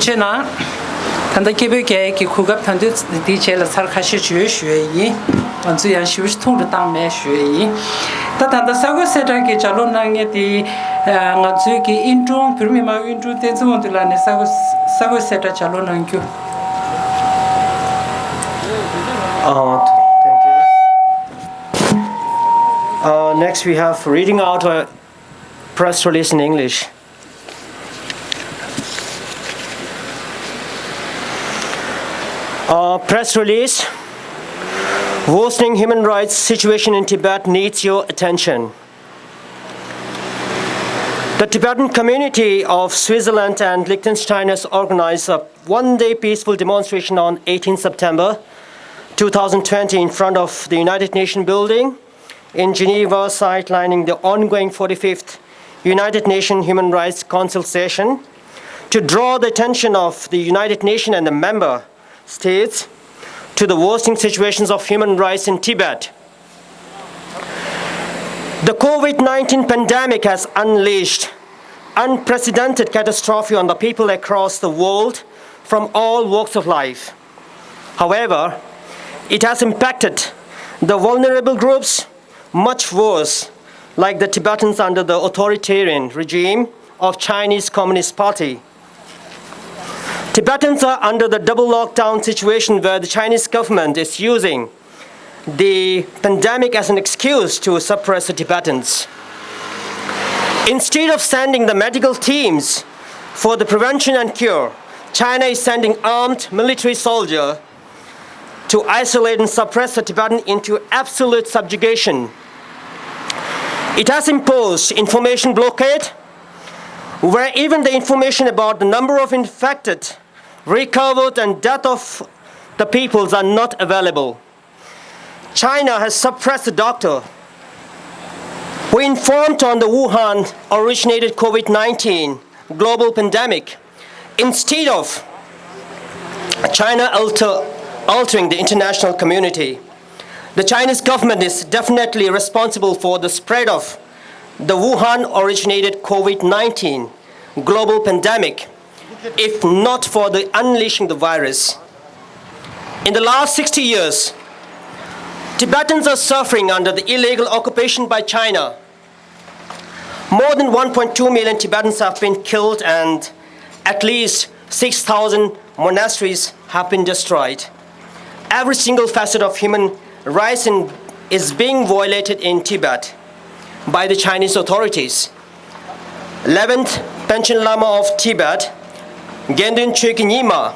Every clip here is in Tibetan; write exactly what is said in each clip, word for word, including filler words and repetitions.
ཆེ་ན། ད་ལྟ་སྐད་འབོད་རྒྱག་ཡས་ཀྱི་གོ་སྐབས་ད་དུང་འདིའི་རྗེས་ལ་ཚར་ཁ་ཤས་ཡོད་ཞུ་ཡས་ཡིན། ང་ཚོ་ཡང་ཞེ་པོ་ཅིག་ཐུང་དུ་བཏང་མེད་ཞུ་ཡས་ཡིན། ད་ད་ལྟ་ས་ཁུལ་གསལ་བསྒྲགས་ཀྱི་ལྗགས་ཀློག་གནང་མཁན་དེ། ང་ཚོའི་གི་དབྱིན་དྲུང་བོད་མི་མང་དབྱིན་དྲུང་བསྟན་འཛིན་དབང་འདུས་ལགས་ནས་ས་ཁུལ་ས་ཁུལ་གསལ་བསྒྲགས་ལྗགས་ཀློག་གནང་རྒྱུ། Uh, thank you. Uh, next, we have reading out a press release in English. Uh, press release. Worsening human rights situation in Tibet needs your attention. The Tibetan community of Switzerland and Liechtenstein has organized a one-day peaceful demonstration on eighteenth September two thousand twenty in front of the United Nations building in Geneva, sidelining the ongoing forty-fifth United Nations Human Rights Council session, to draw the attention of the United Nations and the member states to the worsening situations of human rights in Tibet. The COVID nineteen pandemic has unleashed unprecedented catastrophe on the people across the world from all walks of life. However, it has impacted the vulnerable groups much worse, like the Tibetans under the authoritarian regime of Chinese Communist Party. Tibetans are under the double lockdown situation where the Chinese government is using the pandemic as an excuse to suppress the Tibetans. Instead of sending the medical teams for the prevention and cure, China is sending armed military soldiers to isolate and suppress the Tibetan into absolute subjugation. It has imposed information blockade, where even the information about the number of infected, recovered, and death of the peoples are not available. China has suppressed the doctor who informed on the Wuhan originated COVID nineteen global pandemic instead of China alter, altering the international community. The Chinese government is definitely responsible for the spread of the Wuhan originated COVID nineteen global pandemic, if not for the unleashing the virus. In the last sixty years, Tibetans are suffering under the illegal occupation by China. More than one point two million Tibetans have been killed and at least six thousand monasteries have been destroyed. Every single facet of human rights in, is being violated in Tibet by the Chinese authorities. eleventh Panchen Lama of Tibet, Gyaltsen Chökyi Nyingma,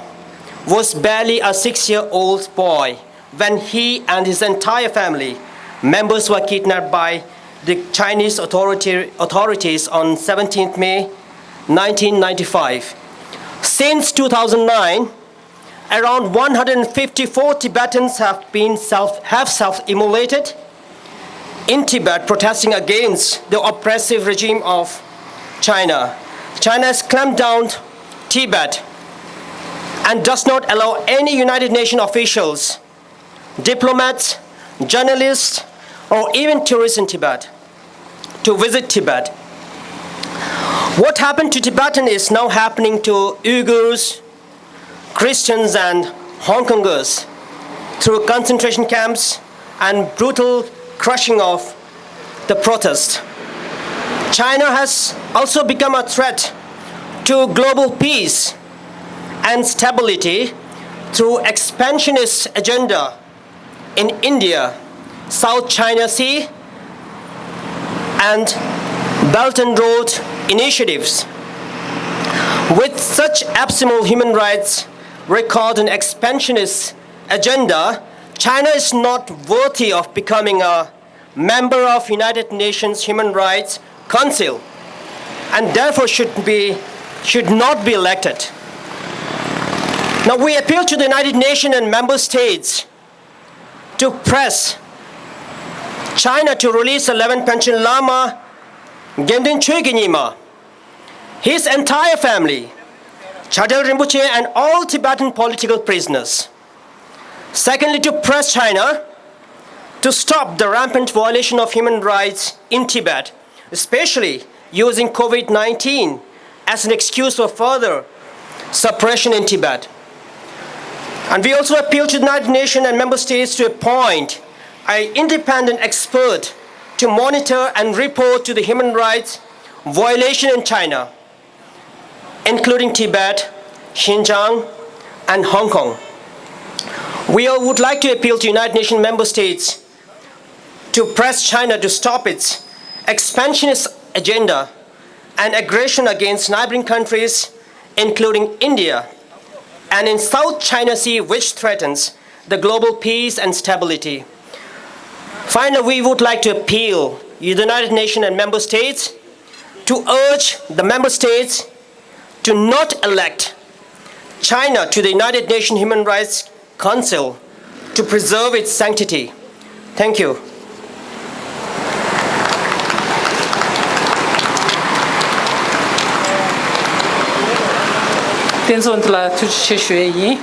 was barely a six-year-old boy when he and his entire family members were kidnapped by the Chinese authority, authorities on seventeenth May nineteen ninety-five. Since two thousand nine, around one hundred fifty-four Tibetans have been self, have self-immolated in Tibet, protesting against the oppressive regime of China. China has clamped down Tibet and does not allow any United Nations officials, diplomats, journalists, or even tourists in Tibet to visit Tibet. What happened to Tibetan is now happening to Uyghurs, Christians, and Hong Kongers through concentration camps and brutal crushing of the protest. China has also become a threat to global peace and stability through expansionist agenda in India, South China Sea, and Belt and Road initiatives. With such abysmal human rights record and expansionist agenda, China is not worthy of becoming a member of United Nations Human Rights Council and therefore should be, should not be elected. Now we appeal to the United Nations and member states to press China to release eleventh Panchen Lama Gyaltsen Chökyi Nyingma, his entire family, Chartel Rinpoche and all Tibetan political prisoners. Secondly, to press China to stop the rampant violation of human rights in Tibet, especially using COVID nineteen as an excuse for further suppression in Tibet. And we also appeal to the United Nations and member states to appoint an independent expert to monitor and report to the human rights violation in China, including Tibet, Xinjiang, and Hong Kong. We all would like to appeal to United Nations member states to press China to stop its expansionist agenda and aggression against neighboring countries, including India, and in South China Sea, which threatens the global peace and stability. Finally, we would like to appeal to the United Nations and member states to urge the member states to not elect China to the United Nations Human Rights Council to preserve its sanctity. Thank you. བསྟན་འཛིན་ལགས་ཐུགས་རྗེ་ཆེ་ཞུ་ཡས་ཡིན།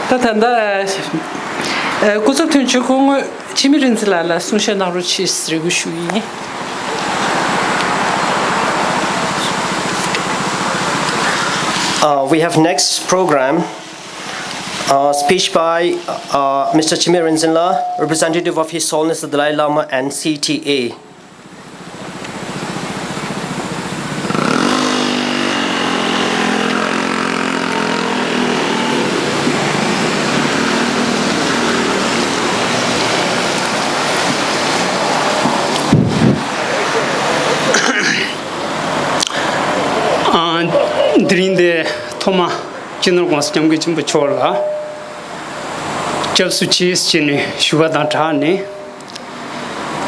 ད་ད་ལྟ་ཨ་སྐུ་ཚབ་དོན་གཅོད་སྐུ་ངོ་འཆི་མེད་རིག་འཛིན་ལགས་ལ་གསུང་བཤད་གནང་རོགས་གྱིས་རེ་སྐུལ་ཞུ་ཡིན། Uh, we have next program, uh, speech by uh, Mister Chime Rinzin La, representative of His Holiness the Dalai Lama and C T A. ཨ། དེ་རིང་འདི་ཐོག་མ་སྤྱི་ནོར་༸གོང་ས་༸སྐྱབས་མགོན་ཆེན་པོ་མཆོག་ལ་སྐྱབས་སུ་མཆིས་ཟེར་ནས་ཞུ་བ་དང་སྦྲགས་ནས།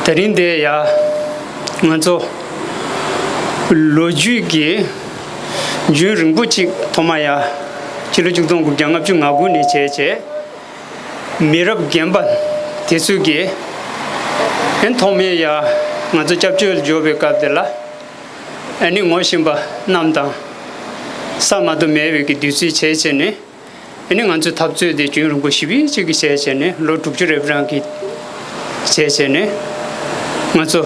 དེ་རིང་འདི་ཡ་ང་ཚོ་ལོ་རྒྱུས་ཀྱི་རྒྱུན་རིང་པོ་ཅིག་ཐོག་མ་ཡ་ཕྱི་ལོ་ཆིག་སྟོང་དགུ་བརྒྱ་ལྔ་བཅུ་ང་དགུ་ནས་བྱས་བྱས། མི་རབས་རྒན་པ་དེ་ཚོས་ཀྱིས་ཨེ་ཐོག་མའི་ཡ་ང་ཚོ་སྐྱབས་བཅོལ་འབྱོར་བའི་སྐབས་དེ་ལ་ཨ་ནི་ངོ་ཤེས་པ་རྣམས་དང་ས་མ་གཏོགས་མེད་པའི་གི་དུས་ཚོད་བྱས་བྱས་ནས། ཨ་ནི་ང་ཚོའི་འཐབ་རྩོད་དེ་རྒྱུན་རིང་པོ་ཞེ་པོ་ཅིག་གི་བྱས་བྱས་ནས་ལོ་དྲུག་ཅུ་རེ་བ་རང་གི་བྱས་བྱས་ནས་ང་ཚོ་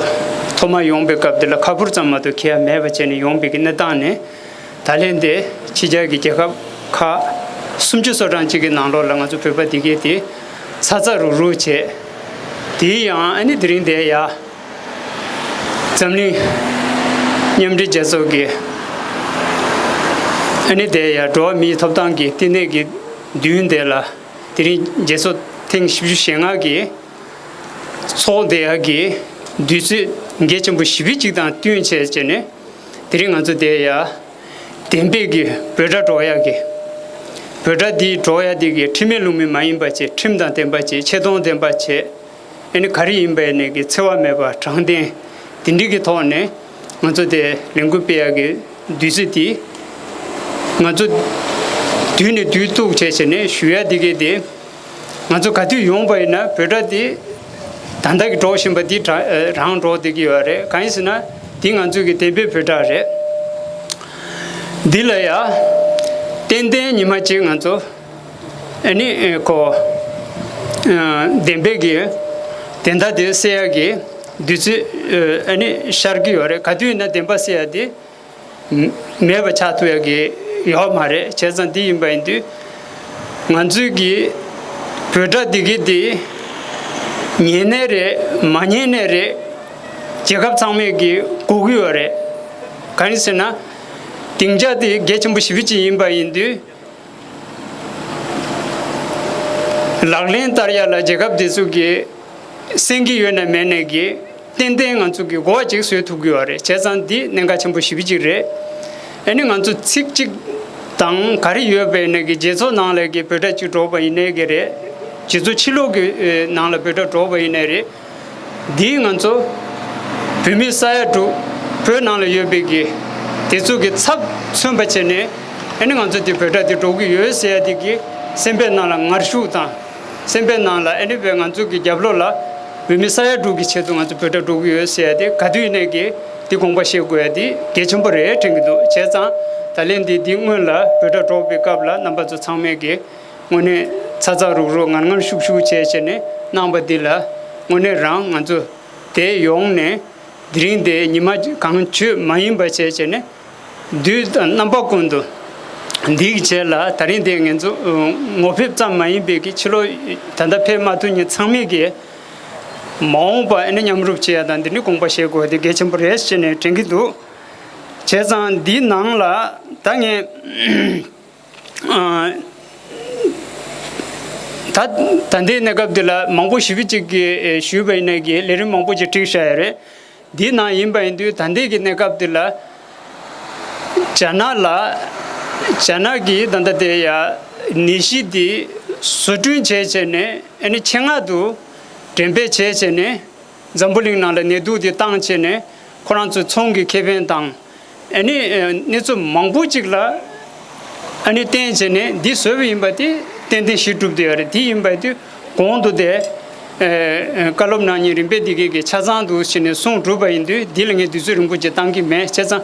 ཐོག་མ་ཡོང་པའི་སྐབས་དེ་ལ་ཁ་ཕོར་ཙམ་མ་གཏོགས་ཁེ་ཡ་མེད་པ་བྱས་ནས་ཡོང་པའི་གི་གནས་སྟངས་ནས། ད་ལན་དེ་ཕྱི་རྒྱལ་གྱི་རྒྱལ་ཁབ་ཁག་སུམ་ཅུ་སོ་གྲངས་ཅིག་གི་ནང་ལོགས་ལ་ང་ཚོ་བོད་པ་དེ་གས་དེ་ཚ་ཚ་རུག་རུག་བྱས། དེའི་ཡང་ཨ་ནི་དེ་རིང་དེ་ཡ་འཛམ་གླིང་མཉམ་འབྲེལ་རྒྱལ་ཚོགས་ཀྱི་ཨ་ནི་དེ་ཡ་འགྲོ་བ་མིའི་ཐོབ་ཐང་གི་བསྟི་གནས་ཀྱི་མདུན་དེ་ལ་དེ་རིང་རྒྱལ་ཚོགས་ཐེངས་བཞི་བཅུ་ཞེ་ལྔ་གི་ཚོགས་དེ་ཡ་གི་དུས་ཚོད་གལ་ཆེན་པོ་ཞེ་པོ་ཅིག་དང་བསྟུན་བྱས་བྱས་ནས་དེ་རིང་ང་ཚོ་དེ་ཡ། བདེན་པའི་གི་འབོད་སྒྲ་སྒྲོག་ཡག་གི། འབོད་སྒྲ་འདི་སྒྲོག་ཡག་འདི་གི་ཁྲིམས་མེད་ལུགས་མེད་མ་ཡིན་པ་བྱས། ཁྲིམས་དང་ལྡན་པ་བྱས། ཆེ་མཐོང་ལྡན་པ་བྱས། ཨ་ནི་ག་རེ་ཡིན་པ་ཡིན་ནའི་གི་འཚེ་བ་མེད་པ་དྲང་བདེན་འདི་འདྲའི་གི་ཐོག་ནས་ང་ཚོ་དེ་ལས་འགུལ་སྤེལ་ཡག་གི་དུས་ཚོད་འདི་ང་ཚོ་དུས་ནས་དུས་གཏུགས་བྱས་བྱས་ནས་ཞུ་ཡག་འདི་གི་དེ། ང་ཚོ་ག་དུས་ཡོང་པ་ཡིན་ན་འབོད་སྒྲ་འདི་ད་ལྟ་གི་སྒྲོག་བཞིན་པ་འདི་དྲ་རང་སྒྲོག་བསྡད་ཀྱི་ཡོད་རེད། གང་ཡིན་ཟེར་ན་འདི་ང་ཚོའི་གི་བདེན་པའི་འབོད་སྒྲ་རེད། འདི་ལ་ཡ་ཏན་ཏན་ཉི་མ་གཅིག་ང་ཚོ་ཨ་ནི་ཨེ་ཁོ་ཨ་བདེན་པའི་གི་བདེན་མཐའ་དེ་གསལ་ཡག་གི་དུས་ཚོད་ཨ་ནི་ཤར་གྱི་ཡོད་རེད། ག་དུས་ཡིན་ན་བདེན་པ་གསལ་ཡག་དེ། མེད་པ་ཆགས་ཐུབ་ཡག་གི་ཡོད་མ་རེད། བྱས་ཙང་འདི་ཡིན་པ་ཡིན་དུས་ང་ཚོའི་གི་འབོད་སྒྲ་འདི་གི་འདི་ཉན་ནའི་རེད་མ་ཉན་ནའི་རེད། རྒྱལ་ཁབ་ཚང་མས་གི་གོ་གི་ཡོད་རེད། གང་ཡིན་ཟེར་ན་སྡིངས་ཆ་འདི་གལ་ཆེན་པོ་ཞེ་པོ་ཅིག་ཡིན་པ་ཡིན་དུས་ལག་ལེན་བསྟར་ཡག་ལ་རྒྱལ་ཁབ་འདི་ཚོ་གི་སེང་གེ་ཡོད་ན་མེད་ན་གི་ཏན་ཏན་ང་ཚོ་གི་གོ་བ་ཅིག་བཟོས་ཐུབ་ཀྱི་ཡོད་རེད། བྱས་ཙང་འདི་གནད་འགག་ཆེན་པོ་ཞེ་པོ་ཅིག་རེད། ཨ་ནི་ང་ཚོ་ཚིག་གཅིག་དང་ག་རེ་ཡོད་པ་ཡིན་ན་གི་རྒྱལ་ཚོགས་ནང་ལ་གི་འབོད་སྒྲ་ཅིག་སྒྲོག་པ་ཡིན་ནའི་གི་རེད། རྒྱལ་ཚོགས་ཕྱི་ལོགས་ཀྱི་ནང་ལ་འབོད་སྒྲ་སྒྲོག་པ་ཡིན་ནའི་རེད། འདིས་ང་ཚོ་བོད་མི་ས་ཡ་དྲུག་བོད་ནང་ལ་ཡོད་པའི་གི་དེ་ཚོ་གི་ཚབ་མཚོན་པ་བྱས་ནས་ཨ་ནི་ང་ཚོ་འདི་འབོད་སྒྲ་འདི་སྒྲོག་གི་ཡོད་ཟེར་ཡ་འདི་གི་སེམས་པའི་ནང་ལ་ངར་ཤུགས་དང་། སེམས་པའི་ནང་ལ་ཨ་ནི་བས་ང་ཚོ་གི་རྒྱབ་ལོགས་ལ་བོད་མི་ས་ཡ་དྲུག་གི་ཆེད་དུ་ང་ཚོ་འབོད་སྒྲ་སྒྲོག་གི་ཡོད་ཟེར་ཡ་དེ་ག་དུས་ཡིན་ནའི་གི་དེ་དགོངས་པ་བཞེས་དགོས་ཡ་དེ་གལ་ཆེན་པོ་རེད་དྲན་གྱི་འདུག་བྱས་ཙང་ད་ལན་འདི་འདི་སྔོན་ལ་འབོད་སྒྲ་སྒྲོག་པའི་སྐབས་ལ་རྣམ་པ་ཚོ་ཚང་མས་གི་དངོས་གནས་ཚ་ཚ་རུག་རུག་ངར་ངར་ཤུགས་ཤུགས་བྱས་བྱས་ནས་གནང་པ་འདི་ལ་དངོས་གནས་རང་ང་ཚོ་དེ་ཡོང་ནས། དེ་རིང་དེ་ཉི་མ་གང་བྱོས་མ་ཡིན་པ་བྱས་བྱས་ནས་དུས་དང་རྣམ་པ་ཀུན་ཏུ་ འདིའི་རྗེས་ལ་ད་རིང་འདི་ངེད་ཚོ་ངོ་ཕེབས་ཙམ་མ་ཡིན་པའི་གི་ཕྱི་ལོགས་ད་ལྟ་ཕེབས་མ་ཐུབ་མཁན་ཚང་མས་གི་མ་འོངས་པ་ཨ་ནི་མཉམ་རུབ་བྱེད་ཡ་དང་འདི་ནི་དགོངས་པ་བཞེས་དགོས་དེ་གལ་ཆེན་པོ་རེད་ཟེར་ནས་དྲན་གྱི་འདུག་བྱས་ཙང་འདིའི་ནང་ལ་ད་ངས་ཨ་ད་ད་ལྟའི་གནས་སྐབས་འདི་ལ་མང་པོ་ཞེ་པོ་ཅིག་གིས་ཞུས་པ་ཡིན་ནའི་གི་ལས་རིམ་མང་པོ་ཅིག་བསྒྲིགས་བཞག་ཡོད་རེད། འདི་ནང་ཡིན་པ་ཡིན་དུས་ད་ལྟའི་གི་གནས་སྐབས་འདི་ལ་རྒྱ་ནག་ལ་རྒྱ་ནག་གིས་ད་ལྟ་དེ་ཡ་ནད་གཞི་འདི་བཟོ་སྐྲུན་བྱས་བྱས་ནས་ཨ་ནི་ཆེད་མངགས་དུ་འགྲེམས་སྤེལ་བྱས་བྱས་ནས་འཛམ་བུ་གླིང་ནང་ལ་ནད་དུག་འདི་བཏང་བྱས་ནས་ཁོ་རང་ཚོའི་ཚོང་གི་ཁེ་ཕན་དང་ཨ་ནི་གནས་ཚུལ་མང་པོ་ཅིག་ལ་ཨ་ནི་བརྟེན་བྱས་ནས་འདི་བཟོས་པ་ཡིན་པ་དེ་ཏན་ཏན་གཞི་གྲུབ་བསྡད་ཡོད་རེད། དེ་ཡིན་པ་དུས་གོང་དུ་དེ་ཨེ་ཨེ་བཀའ་སློབ་གནང་མཁན་རིམ་པས་འདི་གའི་གི་ཆ་ཚང་དུ་ཕྱིན་ནས་གསུངས་གྲུབ་པ་ཡིན་དུས་འདི་ལ་ངས་དུས་ཚོད་རིང་པོ་ཅིག་བཏང་གི་མེད། བྱས་ཙང་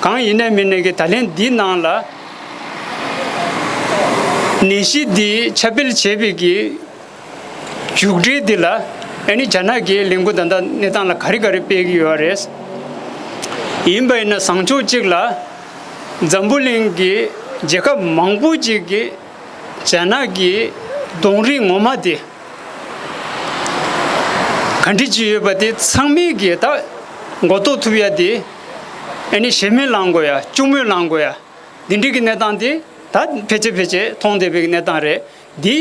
གང་ཡིན་ནའི་མིན་ནའི་གི་ད་ལན་འདི་ནང་ལ་ནད་གཞི་འདི་ཁྱབ་སྤེལ་བྱས་པའི་གི་མཇུག་འབྲས་འདི་ལ་ཨ་ནི་རྒྱ་ནག་གི་ལས་འགུལ་ད་ལྟ་གནས་སྟངས་ལ་ག་རེ་ག་རེ་སྤེལ་གི་ཡོད་རེད། ཡིན་པ་ཡིན་ན་བཟང་ཕྱོགས་གཅིག་ལ་འཛམ་བུ་གླིང་གི་རྒྱལ་ཁབ་མང་པོ་ཅིག་གི་རྒྱ་ནག་གི་གདོང་རིས་ངོ་མ་དེ་ག་འདྲ་ཅིག་ཡོད་པ་དེ་ཚང་མས་གི་ད་མགོ་འདོགས་ཐུབ་ཡ་དེ་ཨ་ནི་ཞེ་མེར་ལངས་དགོས་ཡ། གཅུང་མོས་ལངས་དགོས་ཡ། འདི་འདྲའི་གི་གནས་སྟངས་དེ་ད་ཕལ་ཆེར་ཕལ་ཆེར་མཐོང་བསྡད་པའི་གནས་སྟངས་རེད། འདི་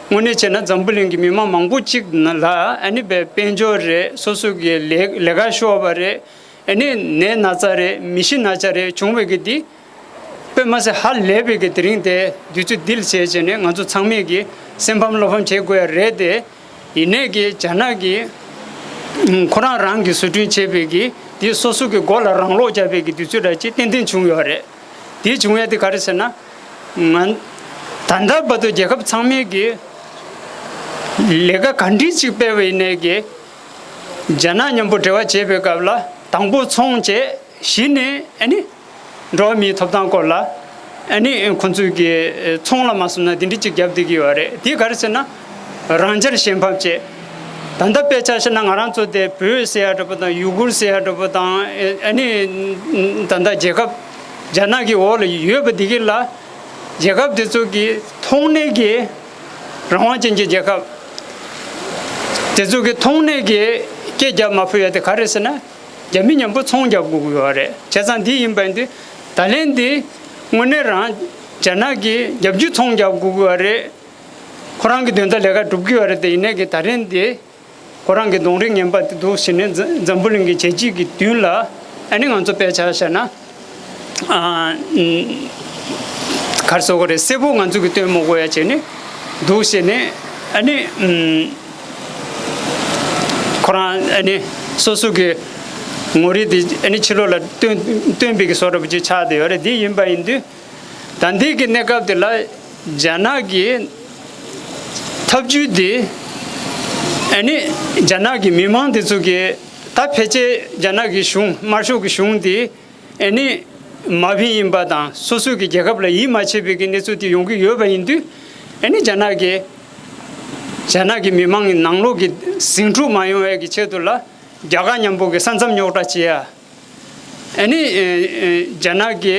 དངོས་གནས་བྱས་ན་འཛམ་བུ་གླིང་གི་མི་མང་མང་པོ་ཅིག་ལ་ཨ་ནི་དཔེ་དཔལ་འབྱོར་རེད། སོ་སོ་གི་ལས་ལས་ཀ་ཤོར་བ་རེད། ཨ་ནི་ནད་ན་ཚ་རེད། མི་ཤི་ན་ཚ་རེད་བྱུང་བའི་གི་འདི་དཔེ་མ་སྲིད་ཧ་ལས་པའི་གི་དེ་རིང་དེ་དུས་ཚོད་འདི་ལ་བྱས་བྱས་ནས་ང་ཚོ་ཚང་མས་གི་སེམས་ཕམ་བློ་ཕམ་བྱེད་དགོས་ཡ་རེད་དེ། ཡིན་ནའི་གི་རྒྱ་ནག་གི་ཁོ་རང་རང་གི་བཟོ་སྐྲུན་བྱས་པའི་གི་དེ་སོ་སོ་གི་མགོ་ལ་རང་སློག་བརྒྱབ་པའི་གི་དུས་ཚོད་འདྲ་ཅིག་ཏན་ཏན་བྱུང་ཡོད་རེད། དེ་བྱུང་ཡ་དེ་ག་རེ་ཟེར་ན། ང་ད་ལྟ་བར་དུ་རྒྱལ་ཁབ་ཚང་མས་ཀྱི་ལས་ཀ་ག་འདྲ་ཅིག་སྤེལ་བ་ཡིན་ནའི་ཀྱི་རྒྱ་ནག་མཉམ་པོ་འབྲེལ་བ་བྱེད་པའི་སྐབས་ལ་དང་པོ་ཚོང་བྱས། གཞི་ནས་ཨ་ནི་འགྲོ་བ་མིའི་ཐོབ་ཐང་སྐོར་ལ་ཨ་ནི་ཁོང་ཚོས་ཀྱི་ཚོང་ལ་མ་སོང་ན་འདི་འདྲ་ཅིག་བརྒྱབ་བསྡད་ཀྱི་ཡོད་རེད། དེ་ག་རེ་ཟེར་ན་རང་རྒྱལ་ཞེན་ཕམ་བྱས། ད་ལྟ་དཔེ་ཆ་བཞག་ན་ང་རང་ཚོ་དེ་བོད་ཟེར་ཡ་འདྲ་པོ་དང་ཡུ་གུར་ཟེར་ཡ་འདྲ་པོ་དང་ཨ་ནི་ད་ལྟ་རྒྱལ་ཁབ་རྒྱ་ནག་གི་འོག་ལ་ཡོད་པ་འདི་གི་ལ་རྒྱལ་ཁབ་དེ་ཚོ་གི་ཐོག་ནས་ཀྱི་རང་དབང་ཅན་གྱི་རྒྱལ་ཁབ་དེ་ཚོ་གི་ཐོག་ནས་ཀྱི་སྐད་རྒྱབ་མ་ཕོད་ཡ་དེ་ག་རེ་ཟེར་ན། རྒྱ་མི་མཉམ་པོ་ཚོང་རྒྱབ་དགོས་ཀྱི་ཡོད་རེད། བྱས་ཙང་འདི་ཡིན་པ་ཡིན་དུས་ད་ལན་འདི་དངོས་གནས་རང་རྒྱ་ནག་གི་རྒྱབ་རྒྱུ་ཚོང་རྒྱབ་དགོས་ཀྱི་ཡོད་རེད། ཁོ་རང་གི་དོན་དག་ལས་ཀ་སྒྲུབ་ཀྱི་ཡོད་རེད་དེ། ཡིན་ནའི་གི་ད་ལན་འདི་ཁོ་རང་གི་གདོང་རིས་ངན་པ་དེ་འདུག་ཟེར་ནས་འཛམ་འཛམ་བུ་གླིང་གི་བྱས་རྗེས་ཀྱི་མདུན་ལ་ཨ་ནི་ང་ཚོ་དཔེ་ཆ་བཞག་ན་ཨ་གར་སོ་ག་རེ་གསལ་པོ་ང་ཚོ་གི་སྟོན་མི་དགོས་ཡ་བྱས་ནས་འདུག་ཟེར་ནས་ཨ་ནི། ཁོ་རང་ཨ་ནི་སོ་སོ་གི་ངོ་རིས་དེ་ཨ་ནི་ཕྱི་ལོགས་ལ་སྟོན་སྟོན་པའི་གི་བཟོ་འདྲ་པོ་ཅིག་ཆགས་བསྡད་ཡོད་རེད། དེ་ཡིན་པ་ཡིན་དུས་ད་ལྟའི་གི་གནས་སྐབས་དེ་ལ་རྒྱ་ནག་གི་ཐབས་ཇུས་དེ་ཨ་ནི་རྒྱ་ནག་གི་མི་མང་དེ་ཚོ་གི་ད་ཕལ་ཆེར་རྒྱ་ནག་གི་གཞུང་དམར་ཤོག་གི་གཞུང་དེ་ཨ་ནི་མ་ཕན་ཡིན་པ་དང་སོ་སོ་གི་རྒྱལ་ཁབ་ལ་ཡིད་མ་ཆེས་པའི་གི་གནས་ཚུལ་དེ་ཡོང་གི་ཡོད་པ་ཡིན་དུས་ཨ་ནི་རྒྱ་ནག་གི་རྒྱ་ནག་གི་མི་མང་གི་ནང་ལོགས་ཀྱི་ཟིང་འཁྲུག་མ་ཡོང་བའི་གི་ཆེད་དུ་ལ་རྒྱ་གར་མཉམ་པོ་གི་ས་མཚམས་རྙོག་དྲ་བྱེད་ཡ། ཨ་ནི་ཨེ་ཨེ་རྒྱ་ནག་གི་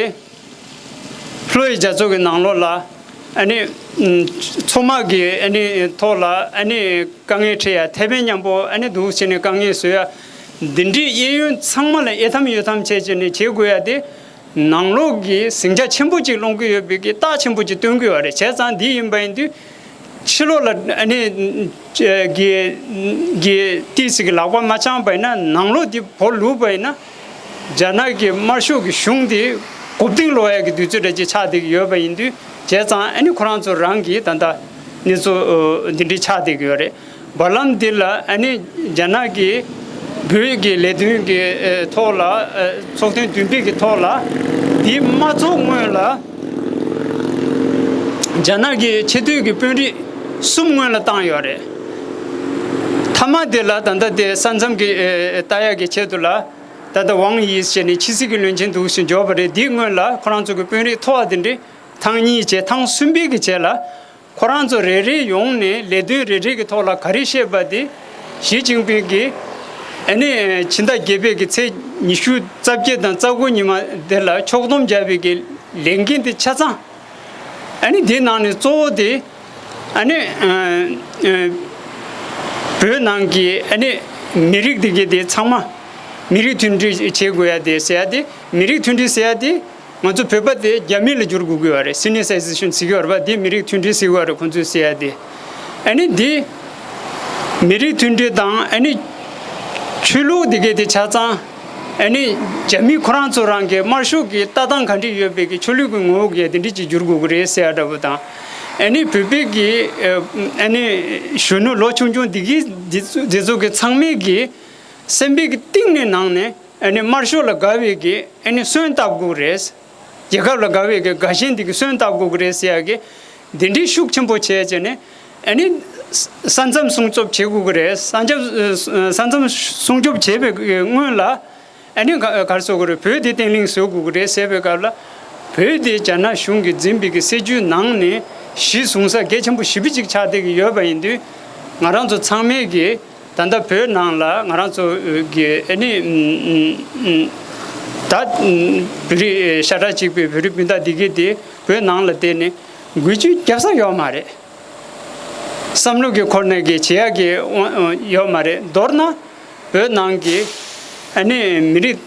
ལྷོ་ཡི་རྒྱ་མཚོ་གི་ནང་ལོགས་ལ་ཨ་ནི་ཨམ་མཚོ་དམག་གི་ཨ་ནི་ཐོག་ལ་ཨ་ནི་དཀའ་ངལ་འཕྲད་ཡ། ཐེ་ཝན་མཉམ་པོ་ཨ་ནི་འདུག་བྱས་ནས་དཀའ་ངལ་བཟོ་ཡ། འདི་འདྲའི་གཡས་གཡོན་ཚང་མ་ལ་ཨེ་ཐམ་གཡོ་ཐམ་བྱས་བྱས་ནས་བྱེད་དགོས་ཡ་དེ། ནང་ལོགས་ཀྱི་ཟིང་ཆ་ཆེན་པོ་ཅིག་སློང་གི་ཡོད་པའི་གི་རྟགས་ཆེན་པོ་ཅིག་སྟོན་གི་ཡོད་རེད། བྱས་ཙང་འདི་ཡིན་པ་ཡིན་དུས་ཕྱི་ལོགས་ལ་ཨ་ནི་གི་གི་ཏིས་ཀྱི་ལག་པ་མ་འཆང་པ་ཡིན་ན་ནང་ལོགས་འདི་བོར་ལུག་པ་ཡིན་ན་རྒྱ་ནག་གི་དམར་ཤོག་གི་གཞུང་འདི་གོ་བསྟུན་ལོག་ཡ་གི་དུས་ཚོད་འདྲ་ཅིག་ཆགས་བསྡད་ཀྱི་ཡོད་པ་ཡིན་དུས། བྱས་ཙང་ཨ་ནི་ཁོ་རང་ཚོ་རང་གི་ད་ལྟ་གནས་ཚུལ་འདི་འདྲའི་ཆགས་བསྡད་ཀྱི་ཡོད་རེད། བར་ལམ་འདི་ལ་ཨ་ནི་རྒྱ་ནག་གི་བོད་ཀྱི་ལས་དོན་གྱི་ཨེ་ཐོག་ལ་ཨེ་ཚོགས་ཐེངས་བདུན་པའི་གི་ཐོག་ལ་འདི་མ་ཚོགས་སྔོན་ལ་རྒྱ་ནག་གི་ཆེས་མཐོའི་གི་དཔོན་རིགས་གསུམ་སྔོན་ལ་བཏང་ཡོད་རེད། མཐའ་མ་དེ་ལ་ད་ལྟ་དེ་ས་མཚམས་ཀྱི་ཨེ་ལྟ་ཡག་གི་ཆེད་དུ་ལ་ད་ལྟ་ཝང་དབྱི་ཟེར་ནས་ཕྱི་སྲིད་ཀྱི་བློན་ཆེན་འདུག་ཞིག་འབྱོར་བ་རེད། འདིའི་སྔོན་ལ་ཁོ་རང་ཚོ་གི་དཔོན་རིགས་མཐོ་བ་དེ་འདྲས་ཐེངས་གཉིས་བྱས་ཐེངས་གསུམ་པའི་གི་རྗེས་ལ། ཁོ་རང་ཚོ་རེ་རེ་ཡོང་ནས་ལས་དོན་རེ་རེ་གི་ཐོག་ལ་ག་རེ་བཤད་པ་དེ་ཞི་ཅིན་ཕིང་གིས་ཨ་ནི་ཕྱི་ཟླ་བརྒྱད་པའི་གི་ཚེས་ཉི་ཤུ་རྩ་བརྒྱད་དང་རྩ་དགུ་ཉི་མ་དེ་ལ་ཕྱོགས་བསྡོམས་བརྒྱབ་པའི་གི་ ལས་འགན་དེ་ཆ་ཚང་། ཨ་ནི་དེའི་ནང་ནས་གཙོ་བོ་དེ་ཨ་ནི་ཨ་ཨ་བོད་ནང་གི་ཨ་ནི་མི་རིགས་དེ་གའི་དེ་ཚང་མ་མི་རིགས་མཐུན་སྒྲིལ་བྱེད་དགོས་ཡ་དེ་ཟེར་ཡ་དེ། མི་རིགས་མཐུན་སྒྲིལ་ཟེར་ཡ་དེ་ང་ཚོ་བོད་པ་དེ་རྒྱ་མི་ལ་བསྒྱུར་དགོས་ཀྱི་ཡོད་རེད། སི་ནི་སའི་ཟེ་ཤན་ཟེར་གྱི་ཡོད་རེད་པ། དེ་མི་རིགས་མཐུན་སྒྲིལ་ཟེར་གྱི་ཡོད་རེད། ཁོང་ཚོས་ཟེར་ཡ་དེ། ཨ་ནི་དེ་མི་རིགས་མཐུན་སྒྲིལ་དང་ཨ་ནི་ཆོས་ལུགས་དེ་གའི་དེ་ཆ་ཚང་། ཨ་ནི་རྒྱ་མི་ཁོ་རང་ཚོ་རང་གི་དམར་ཤོག་གི་ལྟ་སྟངས་ག་འདྲ་ཡོད་པའི་གི་ཆོས་ལུགས་ཀྱི་ངོ་བོ་གི་དེ་འདྲ་ཅིག་བསྒྱུར་དགོས་ཀྱི་རེད་ཟེར་ཡ་འདྲ་པོ་དང་། ཨ་ནི་བོད་པའི་གི་ཨ་ནི་གཞོན་ནུ་ལོ་ཆུང་ཆུང་དེ་གི་དེ་ཚོ་དེ་ཚོ་གི་ཚང་མའི་གི་སེམས་པའི་གི་གཏིང་ནས་ནང་ནས་ཨ་ནི་དམར་ཤོག་ལ་དགའ་བའི་གི་ཨ་ནི་སོན་བཏབ་དགོས་རེད། རྒྱལ་ཁབ་ལ་དགའ་བའི་གི་དགའ་ཞེན་འདི་གི་སོན་བཏབ་དགོས་ཀྱི་རེད་ཟེར་ཡ་གི་འདི་འདྲའི་ཤུགས་ཆེན་པོ་བྱས་བྱས་ནས། ཨ་ནི་ས་མཚམས་སྲུང་སྐྱོབ་བྱེད་དགོས་ཀྱི་རེད། ས་མཚམས་ས་མཚམས་སྲུང་སྐྱོབ་བྱེད་པའི་སྔོན་ལ་ཨ་ནི་ག་ག་རེ་ཟེར་དགོས་རེད། བོད་འདི་བརྟན་ལྷིང་བཟོ་དགོས་ཀྱི་རེད་ཟེར་བའི་སྐབས་ལ། བོད་འདི་རྒྱ་ནག་གཞུང་གིས་འཛིན་པའི་གི་སྲིད་ཇུས་ནང་ནས་གཞི་བཟུང་ས་གལ་ཆེན་པོ་ཞེ་པོ་ཅིག་ཆགས་བསྡད་ཀྱི་ཡོད་པ་ཡིན་དུས། ང་རང་ཚོ་ཚང་མས་གི་ད་ལྟ་བོད་ནང་ལ་ང་རང་ཚོ་གི་ཨ་ནི་ད་བོད་རིགས་ཤ་ཁྲག་གཅིག་པའི་བོད་རིགས་སྤུན་ཟླ་འདི་གའི་དེ་བོད་ནང་ལ་བསྡད་ནས་འགུལ་སྐྱོད་རྒྱབ་ས་ཡོད་མ་རེད། བསམ་བློ་གི་འཁོར་ནས་གི་བྱེད་ཡག་གི་ཡོད་མ་རེད། མདོར་ན་བོད་ནང་གི་ཨ་ནི་མི་རིགས་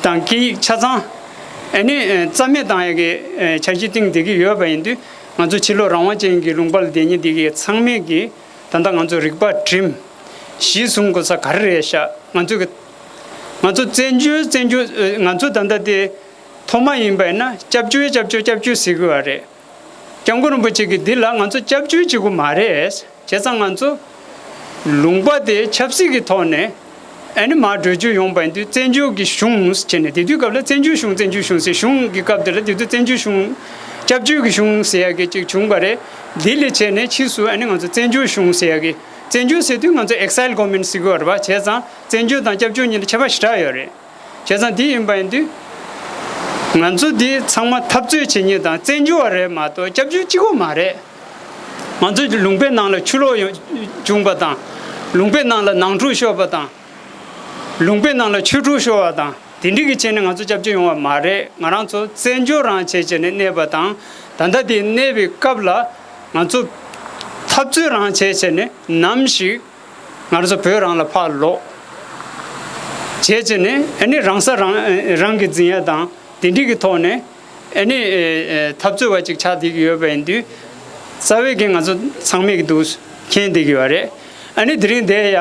དང་སྐད་ཡིག་ཆ་ཚང་ཨ་ནི་རྩ་མེད་བཏང་ཡག་གི་འཆར་གཞི་བཏིང་བསྡད་ཀྱི་ཡོད་པ་ཡིན་དུས། ང་ཚོ་ཕྱི་ལོགས་རང་དབང་ཅན་གྱི་ལུང་པ་ལ་བསྡད་མཁན་འདི་གའི་ཚང་མས་གི་ད་ལྟ་ང་ཚོ་རིག་པ་སྒྲིམ། གཞི་བཟུང་དགོས་ས་ག་རེ་རེད་ཤག་ང་ཚོ་གི་ང་ཚོ་བཙན་བྱོལ་བཙན་བྱོལ་ང་ཚོ་ད་ལྟ་དེ་ཐོག་མ་ཡིན་པ་ཡིན་ན་སྐྱབས་བཅོལ་སྐྱབས་བཅོལ་སྐྱབས་བཅོལ་ཟེར་དགོས་པ་རེད། སྐྱབས་མགོན་རིན་པོ་ཆེ་གིས་འདི་ལ་ང་ཚོ་སྐྱབས་བཅོལ་བྱེད་དགོས་མ་རེད། བྱས་ཙང་ང་ཚོ་ལུང་པ་དེ་ཆབ་སྲིད་ཀྱི་ཐོག་ནས་ཨ་ནི་མར་བགྲོད་བྱོལ་ཡོང་པ་ཡིན་དུས་བཙན་བྱོལ་གྱི་གཞུང་བྱས་ནས། དེ་དུས་སྐབས་ལ་བཙན་བྱོལ་གཞུང་བཙན་བྱོལ་གཞུང་ཟེར། གཞུང་གི་སྐབས་དེ་ལ་དེ་དུས་བཙན་བྱོལ་གཞུང་། སྐྱབས་བཅོལ་གྱི་གཞུང་ཟེར་ཡ་གི་ཅིག་བྱུང་བ་རེད། འདི་ལས་བྱས་ནས་ཕྱིས་སུ་ཨ་ནི་ང་ཚོ་བཙན་བྱོལ་གཞུང་ཟེར་ཡ་གི། བཙན་བྱོལ་ཟེར་དུས་ང་ཚོ་ཨེག་སའིལ་གོ་ཝར་མེན་ཊི་ཟེར་གྱི་ཡོད་རེད་པ། བྱས་ཙང་བཙན་བྱོལ་དང་སྐྱབས་བཅོལ་གཉིས་ལ་ཁྱད་པར་ཞེ་དྲག་ཡོད་རེད། བྱས་ཙང་འདི་ཡིན་པ་ཡིན་དུས། ང་ཚོ་འདི་ཚང་མ་འཐབ་རྩོད་བྱེད་མཁན་དང་བཙན་བྱོལ་བ་རེད་མ་གཏོགས་སྐྱབས་བཅོལ་གཅིག་པོ་མ་རེད། ང་ཚོ་ལུང་པའི་ནང་ལ་ཆུ་ལོག་ཡོང་བྱུང་བ་དང་། ལུང་པའི་ནང་ལ་ནང་འཁྲུག་ཤོར་བ་དང་། ལུང་པའི་ནང་ལ་ཆོས་འཁྲུག་ཤོར་བ་དང་། དེ་འདྲ་གི་བྱས་ནས་ང་ཚོ་སྐྱབས་བཅོལ་ཡོང་བ་མ་རེད། ང་རང་ཚོ་བཙན་བྱོལ་རང་བྱས་བྱས་ནས་གནས་པ་དང་། ད་ལྟ་དེ་གནས་པའི་སྐབས་ལ་ང་ཚོ་འཐབ་རྩོད་རང་བྱས་བྱས་ནས་ནམ་ཞིག་ང་རང་ཚོ་བོད་རང་ལ་ཕར་ལོག་བྱས་བྱས་ནས་ཨ་ནི་རང་ས་རང་རང་གིས་འཛིན་ཡ་དང་དེ་འདྲ་གི་ཐོག་ནས་ཨ་ནི་འཐབ་རྩོད་པ་ཅིག་ཆགས་བསྡད་ཀྱི་ཡོད་པ་ཡིན་དུས། རྩ་བའི་གི་ང་ཚོ་ཚང་མས་གི་འདུག་མཁྱེན་བསྡད་ཀྱི་ཡོད་རེད། ཨ་ནི་དེ་རིང་འདིར་ཡ་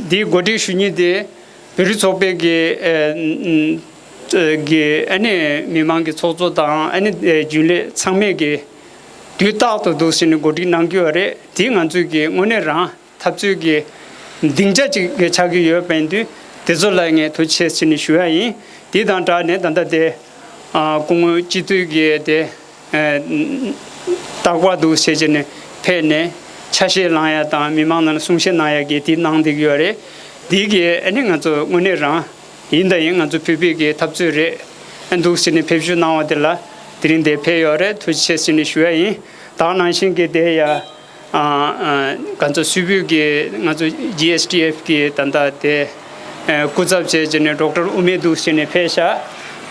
འདིའི་གོ་སྒྲིག་ཞུ་མཁན་དེ་བོད་རིགས་ཚོགས་པའི་གི་ཨ་གི་ཨ་ནི་མི་མང་གི་ཚོགས་གཙོ་དང་ཨ་ནི་རྒྱུན་ལས་ཚང་མས་གི་དུས་རྟག་ཏུ་འདུག་སེ་ནས་གོ་སྒྲིག་གནང་གི་ཡོད་རེད། དེ་ང་ཚོས་གི་དངོས་གནས་རང་འཐབ་རྩོད་ཀྱི་སྡིངས་ཆ་ཅིག་གི་ཆགས་ཀྱི་ཡོད་པ་ཡིན་དུས། དེ་ཚོ་ལ་ངས་ཐུགས་རྗེ་ཆེ་ཟེར་ནས་ཞུ་ཡ་ཡིན། དེ་དང་སྦྲགས་ནས་ད་ལྟ་དེ་སྐུ་ངོ་སྤྱི་འཐུས་ཀྱི་དེ་རྟག་པར་འདུག་སེ་བྱས་ནས་ཕེབས་ནས་ཆ་ཤས་བླངས་ཡ་དང་མི་མང་ནང་ལ་གསུང་བཤད་གནང་ཡ་གི་དེ་གནང་བསྡད་ཀྱི་ཡོད་རེད། དེ་གི་ཨ་ནི་ང་ཚོ་དངོས་གནས་རང་ཡིན་དང་ཡིན། ང་ཚོ་བོད་པའི་གི་འཐབ་རྩོད་རེད། ཨ་འདུག་སེ་ནས་ཕེབས་བསུ་གནང་བ་དེ་ལ་དེ་རིང་དེ་ཕེབས་ཡོད་རེད། ཐུགས་རྗེ་ཆེ་ཟེར་ནས་ཞུ་ཡ་ཡིན། ད་ག་ནང་བཞིན་གི་དེ་ཡ། ང་ཚོ་སུད་བོད་ཀྱི་ང་ཚོ་ཇི་ཨེས་ཊི་ཨེཕ་གི་ད་ལྟ་དེ་སྐུ་ཚབ་བྱས་བྱས་ནས་ཌོག་ཊར་ཨུ་མེ་འདུག་སེ་ནས་ཕེབས་ཤག་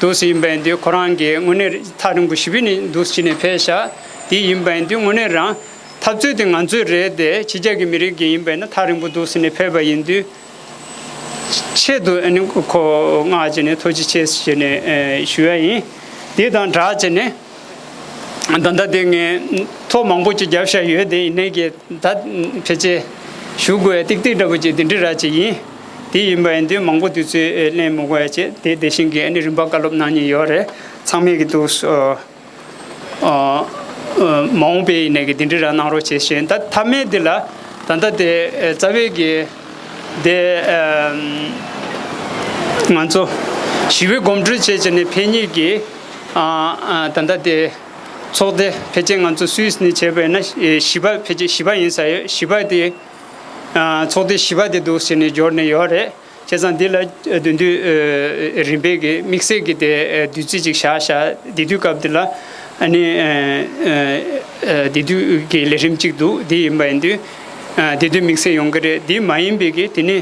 འདུག་སེ་ཡིན་པ་ཡིན་དུས་ཁོ་རང་གི་དངོས་གནས་ཐག་རིང་པོ་ཞེ་པོ་ནས་འདུག་སེ་ནས་ཕེབས་ཤག་དེ་ཡིན་པ་ཡིན་དུས་དངོས་གནས་རང་འཐབ་རྩོད་དེ་ང་ཚོའི་རེད་དེ། ཕྱི་རྒྱལ་གྱི་མི་རིགས་ཀྱི་ཡིན་པ་ཡིན་ན་ཐག་རིང་པོ་འདུག་སེ་ནས་ཕེབས་པ་ཡིན་དུས། ཆེད་དུ་ཨ་ནི་ཁོ་མངགས་བྱས་ནས་ཐུགས་རྗེ་ཆེ་ཟེར་ནས་ཞུ་ཡ་ཡིན། དེ་དང་སྦྲགས་བྱས་ནས་ད་ལྟ་དེ་ངས་ཐོ་མང་པོ་ཅིག་བརྒྱབ་བཞག་ཡོད། དེ་ཡིན་ནའི་གི་ད་ཕལ་ཆེར་ཞུ་དགོས་ཡ་ཏིག་ཏིག་འདྲ་པོ་ཅིག་དེ་འདྲ་ར་ཅིག་ཡིན། དེ་ཡིན་པ་ཡིན་དུས་མང་པོ་དུས་ཚོད་ལེན་མི་དགོས་ཡ་བྱས། དེ་དེ་བཞིན་གྱི་ཨ་ནི་རིམ་པ་བཀའ་སློབ་གནང་མཁན་ཡོད་རེད། ཚང་མས་གི་འདུག་ཨ་ཨ་མ་འོངས་པའི་ནས་ཀྱི་འདི་འདྲ་རང་གནང་རོགས་བྱེད་བཞིན། ད་མཐའ་མའི་འདི་ལ་ད་ལྟ་དེ་ཨ་རྩ་བའི་གི་དེ་ཨ་ང་ཚོ་ཞི་བའི་གོམ་བགྲོད་བྱས་བྱས་ནས་ཕེབས་མཁན་གྱི་ཨ་ཨ་ད་ལྟ་དེ་ཚོགས་སྡེ་ཕལ་ཆེར་ང་ཚོ་སུད་སི་ནས་བྱས་པ་ཡིན་ན་ཨེ་བཞི་པ། ཕལ་ཆེར་བཞི་པ་ཡིན་ས་ཡོད། བཞི་པ་དེ་ཨ་ཚོགས་སྡེ་བཞི་པ་དེ་འདུག་ཟེར་ནས་འབྱོར་ནས་ཡོད་རེད། བྱས་ཙང་འདི་ལ་བདུན་དུས་རིམ་པས་ཀྱི་དམིགས་བསལ་གྱི་དེ་དུས་ཚོད་ཅིག་བཞག་བཞག་དེ་དུས་སྐབས་འདི་ལ་ཨ་ནི་དེ་དུས་ཀྱི་ལས་རིམ་ཅིག་འདུག་དེ་ཡིན་པ་ཡིན་དུས་དེ་དུས་དམིགས་བསལ་ཡོང་གི་རེད། དེ་མ་ཡིན་པའི་གི་དེ་ནི་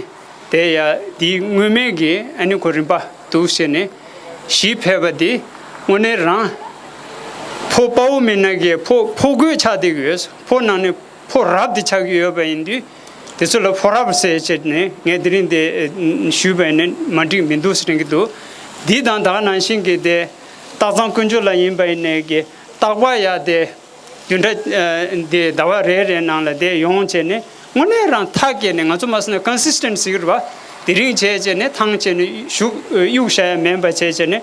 དེ་ཡ་དེ་སྔོན་མའི་གི་ཨ་ནི་ཁོ་རིམ་པ་འདུག་བྱས་ནས་བཞི་ཕེབས་པ་དེ་ དངོས་གནས་རང་ཕོ་དཔའ་བོ་མི་སྣ་གི་ཕོ་ཕོ་རྒོད་ཆགས་བསྡད་ཀྱི་ཡོད། ཕོ་ནང་ནས་ཕོ་རབ་དེ་ཆགས་ཀྱི་ཡོད་པ་ཡིན་དུས། དེ་ཚོ་ལ་ཕོ་རབ་ཟེར་བྱས་ནས་ངས་དེ་རིང་དེ་ཞུས་པ་ཡིན་ན་མ་འགྲིག་མི་འདུག་ཟེར་གྱི་འདུག་འདི་དང་ད་ག་ནང་བཞིན་གྱི་དེ་སྟག་ཚང་དཀོན་མཆོག་ལགས་ཡིན་པ་ཡིན་ནའི་གི་རྟག་པར་ཡ་དེ་བདུན་ཕྲག་འདི་ཟླ་བ་རེ་རེ་ནང་ལ་དེ་ཡོང་བྱས་ནས་དངོས་གནས་རང་ཐག་བཀད་ནས་ང་ཚོ་མ་སོང་ན་ཀོན་སིས་ཊེན་ཊི་ཟེར་གྱི་རེད་པ། དེ་རིང་བྱས་བྱས་ནས་ཐང་བྱས་ནས་གཞུག་གཡུག་བཞག་ཡ་མིན་པ་བྱས་བྱས་ནས་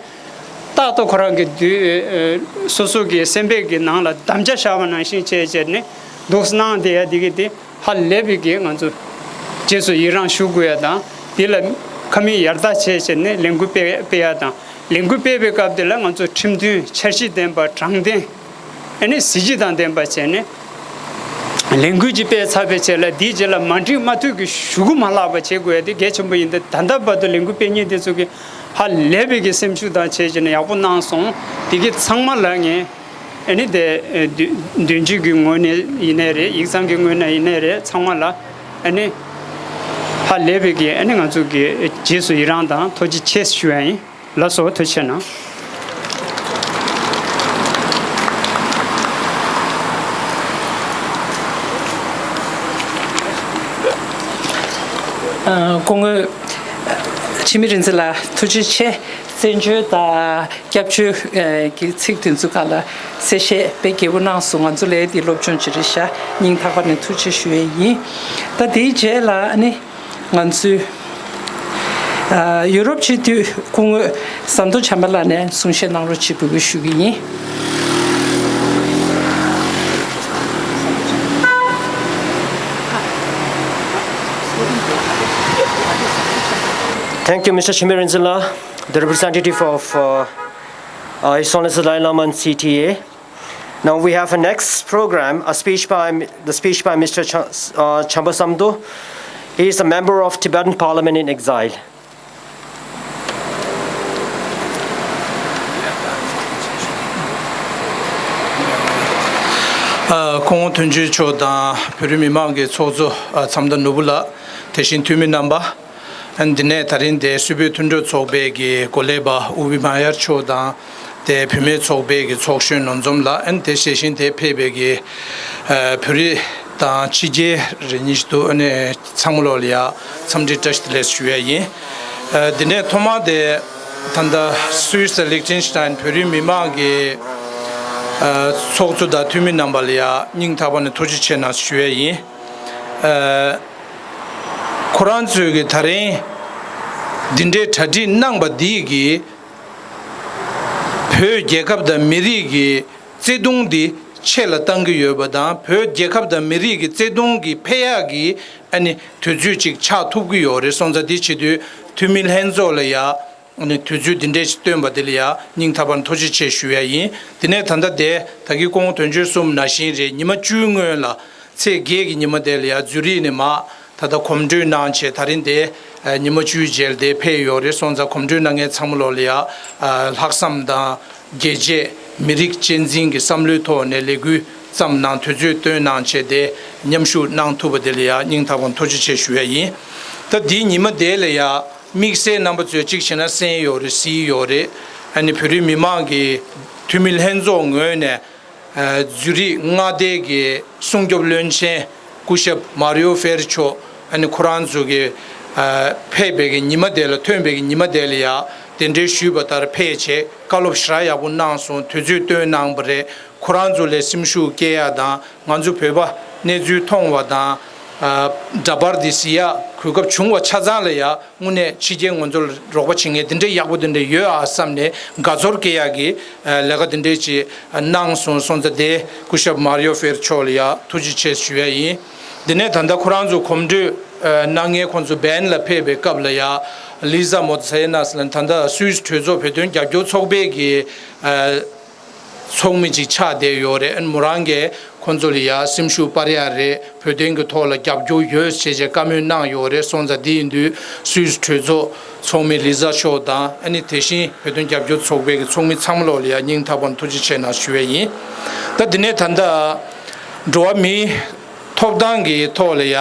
རྟག་ཏུ་ཁོ་རང་གི་དུས་སོ་སོ་གི་སེམས་པའི་གི་ནང་ལ་དམ་བཅའ་བཞག་པ་ནང་བཞིན་བྱས་བྱས་ནས་འདུག་གནང་བསྡད་ཡ་འདི་གི་དེ་ཧ་ལས་པའི་གི་ང་ཚོ་རྗེས་སུ་ཡི་རང་ཞུ་དགོས་ཡ་དང་། དེ་ལ་ཁ་མིག་ཡར་ལྟ་བྱས་བྱས་ནས་ལས་འགུལ་སྤེལ་སྤེལ་ཡ་དང་། ལས་འགུལ་སྤེལ་བའི་སྐབས་དེ་ལ་ང་ཚོ་ཁྲིམས་མཐུན་འཆར་གཞི་ལྡན་པ་དྲང་བདེན། ཨ་ནི་གཟི་བརྗིད་དང་ལྡན་པ་བྱས་ནས་ལས་འགུལ་ཅིག་སྤེལ་ཚར་བའི་རྗེས་ལ་དེའི་རྗེས་ལ་མ་འགྲིག་མ་མཐུན་གྱི་ཞུ་གུ་མ་བརླག་པ་བྱེད་དགོས་ཡ་དེ་གལ་ཆེན་པོ་ཡིན། ད་ད་ལྟ་བར་དུ་ལས་འགུལ་སྤེལ་མཁན་དེ་ཚོ་གིས་ཧ་ལས་པའི་གི་སེམས་ཤུགས་དང་བྱས་བྱས་ནས་ཡག་པོ་གནང་སོང་། དེ་གི་ཚང་མ་ལ་ངས་ཨ་ནི་དེ་ཨ་འདོན་འདོན་སྤྱོད་ཀྱི་ངོས་ནས་ཡིན་ནའི་རེད། ཡིག་ཚང་གི་ངོས་ནས་ཡིན་ནའི་རེད། ཚང་མ་ལ་ཨ་ནི་ཧ་ལས་པའི་གི་ཨ་ནི་ང་ཚོ་གི་རྗེས་སུ་ཡི་རང་དང་ཐུགས་རྗེ་ཆེ་ཞུ་ཡ་ཡིན། ལགས་སོ། ཐུགས་རྗེ་གནང་། ཨ། སྐུ་ངོ་འཆི་མེད་རིག་འཛིན་ལགས་ཐུགས་རྗེ་ཆེ། བཙན་བྱོལ་དང་སྐྱབས་བཅོལ་གྱི་ཚིག་དེ་ཚོ་སྒང་ལ་གསལ་བཤད་དཔེ་རྒྱས་པོ་གནང་སོང་། ང་ཚོ་ལ་དེ་སློབ་སྦྱོང་ཅིག་རེད་ཤག་སྙིང་ཐག་པ་ནས་ཐུགས་རྗེ་ཆེ་ཞུ་ཡས་ཡིན། ད་དེའི་རྗེས་ལ་ཨ་ནི་ང་ཚོའི་ཨ་ཡུ་རོབ་སྤྱི་འཐུས་སྐུ་ངོ་ཟམ་གདོང་བྱམས་པ་ལགས་ནས་གསུང་བཤད་གནང་རོགས་ཅེས་འབོད་སྐུལ་ཞུ་གི་ཡིན། Thank you, Mister Chimay Rinzila, the representative of uh, uh, His Holiness the Dalai Lama and C T A. Now we have a next program, a speech by the speech by Mister Ch- uh, Chamba Samdo. He is a member of Tibetan Parliament in exile. ཨ། སྐུ་ངོ་དོན་གཅོད་མཆོག་དང་བོད་རིགས་མི་མང་གི་ཚོགས་གཙོ་ཨ་མཚམས་བདའ་ནོར་བུ་ལགས། དེ་བཞིན་འཐུས་མི་རྣམ་པ། ཨ་ནི་འདི་ནས་ད་རིང་འདིར་སུད་བོད་མཐུན་གྲོས་ཚོགས་པའི་གི་འགོ་ལས་པ་ཨུ་བི་མ་ཡར་མཆོག་དང་། དེ་བུད་མེད་ཚོགས་པའི་གི་ཚོགས་གཞོན་ནོར་འཛོམས་ལགས། ཨ་ནི་དེ་བཞིན་དེར་ཕེབས་པའི་གི་ཨ་བོད་རིགས་དང་ཕྱི་རྒྱལ་རེ་གཉིས་ཤིག་འདུག་ཨ་ནི་ཚང་མ་ལོག་ལ་ཡ་འཚམས་འདྲི་བཀྲ་ཤིས་བདེ་ལེགས་ཞུ་ཡས་ཡིན། ཨ་འདི་ནས་ཐོག་མར་དེ་ད་ལྟ་སུད་སི་དང་ལིག་ཏེན་ཤི་ཏན་བོད་རིགས་མི་མང་གི་ཨ་ཚོགས་གཙོ་དང་འཐུས་མི་རྣམ་པ་ལ་ཡ་སྙིང་ཐག་པ་ནས་ཐུགས་རྗེ་ཆེ་གནང་ཞུ་ཡས་ཡིན། ཨ་ཁོ་རང་ཚོས་ཀྱི་ད་རིང་འདི་འདྲའི་གྲ་སྒྲིག་གནང་པ་འདི་གིས་བོད་རྒྱལ་ཁབ་དང་མི་རིགས་ཀྱི་བརྩེ་དུང་འདི་ཆེ་ལ་བཏང་གི་ཡོད་པ་དང་། བོད་རྒྱལ་ཁབ་དང་མི་རིགས་ཀྱི་བརྩེ་དུང་གི་འཕེལ་ཡག་གི་ཨ་ནི་དུས་ཚོད་ཅིག་ཆགས་ཐུབ་ཀྱི་ཡོད་རེད་སོང་ཙང་། འདི་བྱེད་དུས་འཐུས་མི་ལྷན་ཚོགས་ལ་ཡ་ཨ་ནི་དུས་ཚོད་འདི་འདྲས་ཤིག་བཏོན་པ་དེ་ལ་ཡ་སྙིང་ཐག་པ་ནས་ཐུགས་རྗེ་ཆེ་ཞུ་ཡ་ཡིན། དེ་ནས་ད་ལྟ་དེ་ད་གིན་སྐུ་ངོ་དོན་གཅོད་གསུངས་པ་ནང་བཞིན་རེད། ཉི་མ་བཅུའི་སྔོན་ལ་ཚེས་བརྒྱད་ཀྱི་ཉི་མ་དེ་ལ་ཡ་ཛུ་རིག་ནས་མར་ད་ལྟ་གོམ་བགྲོད་གནང་བྱས་ད་རིང་དེ་ཨ་ཉི་མ་བཅུའི་རྗེས་ལ་དེ་ཕེབས་ཡོད་རེད་སོང་ཙང་། གོམ་བགྲོད་གནང་མཁན་ཚང་མ་ལོག་ལ་ཡ་ཨ་ལྷག་བསམ་དང་། རྒྱལ་གཅེས་མི་རིགས་གཅེས་འཛིན་གྱི་བསམ་བློའི་ཐོག་ནས་ལས་འགུལ་བརྩམས་གནང་། དུས་ཚོད་བཏོན་གནང་བྱས་ཏེ་མཉམ་ཞུགས་གནང་ཐུབ་པ་དེ་ལ་ཡང་སྙིང་ཐག་པ་ཐུགས་རྗེ་ཆེ་ཞུ་ཡ་ཡིན། ད་འདིའི་ཉི་མ་དེ་ལ་ཡང་དམིགས་བསལ་རྣམ་པ་ཚོས་གཅིག་བྱས་ན་གསན་ཡོད་རེད། གཟིགས་ཡོད་རེད། ཨ་ནི་བོད་རིགས་མི་མང་གི་འཐུས་མི་ལྷན་ཚོགས་ངོས་ནས་ཨ་ཛུ་རིག་མངའ་སྡེ་གི་སྲུང་སྐྱོབ་བློན་ཆེན་སྐུ་ཞབས་མཱ་རི་ཡོ་ཧྥེར་མཆོག་ཨ་ནི་ཁོ་རང་ཚོ་གི་ཨ་ཕེབས་པའི་གི་ཉི་མ་དེ་ལ། ཐོན་པའི་གི་ཉི་མ་དེ་ལ་ཡང་གདན་འདྲེན་ཞུས་པ་ལྟར་ཕེབས་བྱས་བཀའ་སློབ་ཞེ་དྲག་ཡག་པོ་གནང་སོང་། དུས་ཚོད་བཏོན་གནང་བ་རེད། ཁོ་རང་ཚོ་ལ་སེམས་ཤུགས་སྐྱེད་ཡག་དང་། ང་ཚོ་བོད་པ་གནས་ཚུལ་མཐོང་བ་དང་། ཨ་འདྲ་པར་འདི་གཟིགས་ཡག་གོ་སྐབས་བྱུང་བ་ཆ་ཚང་ལ་ཡང་དངོས་གནས་ཕྱི་རྒྱལ་ང་ཚོ་ལ་རོགས་པ་བྱེད་མཁན་དེ་འདྲའི་ཡག་པོ་དེ་འདྲ་ཡོད་ཨ་བསམ་ནས་དགའ་ཚོར་སྐྱེ་ཡག་གི་ཨ་ལས་ཀ་དེ་འདྲའི་ཅིག་གནང་སོང་སོང་ཙང་། དེ་སྐུ་ཞབས་མཱ་རི་ཡོ་ཧྥེར་མཆོག་ལ་ཡང་ཐུགས་རྗེ་ཆེ་ཞུ་ཡ་ཡིན། དེ་ནས་ད་ལྟ་ཁོ་རང་ཚོ་གོམ་བགྲོད་ཨ་གནང་མཁན་ཁོང་ཚོ་བན་ལ་ཕེབས་པའི་སྐབས་ལ་ཡང་ལི་ཛ་མོ་ཚ་ཡེ་ནས་ལ་ད་ལྟ་སུད་སི་གྲོས་ཚོགས་བོད་དོན་རྒྱབ་སྐྱོར་ཚོགས་པའི་གི་ཨ་ཚོགས་མི་ཅིག་ཆགས་བསྡད་ཡོད་རེད། ཨ་ནི་མོ་རང་གིས་ཁོང་ཚོ་ལ་ཡ་སེམས་ཤུགས་སྤར་ཡ་རེད། བོད་དོན་གྱི་ཐོག་ལ་རྒྱབ་སྐྱོར་ཡོད་ཅེས་བྱས་བཀའ་མོལ་གནང་ཡོད་རེད་སོང་ཙང་། དེ་ཡིན་དུས་སུད་སི་གྲོས་ཚོགས་ཚོགས་མི་ལི་ཛ་མཆོག་དང་། ཨ་ནི་དེ་བཞིན་བོད་དོན་རྒྱབ་སྐྱོར་ཚོགས་པའི་གི་ཚོགས་མི་ཚང་མ་ལོག་ལ་ཡ་སྙིང་ཐག་པ་ནས་ཐུགས་རྗེ་ཆེ་གནང་ཞུ་ཡས་ཡིན། ད་དེ་ནས་ད་ལྟ་འགྲོ་བ་མིའི་ཐོབ་ཐང་གི་ཐོག་ལ་ཡ།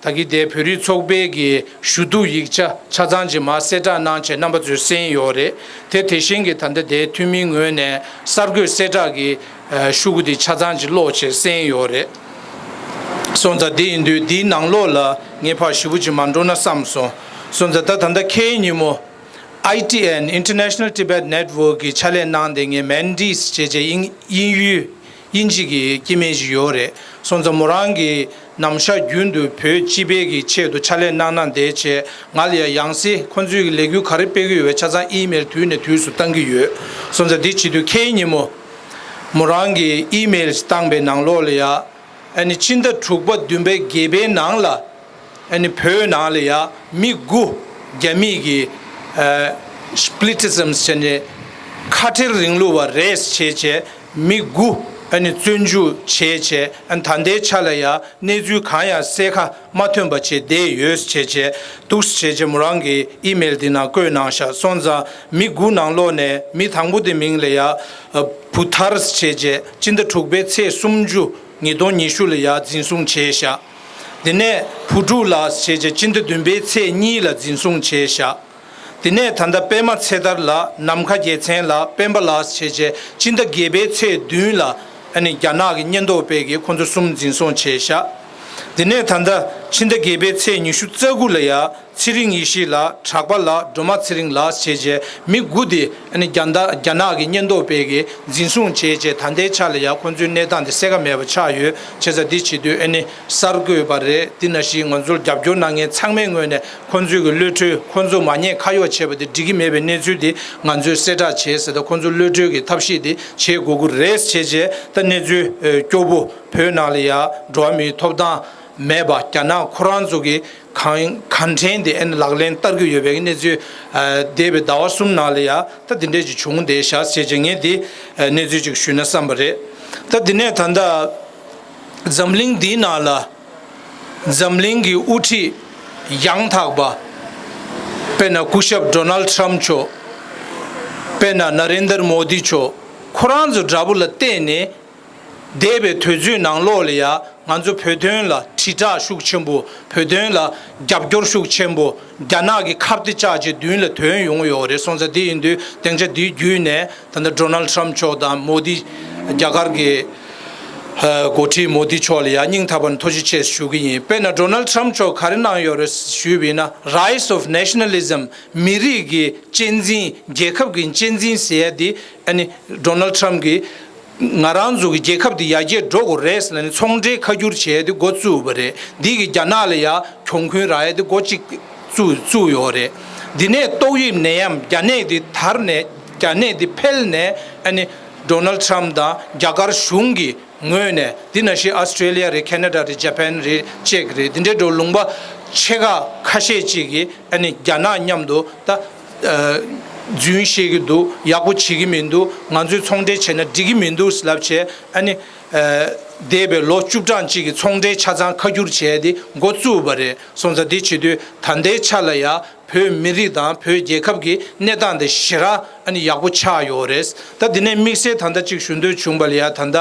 ད་གི་དེ་བོད་རིགས་ཚོགས་པའི་གི་ཞུ་གཏུག་ཡིག་ཆ་ཆ་ཚང་ཅིག་མར་གསལ་བསྒྲགས་གནང་བྱས་རྣམ་པ་ཚོས་གསན་ཡོད་རེད། དེ་དེ་བཞིན་གྱི་ད་ལྟ་དེའི་འཐུས་མིའི་ངོས་ནས་གསར་འགོད་གསལ་བསྒྲགས་ཀྱི་ཤོག་གུ་དེ་ཆ་ཚང་ཅིག་ཀློག་བྱས་གསན་ཡོད་རེད། སོང་ཙང་དེ་ཡིན་དུས་དེའི་ནང་ལོགས་ལ་ངས་ཕར་ཞེ་པོ་ཅིག་མ་འགྲོ་ན་བསམ་སོང་། སོང་ཙང་ད་ད་ལྟ་ཁའི་ཉིན་མོ་ཨའི་ཊི་ཨེན། International Tibet Network གི་ཕྱག་ལས་གནང་བསྡད་མཁན་མན་ཌིས་བྱས་བྱས་དབྱིན་དབྱིན་ཡུལ་དབྱིན་ཇི་གི་སྐྱེ་དམན་ཞིག་ཡོད་རེད། སོང་ཙང་མོ་རང་གིས་ནམ་ཞག་རྒྱུན་དུ་བོད་སྤྱི་པའི་གི་ཆེད་དུ་ཕྱག་ལས་གནང་གནང་བསྡད་བྱས། ང་ལ་ཡང་ཡང་སེ་ཁོང་ཚོའི་གི་ལས་འགུལ་ག་རེ་སྤེལ་གི་ཡོད་པའི་ཆ་ཚང་ཨི་མེལ་དུས་ནས་དུས་སུ་བཏང་གི་ཡོད། སོང་ཙང་འདི་བྱེད་དུས་ཁའི་ཉིན་མོ་མོ་རང་གིས་ཨི་མེལ་བཏང་པའི་ནང་ལོགས་ལ་ཡ། ཨ་ནི་ཕྱི་ཟླ་དྲུག་པ་བདུན་པའི་བརྒྱད་པའི་ནང་ལ། ཨ་ནི་བོད་ནང་ལ་ཡ་མི་དགུ་རྒྱ་མིས་ཀྱི་ཨ་སྤི་ལི་ཊི་ཟམ་ཟེར་ནས་ཁ་བྲལ་རིང་ལུགས་པ་རེད་བྱས་བྱས་མི་དགུ་ཨ་ནི་བཙོན་འཇུག་བྱས་བྱས། ཨ་ནི་ད་ལྟའི་ཆ་ལ་ཡ་གནས་ཚུལ་གང་ཡང་གསལ་ཁ་མ་ཐོན་པ་བྱས་བསྡད་ཡོད་བྱས་བྱས་འདུག་བྱས་བྱས་མོ་རང་གིས་ཨི་མེལ་འདི་ནང་བཀོད་གནང་ཤག་སོང་ཙང་མི་དགུ་ནང་ལོགས་ནས་མི་དང་པོ་དེ་མིང་ལ་ཡ་བུ་ཐར་བྱས་བྱས་སྤྱི་ཟླ་དྲུག་པའི་ཚེས་སུམ་ཅུ་ཉིས་སྟོང་ཉི་ཤུ་ལ་ཡ་འཛིན་བཟུང་བྱས་ཤག་དེ་ནས་བུ་ཕྲུག་ལགས་བྱས་བྱས་སྤྱི་ཟླ་བདུན་པའི་ཚེས་གཉིས་ལ་འཛིན་བཟུང་བྱས་ཤག་དེ་ནས་ད་ལྟ་པད་མ་ཚེ་ཐར་ལགས། ནམ་མཁའ་རྒྱལ་མཚན་ལགས། སྤེན་པ་ལགས་བྱས་བྱས་སྤྱི་ཟླ་བརྒྱད་པའི་ཚེས་བདུན་ལ་ཨ་ནི་རྒྱ་ནག་གི་ཉེན་རྟོག་པས་ཀྱིས་ཁོང་ཚོ་གསུམ་འཛིན་བཟུང་བྱས་ཤག་དེ་ནས་ད་ལྟ་ཕྱི་ཟླ་བརྒྱད་པའི་ཚེས་ཉི་ཤུ་རྩ་དགུ་ལ་ཡ། ཚེ་རིང་ཡེ་ཤེས་ལགས། གྲགས་པ་ལགས། སྒྲོལ་མ་ཚེ་རིང་ལགས་བྱས་བྱས་མི་དགུ་དེ་ཨ་ནི་རྒྱ་ནག་རྒྱ་ནག་གི་ཉེན་རྟོག་པས་ཀྱིས་འཛིན་བཟུང་བྱས་བྱས་ད་ལྟའི་ཆ་ལ་ཡ་ཁོང་ཚོའི་གནས་སྟངས་དེ་གསལ་ཁ་མེད་པ་ཆགས་ཡོད། བྱས་ཙང་འདི་བྱེད་དུས་ཨ་ནི་གསར་འགོད་པ་རེད། འདི་ནང་བཞིན་ང་ཚོར་རྒྱབ་སྐྱོར་གནང་མཁན་ཚང་མའི་ངོས་ནས་ཁོང་ཚོའི་གི་གློད་གྲོལ། ཁོང་ཚོ་མ་ཉེས་ཁ་གཡོགས་བྱས་པ་དེ་འགྲིག་གི་མེད་པའི་གནས་ཚུལ་དེ་ང་ཚོས་གསལ་བསྒྲགས་བྱས་ཟེར། ད་ཁོང་ཚོ་གློད་གྲོལ་གྱི་ཐབས་ཤེས་དེ་བྱེད་དགོས་ཀྱི་རེད་བྱས་བྱས། ད་གནས་ཚུལ་ཨ་སྐྱོ་པོ། བོད་ནང་ལ་ཡ་འགྲོ་བ་མིའི་ཐོབ་ཐང་མེད་པ། རྒྱ་ནག་ཁོ་རང་ཚོ་གི་གང་གང་དྲན་དེ་ཨ་ནི་ལག་ལེན་བསྟར་གྱི་ཡོད་པའི་གནས་ཚུལ་ཨ་འདས་པའི་ཟླ་བ་གསུམ་ནང་ལ་ཡ་ད་འདི་འདྲས་ཅིག་བྱུང་བསྡད་ཤག་བྱས་བྱས་ངས་འདི་ཨ་གནས་ཚུལ་ཅིག་ཞུས་ན་བསམ་པ་རེད། ད་འདི་ནས་ད་ལྟ་འཛམ་གླིང་འདིའི་ནང་ལ་འཛམ་གླིང་གི་དབུ་ཁྲིད་ཡང་དག་པ། དཔེར་ན་སྐུ་ཞབས་ཌོ་ནལ་ཊམ་མཆོག་དཔེར་ན་ན་རེན་དར་མོ་དི་མཆོག་ཁོ་རང་ཚོ་འདྲ་པོ་ལ་བལྟས་ནས། འདས་པའི་དུས་ཚོད་ནང་ལོགས་ལ་ཡ་ང་ཚོ་བོད་དོན་ལ་དྲིལ་བསྒྲགས་ཤུགས་ཆེན་པོ། བོད་དོན་ལ་རྒྱབ་སྐྱོར་ཤུགས་ཆེན་པོ། རྒྱ་ནག་གི་ཁ་གཏད་བཅག་བྱས་མདུན་ལ་ཐོན་ཡོང་ཡོད་རེད། སོང་ཙང་དེ་ཡིན་དུས་སྡིངས་ཆ་འདིའི་བརྒྱུད་ནས་ད་ལྟ་ཌོ་ནལ་ཊམ་མཆོག་དང་མོ་དི། རྒྱ་གར་གྱི་ཨ་འགོ་ཁྲིད་མོ་དི་མཆོག་ལ་ཡ་སྙིང་ཐག་པ་ནས་ཐུགས་རྗེ་ཆེ་ཞུ་གི་ཡིན། དཔེར་ན་ཌོ་ནལ་ཊམ་མཆོག་ག་རེ་གནང་ཡོད་རེད་ཞུས་པ་ཡིན་ན། Rise of Nationalism། མི་རིགས་ཀྱི་གཅེས་འཛིན། རྒྱལ་ཁབ་ཀྱི་གཅེས་འཛིན་ཟེར་ཡ་དེ་ཨ་ནི་ཌོ་ནལ་ཊམ་གྱིས། ང་རང་ཚོ་གི་རྒྱལ་ཁབ་འདི་ཡར་རྒྱས་འགྲོ་དགོས་རེད་ཟེར་ནས་ཚོང་འབྲེལ་ཁ་བསྒྱུར་བྱས་ཏེ་འགོ་བཙུགས་པ་རེད། འདི་གིས་རྒྱ་ནག་ལ་ཡ་གྱོང་གུན་རག་ཡ་དེ་འགོ་གཅིག་བཙུགས་བཙུགས་ཡོད་རེད། འདི་ནས་ཏོག་དབྱིབས་ནད་ཡམས་རྒྱ་ནད་འདི་དར་ནས། རྒྱ་ནད་འདི་འཕེལ་ནས་ཨ་ནི་ཌོ་ནལ་ཊམ་དང་རྒྱ་གར་གཞུང་གི་ངོས་ནས། འདི་ནང་བཞིན་ཨོ་སི་ཀྲེ་ལི་ཡ་རེད། ཁེ་ན་ཌ་རེད། ཇ་པན་རེད། ཅེག་རེད། འདི་འདྲའི་འགྲོ་ལུང་པ་ཆེ་ཁག་ཁ་ཤས་ཅིག་གིས་ཨ་ནི་རྒྱ་ནག་མཉམ་དུ་ད། ཨ་རྫུན་བཤད་ཀྱི་འདུག་ཡག་པོ་བྱེད་ཀྱི་མི་འདུག་ང་ཚོས་ཚོང་འབྲེལ་བྱས་ན་འགྲིག་གི་མི་འདུག་ལབ་བྱས་ཨ་ནི། ཨ་འདས་པའི་ལོ་བཅུ་གྲངས་གཅིག་གི་ཚོང་འབྲེལ་ཆ་ཚང་ཁ་བསྒྱུར་བྱས་ཏེ་འགོ་བཙུགས་པ་རེད། སོང་ཙང་འདི་བྱེད་དུས་ད་ལྟའི་ཆ་ལ་ཡ་བོད་མི་རིགས་དང་བོད་རྒྱལ་ཁབ་ཀྱི་གནས་སྟངས་དེ་ཞེ་དྲག་ཨ་ནི་ཡག་པོ་ཆགས་ཡོད་རེད། ད་འདི་ནས་དམིགས་བསལ་ད་ལྟ་གཅིག་ཞུ་འདོད་བྱུང་བ་ལ་ཡ། ད་ལྟ་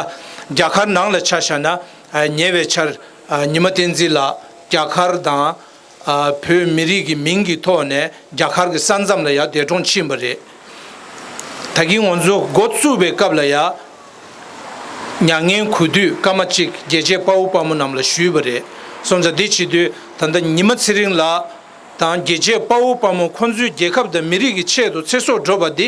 རྒྱ་གར་ནང་ལ་ཆ་བཞག་ན། ཨ་ཉེ་བའི་ཆར་ཨ་ཉི་མ་བསྟན་འཛིན་ལགས་རྒྱ་གར་དང་། ཨ་བོད་མི་རིགས་ཀྱི་མིང་གི་ཐོག་ནས་རྒྱ་གར་གྱི་ས་མཚམས་ལ་ཡར་འདས་གྲོངས་ཕྱིན་པ་རེད། ད་གིན་ང་ཚོ་འགོ་བཙུགས་པའི་སྐབས་ལ་ཡ། མྱ་ངན་གུས་འདུད་སྐར་མ་གཅིག་རྒྱལ་གཅེས་དཔའ་བོ་དཔའ་མོ་རྣམས་ལ་ཞུས་པ་རེད། སོང་ཙང་འདི་བྱེད་དུས་ད་ལྟ་ཉི་མ་ཚེ་རིང་ལགས་དང་རྒྱལ་གཅེས་དཔའ་བོ་དཔའ་མོ་ཁོང་ཚོའི་རྒྱལ་ཁབ་དང་མི་རིགས་ཀྱི་ཆེད་དུ་ཚེ་སྲོག་བསྒྲུབས་པ་འདི།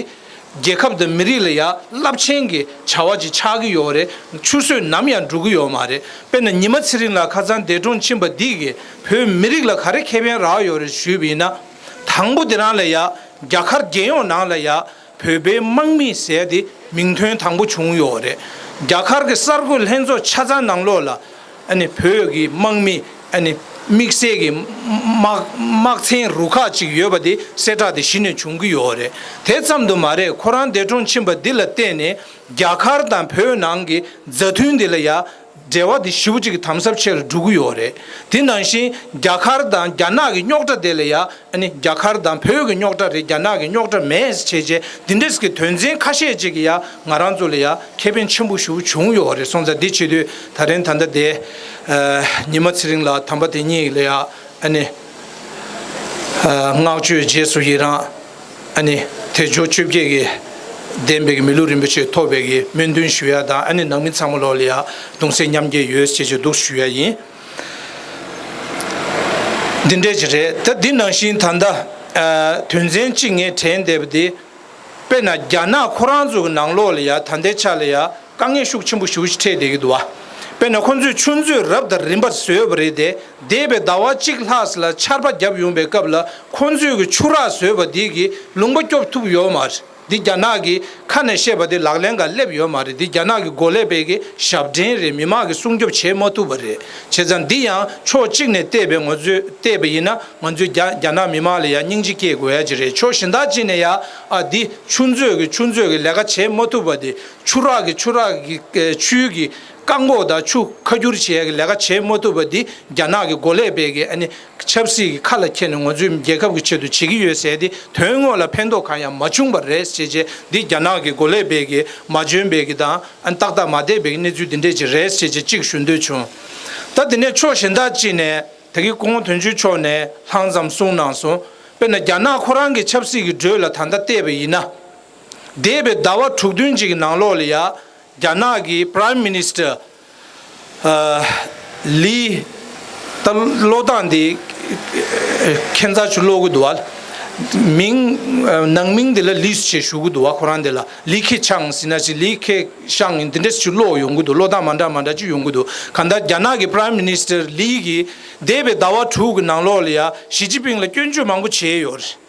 རྒྱལ་ཁབ་དང་མི་རིགས་ལ་ཡ་རླབས་ཆེན་གྱི་བྱ་བ་ཅིག་ཆགས་ཀྱི་ཡོད་རེད། ཆུད་ཟོས་ནམ་ཡང་འགྲོ་གི་ཡོད་མ་རེད། དཔེར་ན་ཉི་མ་ཚེ་རིང་ལགས་ཁ་སང་འདས་གྲོངས་ཕྱིན་པ་འདི་གིས་བོད་མི་རིགས་ལ་ག་རེ་ཁེ་ཕན་རག་ཡོད་རེད་ཞུས་པ་ཡིན་ན། དང་པོ་དེ་རང་ལ་ཡ་རྒྱ་གར་རྒྱལ་ཡོངས་ནང་ལ་ཡ་བོད་པའི་དམག་མི་ཟེར་དེ་མིང་ཐོན་དང་པོ་བྱུང་ཡོད་རེད། རྒྱ་གར་གྱི་གསར་འགོད་ལྷན་ཚོགས་ཆ་ཚང་ནང་ལོགས་ལ། ཨ་ནི་བོད་ཀྱི་དམག་མི། ཨ་ནི་དམིགས་བསལ་གྱི་དམག་དམག་ཆེན་རུ་ཁག་ཅིག་ཡོད་པ་དེ་གསལ་བསྒྲགས་དེ་གཞི་ནས་བྱུང་གི་ཡོད་རེད། དེ་ཙམ་དུ་མ་རེད། ཁོ་རང་འདས་གྲོངས་ཕྱིན་པ་འདི་ལ་བརྟེན་ནས་རྒྱ་གར་དང་བོད་ནང་གི་མཛའ་མཐུན་འདི་ལ་ཡ་ འབྲེལ་བ་འདི་ཞེ་པོ་ཅིག་གི་དམ་ཟབ་ཆེ་རུ་འགྲོ་གི་ཡོད་རེད། དེ་ནང་བཞིན་རྒྱ་གར་དང་རྒྱ་ནག་གི་རྙོག་དྲ་དེ་ལ་ཡ་ཨ་ནི་རྒྱ་གར་དང་བོད་ཀྱི་རྙོག་དྲ་རེད། རྒྱ་ནག་གི་རྙོག་དྲ་མེད་བྱས་རྗེས་འདི་འདྲས་ཀྱི་དོན་ཚན་ཁ་ཤས་ཅིག་གི་ཡ་ང་རང་ཚོ་ལ་ཡ་ཁེ་ཕན་ཆེན་པོ་ཞེ་པོ་བྱུང་ཡོད་རེད། སོང་ཙང་འདི་བྱེད་དུས་ད་རིང་ད་ལྟ་དེ་ཉི་མ་ཚེ་རིང་ལགས་དམ་པ་དེ་གཉིས་ལ་ཡ་ཨ་ནི། བསྔགས་བརྗོད་རྗེས་སུ་ཡི་རང་། ཨ་ནི་དལ་འབྱོར་བཅོ་བརྒྱད་ཀྱི་ལྡན་པའི་མི་ལུས་རིན་པོ་ཆེ་ཐོབ་པའི་གི་སྨོན་འདུན་ཞུ་ཡ་དང་། ཨ་ནི་ནང་མི་ཚང་མ་ལོག་ལ་ཡ་གདུང་སེམས་མཉམ་སྐྱེད་ཡོད་ཅེས་ཀྱི་འདུག་ཞུ་ཡ་ཡིན། འདི་འདྲས་ཀྱི་རེད། ད་འདི་ནང་བཞིན་ད་ལྟ་དོན་ཚན་གཅིག་ངས་དྲན་བསྡད་པ་འདི། དཔེར་ན་རྒྱ་ནག་ཁོ་རང་ཚོ་གི་ནང་ལོགས་ལ་ཡ་ད་ལྟའི་ཆ་ལ་ཡ་དཀའ་ངལ་ཤུགས་ཆེན་པོ་ཞེ་པོ་ཞིག་འཕྲད་བསྡད་ཀྱི་འདུག་བ། དཔེར་ན་ཁོ་ཚོས་ཆུ་མཛོད་རབ་དང་རིམ་པར་བཟོས་པ་རེད་དེ། འདས་པའི་ཟླ་བ་གཅིག་ལྷག་ཙམ་ལ་ཆར་པ་བརྒྱབ་ཡོང་པའི་སྐབས་ལ་ཁོ་ཚོས་གི་ཆུ་རགས་བཟོས་པ་འདི་གིས་ལུང་པ་སྐྱོབ་ཐུབ་ཡོད་མ་རེད། འདི་རྒྱ་ནག་གི་ཁ་ནས་བཤད་པ་དེ་ལག་ལེན་ག་སླེབས་ཡོད་མ་རེད། འདི་རྒྱ་ནག་གི་འགོ་ལས་པའི་གི་ཞབས་འདྲེན་རེད། མི་མང་གི་སྲུང་སྐྱོབ་བྱེད་མ་ཐུབ་པ་རེད། བྱས་ཙང་འདི་ཡང་ཕྱོགས་གཅིག་ནས་བལྟས་པའི་ང་ཚོས་བལྟས་པ་ཡིན་ན། ང་ཚོས་རྒྱ་རྒྱ་ནག་མི་མང་ལ་ཡང་སྙིང་རྗེ་སྐྱེ་དགོས་ཡ་ཅིག་རེད། ཕྱོགས་གཞན་དག་ཅིག་ནས་ཡ་ཨ་འདི་ཆུ་མཛོད་ཀྱི་ཆུ་མཛོད་ཀྱི་ལས་ཀ་བྱེད་མ་ཐུབ་པ་དེ། ཆུ་རགས་ཀྱི་ཆུ་རགས་ཀྱི་ཆུའི་གི་བཀག་འགོག་དང་ཆུ་ཁ་བསྒྱུར་བྱེད་ཡ་གི་ལས་ཀ་བྱེད་མ་ཐུབ་པ་འདི་རྒྱ་ནག་གི་འགོ་ལས་པའི་གི་ཨ་ནི་ཆབ་སྲིད་ཀྱི་ཁ་ལ་འཁྱེར་ནས་ང་ཚོའི་རྒྱལ་ཁབ་ཀྱི་ཆེད་དུ་བྱེད་ཀྱི་ཡོད་ཟེར་ཏེ། དོན་དངོས་ལ་ཕན་ཐོགས་གང་ཡང་མ་བྱུང་བ་རེད་ཟེར་བྱས། འདི་རྒྱ་ནག་གི་འགོ་ལས་པའི་གི་མ་འཇོན་པའི་གི་དང་ཨ་ནི་ཏག་ཏག་མ་བསྡད་པའི་གི་གནས་ཚུལ་འདི་འདྲས་ཅིག་རེད་ཟེར་བྱས་གཅིག་ཞུ་འདོད་བྱུང་། ད་དེ་ནས་ཕྱོགས་གཞན་དག་ཅིག་ནས་ད་གིན་སྐུ་ངོ་དོན་གཅོད་མཆོག་ནས་ལྷང་ཙམ་གསུངས་གནང་སོང་། དཔེར་ན་རྒྱ་ནག་ཁོ་རང་གི་ཆབ་སྲིད་ཀྱི་འགྲོས་ལ་ད་ལྟ་བལྟས་པ་ཡིན་ན། འདས་པའི་ཟླ་བ་དྲུག་བདུན་ཅིག་གི་ནང་ལོགས་ལ་ཡ། རྒྱ་ནག་གི་Prime Minister ལི། ད་བློ་བཏང་འདི་ཁྱད་མཚར་ཅིག་ཀློག་གི་འདུག་བ། མིང་ནང་མིང་འདི་ལ་ལིས་ཞེས་ཞུ་གི་འདུག་བ། ཁོ་རང་འདི་ལ་ལི་ཁེ་ཆང་ཟེར་ན་ཅིག་ལི་ཁེ་ཤང་འདི་འདྲ་ཅིག་ཀློག་ཡོང་གི་འདུག་བློ་བཏང་མ་འདྲ་མ་འདྲ་ཅིག་ཡོང་གི་འདུག་གང་ལྟར་རྒྱ་ནག་གི་Prime Minister ལི་གིས་འདས་པའི་ཟླ་བ་དྲུག་གི་ནང་ལོགས་ལ་ཡ་ཞི་ཅིན་ཕིང་ལ་སྐྱོན་བརྗོད་མང་པོ་བྱས་ཡོད་རེད།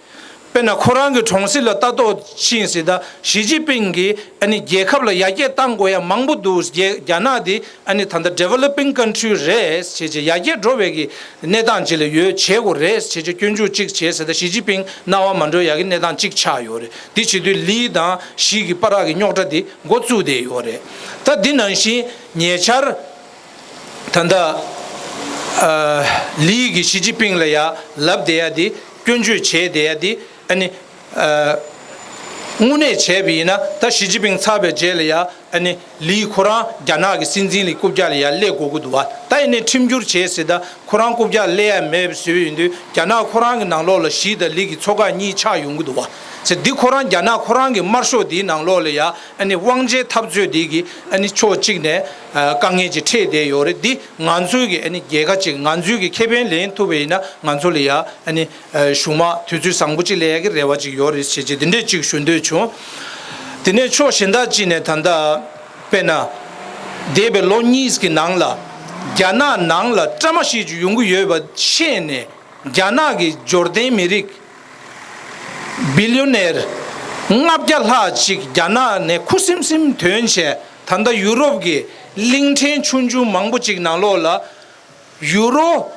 དཔེར་ན་ཁོ་རང་གི་གྲོང་གསེབ་ལ་ལྟ་རྟོག་ཕྱིན་ཟེར། ད་ཞི་ཅིན་ཕིང་གིས་ཨ་ནི་རྒྱལ་ཁབ་ལ་ཡར་རྒྱས་གཏང་དགོས་ཡ་མང་པོ་འདུག་རྒྱ་རྒྱ་ནག་འདི་ཨ་ནི་ད་ལྟ་Developing Country རེད་ཟེར་བྱས། ཡར་རྒྱས་འགྲོ་བའི་གི་གནས་སྟངས་ཅིག་ལ་ཡོད། བྱེད་དགོས་རེད་ཟེར་བྱས་སྐྱོན་བརྗོད་ཅིག་བྱས་ཟེར། ད་ཞི་ཅིན་ཕིང་རྣ་བ་མ་འགྲོ་ཡ་གི་གནས་སྟངས་ཅིག་ཆགས་ཡོད་རེད། འདི་བྱེད་དུས་ལི་དང་ཞི་གི་བར་གི་རྙོག་དྲ་འདི་འགོ་བཙུགས་བསྡད་ཡོད་རེད། ད་འདི་ནང་བཞིན་ཉེ་ཆར། ད་ལྟ་ཨ་ལི་གིས་ཞི་ཅིན་ཕིང་ལ་ཡ་ལབ་བསྡད་ཡ་དེ། སྐྱོན་བརྗོད་བྱས་བསྡད་ཡ་དེ། ཨ་ནི་ཨ་དངོས་གནས་བྱས་པ་ཡིན་ན། ད་ཞི་ཅིན་ཕིང་ཚར་བའི་རྗེས་ལ་ཡ་ཨ་ནི་ལི་ཁོ་རང་རྒྱ་ནག་གི་སྲིད་འཛིན་ལ་རྐུབ་བཀྱག་ལ་ཡ་སླེབས་དགོས་ཀྱི་འདུག་བ། ད་ཡིན་ནའི་ཁྲིམས་སྒྱུར་བྱས་ཟེར། ད་ཁོ་རང་རྐུབ་བཀྱག་སླེབས་ཡ་མེད་པ་བཟོས་ཡོང་དུས་རྒྱ་ནག་ཁོ་རང་གི་ནང་ལོགས་ལ་ཞི་དང་ལི་གི་ཚོ་ཁག་གཉིས་ཆགས་ཡོང་གི་འདུག་བ། ཟེར་འདི་ཁོ་རང་རྒྱ་ནག་ཁོ་རང་གི་དམར་ཤོག་འདིའི་ནང་ལོགས་ལ་ཡ་ཨ་ནི་དབང་ཆའི་འཐབ་རྩོད་འདི་གི་ཨ་ནི་ཕྱོགས་གཅིག་ནས་ཨ་དཀའ་ངལ་ཅིག་འཕྲད་བསྡད་ཡོད་རེད། འདི་ང་ཚོའི་གི་ཨ་ནི་རྒྱལ་ཁ་ཅིག་ང་ཚོའི་གི་ཁེ་ཕན་ལེན་ཐུབ་པ་ཡིན་ན་ང་ཚོ་ལ་ཡ་ཨ་ནི་ཨ་གཞུག་མ་དུས་ཚོད་བཟང་པོ་ཅིག་སླེབས་ཡ་གི་རེ་བ་ཅིག་ཡོད་རེད་ཟེར་བྱས་འདི་འདྲས་ཅིག་ཞུ་འདོད་བྱུང་། དེ་ནས་ཕྱོགས་གཞན་དག་ཅིག་ནས་ད་ལྟ་དཔེར་ན་འདས་པའི་ལོ་གཉིས་ཀྱི་ནང་ལ་རྒྱ་ནག་ནང་ལ་བཀྲ་མ་ཤིས་ཅིག་ཡོང་གི་ཡོད་པ་ཤེས་ནས། རྒྱ་ནག་གི་འབྱོར་ལྡན་མི་རིགས་བི་ལི་ཡོ་ནེར་ལྔ་བརྒྱ་ལྷག་ཅིག་རྒྱ་ནག་ནས་ཁུ་སིམ་སིམ་ཐོན་བྱས། ད་ལྟ་ཡུ་རོབ་ཀྱི་གླིང་ཕྲན་ཆུང་ཆུང་མང་པོ་ཅིག་ནང་ལོགས་ལ་ཡུ་རོ་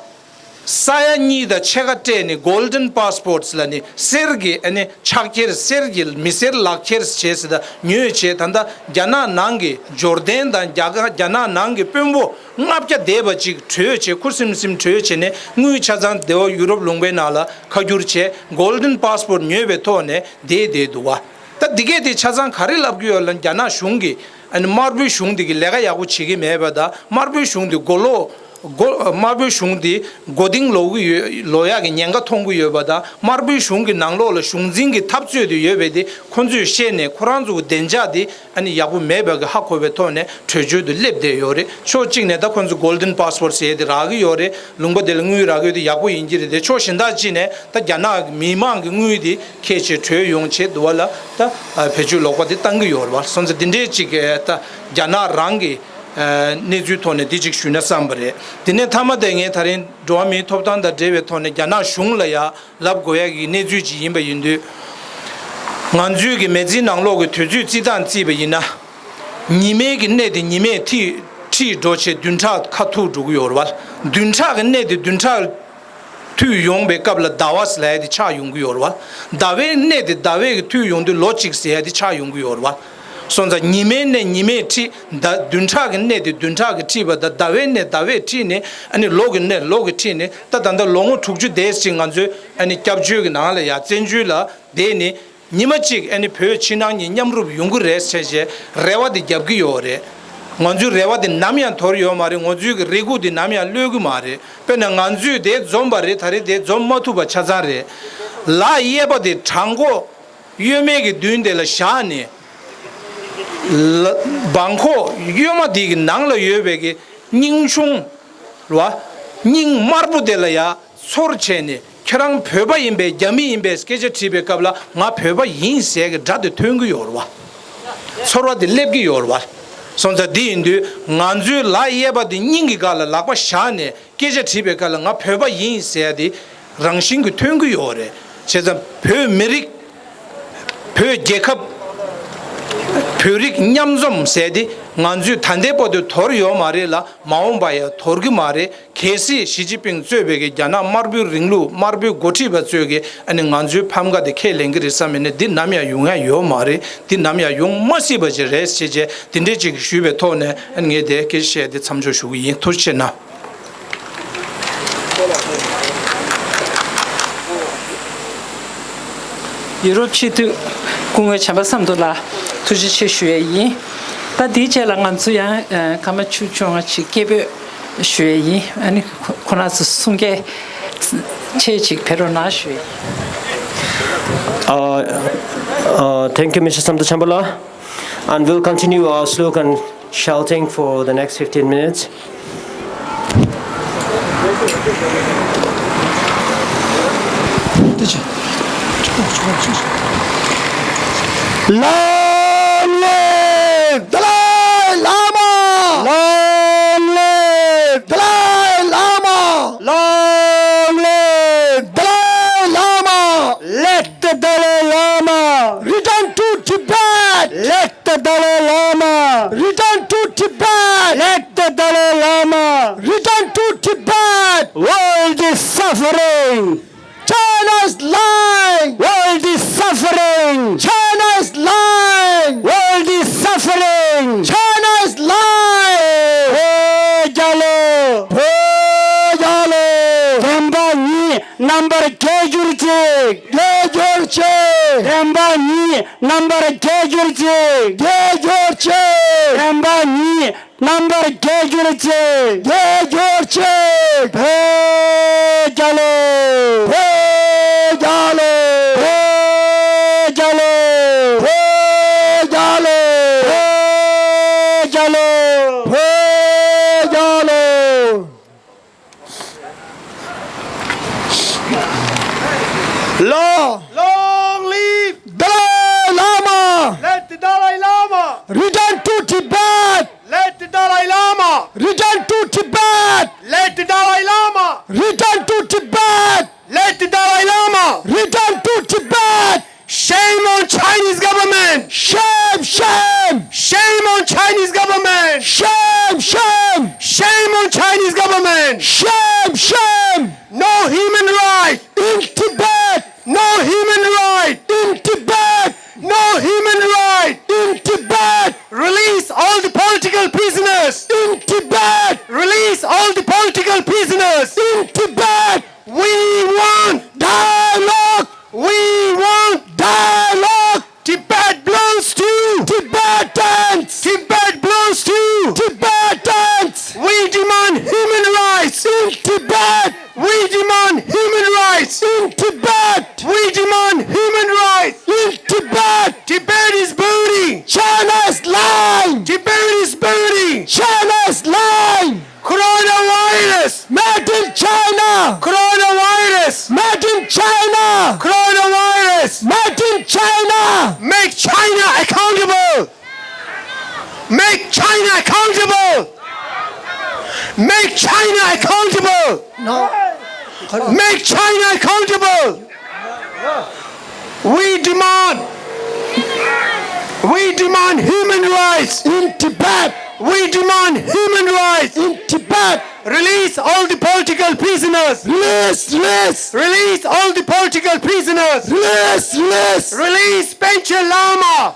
ས་ཡ་གཉིས་དང་ཕྱེད་ཀ་སྤྲད་ནས་Golden Passports ལབ་ནས་གསེར་གྱི་ཨ་ནི་ཕྱག་འཁྱེར། གསེར་གྱི་མི་སེར་ལག་འཁྱེར་བྱས་ཟེར། ད་ཉོས་བྱས་ད་ལྟ་རྒྱ་ནག་ནང་གི་འབྱོར་ལྡན་དང་རྒྱ་གར་རྒྱ་ནག་ནང་གི་དཔོན་པོ་ལྔ་བརྒྱ་འདས་པ་ཅིག་བྲོས་བྱས། ཁུ་སིམ་སིམ་བྲོས་བྱས་ནས་དངུལ་ཆ་ཚང་དེ་བ་ཡུ་རོབ་ལུང་པའི་ནང་ལ་ཁ་བསྒྱུར་བྱས། Golden Passport ཉོས་པའི་ཐོག་ནས་བསྡད་བསྡད་འདུག་བ། ད་འདི་གས་དེ་ཆ་ཚང་ག་རེ་ལབ་ཀྱི་ཡོད་ལབ་ན། རྒྱ་ནག་གཞུང་གིས་ཨ་ནི་དམར་པོའི་གཞུང་འདི་གི་ལས་ཀ་ཡག་པོ་བྱེད་ཀྱི་མེད་པ་དང་། དམར་པོའི་གཞུང་འདི་མགོ་ལོག་མགོ་དམར་པོའི་གཞུང་འདི་མགོ་རྟིང་ལོག་གི་ཡོད། ལོག་ཡག་གི་ཉེན་ཁ་མཐོང་གི་ཡོད་པ་དང་། དམར་པོའི་གཞུང་གི་ནང་ལོགས་ལ་གཞུང་འཛིན་གྱི་འཐབ་རྩོད་དེ་ཡོད་པས། དེ་ཁོ་ཚོས་ཤེས་ནས་ཁོ་རང་ཚོ་གི་བདེ་འཇགས་དེ་ཨ་ནི་ཡག་པོ་མེད་པ་གི་ཧ་གོ་བའི་ཐོག་ནས་བྲོས་བྱོལ་དུ་སླེབས་བསྡད་ཡོད་རེད། ཕྱོགས་གཅིག་ནས་ད་ཁོ་ཚོ་Golden Passport ཟེར་དེ་རག་གི་ཡོད་རེད། ལུང་པ་དེ་ལ་དངུལ་རག་གི་ཡོད་དེ་ཡག་པོ་ཡིན་གྱི་རེད་དེ། ཕྱོགས་གཞན་དག་གཅིག་ནས་ད་རྒྱ་ནག་མི་མང་གི་དངུལ་དེ་ཁྱེར་བྱས་བྲོས་ཡོང་བྱས་འདུག་བ་ལ། ད་བེད་སྤྱོད་ལོག་པ་དེ་བཏང་གི་ཡོད་རེད་བ། སོང་ཙང་དེ་འདྲའི་གཅིག་གི་ད་རྒྱ་ནག་རང་གི་གནས་ཚུལ་ཐོག་ནས་དེ་གཅིག་ཞུས་ན་བསམ་པ་རེད། དེ་ནས་མཐའ་མ་དེ་ངས་ད་རིང་འགྲོ་བ་མིའི་ཐོབ་ཐང་དང་འབྲེལ་བའི་ཐོག་ནས་རྒྱ་ནག་གཞུང་ལ་ཡ་ལབ་དགོས་ཡ་གི་གནས་ཚུལ་ཅིག་ཡིན་པ་ཡིན་དུས། ང་ཚོའི་གི་མི་ཚེའི་ནང་ལོགས་ཀྱི་དུས་ཚོད་རྩིས་སྟངས་བརྩིས་པ་ཡིན་ན། ཉི་མའི་གི་གནས་དེ་ཉི་མས་ཁྲིད་ཁྲིད་འགྲོ་བྱས་བདུན་ཕྲག་ཁ་ཐུག་འགྲོ་གི་ཡོད་རེད་བ། བདུན་ཕྲག་གི་གནས་དེ་བདུན་ཕྲག་མཐུད་ཡོང་པའི་སྐབས་ལ་ཟླ་བ་ཟེར་ཡ་དེ་ཆགས་ཡོང་གི་ཡོད་རེད་བ། ཟླ་བའི་གནས་དེ་ཟླ་བའི་གི་མཐུད་ཡོང་དུས་ལོ་གཅིག་ཟེར་ཡ་དེ་ཆགས་ཡོང་གི་ཡོད་རེད་བ། སོང་ཙང་ཉི་མའི་གནས་ཉི་མས་ཁྲིད། ཟླ་བདུན་ཕྲག་གི་གནས་དེ་བདུན་ཕྲག་གིས་ཁྲིད་པ་དང་། ཟླ་བའི་གནས་ཟླ་བས་ཁྲིད་ནས་ཨ་ནི་ལོ་གི་གནས་ལོ་གིས་ཁྲིད་ནས། ད་ད་ལྟ་ལོ་ངོ་དྲུག་ཅུ་དེ་ཅིག་ང་ཚོའི་ཨ་ནི་སྐྱབས་བཅོལ་གྱི་ནང་ལ་ཡ་བཙན་བྱོལ་ལ་བསྡད་ནས། ཉི་མ་གཅིག་ཨ་ནི་བོད་ཕྱི་ནང་གཉིས་མཉམ་རུབ་ཡོང་གི་རེད་ཟེར་བྱས་རེ་བ་དེ་རྒྱབ་ཀྱི་ཡོད་རེད། ང་ཚོའི་རེ་བ་དེ་ནམ་ཡང་དོར་ཡོད་མ་རེད། ང་ཚོའི་གི་རེ་སྒུག་དེ་ནམ་ཡང་ལྷོད་ཀྱི་མ་རེད། དཔེར་ན་ང་ཚོས་དེ་འཛོམས་པ་རེད། ད་རེས་དེ་འཛོམས་མ་ཐུབ་པ་ཆ་ཚང་རེད། ལག་གཡས་པ་དེ་བྲང་ཁོག་གཡོན་མའི་གི་མདུན་དེ་ལ་བཞག་ནས། ལ་བྲང་ཁོག་གཡོན་མ་དེ་གི་ནང་ལ་ཡོད་པའི་གི་སྙིང་ཆུང་ར་སྙིང་དམར་པོ་དེ་ལ་ཡ། ཚོར་བྱས་ནས། ཁྱེད་རང་བོད་པ་ཡིན་པས། རྒྱ་མི་ཡིན་པས་སྐད་ཆ་དྲིས་པའི་སྐབས་ལ། ང་བོད་པ་ཡིན་ཟེར་གྱི་སྒྲ་དེ་ཐོན་གྱི་ཡོད་རེད་བ། ཚོར་བ་དེ་སླེབས་ཀྱི་ཡོད་རེད་བ། སོང་ཙང་འདི་ཡིན་དུས་ང་ཚོའི་ལག་གཡས་པ་དེ་སྙིང་གི་སྒང་ལ་ལག་པ་བཞག་ནས་སྐད་ཆ་དྲིས་པའི་སྐབས་ལ། ང་བོད་པ་ཡིན་ཟེར་ཡ་དེ་རང་བཞིན་གྱིས་ཐོན་གྱི་ཡོད་རེད། བྱས་ཙང་བོད་མི་རིགས། བོད་རྒྱལ་ཁབ། བོད་རིགས་མཉམ་འཛོམས་ཟེར་དེ་ང་ཚོས་ད་ལྟའི་བར་དུ་དོར་ཡོད་མ་རེད་ལ། མ་འོངས་པ་ཡང་དོར་གྱི་མ་རེད། གལ་སྲིད་ཞི་ཅིན་ཕིང་གཙོས་པའི་གི་རྒྱ་ནག་དམར་པོའི་རིང་ལུགས་དམར་པོའི་འགོ་ཁྲིད་པ་ཚོས་གི་ཨ་ནི་ང་ཚོའི་ཕམ་ཁ་དེ་ཁས་ལེན་གྱི་རེད་བསམ་མེད་ན། འདི་ནམ་ཡང་ཡོང་ཡ་ཡོད་མ་རེད། འདི་ནམ་ཡང་ཡོང་མ་སྲིད་པ་ཅིག་རེད་ཟེར་བྱས་དེ་འདྲས་ཅིག་ཞུས་པའི་ཐོག་ནས། ཨ་ནི་ངས་དེ་སྐད་ཆ་བཤད་དེ་མཚམས་འཇོག་ཞུ་གི་ཡིན། ཐུགས་རྗེ་གནང་། ཡུ་རོབ་སྤྱི་འཐུས་སྐུ་ངོ་བྱམས་པ་བསམ་གྲུབ་ལགས་ཐུགས་རྗེ་ཆེ་ཞུ་ཡས་ཡིན། ད་དེའི་རྗེས་ལ་ང་ཚོ་ཡང་ཨ་ཀརྨ་ཆོས་སྐྱོང་ང་ཅིག་སྐད་འབོད་ཞུ་ཡས་ཡིན། ཨ་ནི་ཁོ་ཁོ་རང་ཚོ་གསུང་སྐད་ཆེད་ཅིག་ཕེབས་རོགས་གནང་ཞུ་ཡས་ཡིན། Uh, uh, thank you, Mister Samdhar Chambola. And we'll continue our slogan shouting for the next fifteen minutes. Long live Dalai Lama! Long live Dalai Lama! Long live Dalai Lama! Let the Dalai Lama return to Tibet! Let the Dalai Lama return to Tibet! Let the Dalai Lama return to Tibet! World is suffering! China is lying! World is suffering! China is lying! World is suffering! China is lying! བོད་རྒྱལ་ལོ། བོད་རྒྱལ་ལོ། བདེན་པ་ཉིད། རྣམ་པར་རྒྱལ་གྱུར་ཅིག་རྒྱལ་གྱུར་ཅིག་བདེན་པ་ཉིད། རྣམ་པར་རྒྱལ་གྱུར་ཅིག་རྒྱལ་གྱུར་ཅིག་བདེན་པ་ཉིད། རྣམ་པར་རྒྱལ་གྱུར་ཅིག་རྒྱལ་གྱུར་ཅིག་བོད་རྒྱལ་ལོ། བོད་རྒྱལ་ལོ། བོད་རྒྱལ་ལོ། བོད་རྒྱལ་ལོ། བོད་རྒྱལ་ལོ། བོད་རྒྱལ་ལོ། Long, long live Dalai Lama! Let the Dalai Lama return to Tibet! Let the Dalai Lama return to Tibet! Let the Dalai Lama return to Tibet! Let the Dalai Lama return to Tibet! Shame on Chinese government! Shame, shame! Shame on Chinese government! Shame, shame! Shame on Chinese government! Shame, shame! No human right in Tibet! No human right in Tibet! No human right in Tibet! Release all the political prisoners in Tibet! Release all the political prisoners in Tibet! We want dialogue! We want dialogue! Tibet belongs to Tibetans! Tibet belongs to Tibetans! We demand human rights in Tibet! We demand human rights in Tibet! We demand human rights in Tibet! Tibet is burning! China is lying! Tibet is burning! China is lying! Coronavirus! Made in China! Coronavirus! Made in China! Coronavirus! Made in China! Make China accountable! Make China accountable! Make China accountable! No. Make China accountable! We demand, we demand human rights in Tibet. We demand human rights in Tibet. Release all the political prisoners. Release, release. Release all the political prisoners. Release, release. Release Panchen Lama.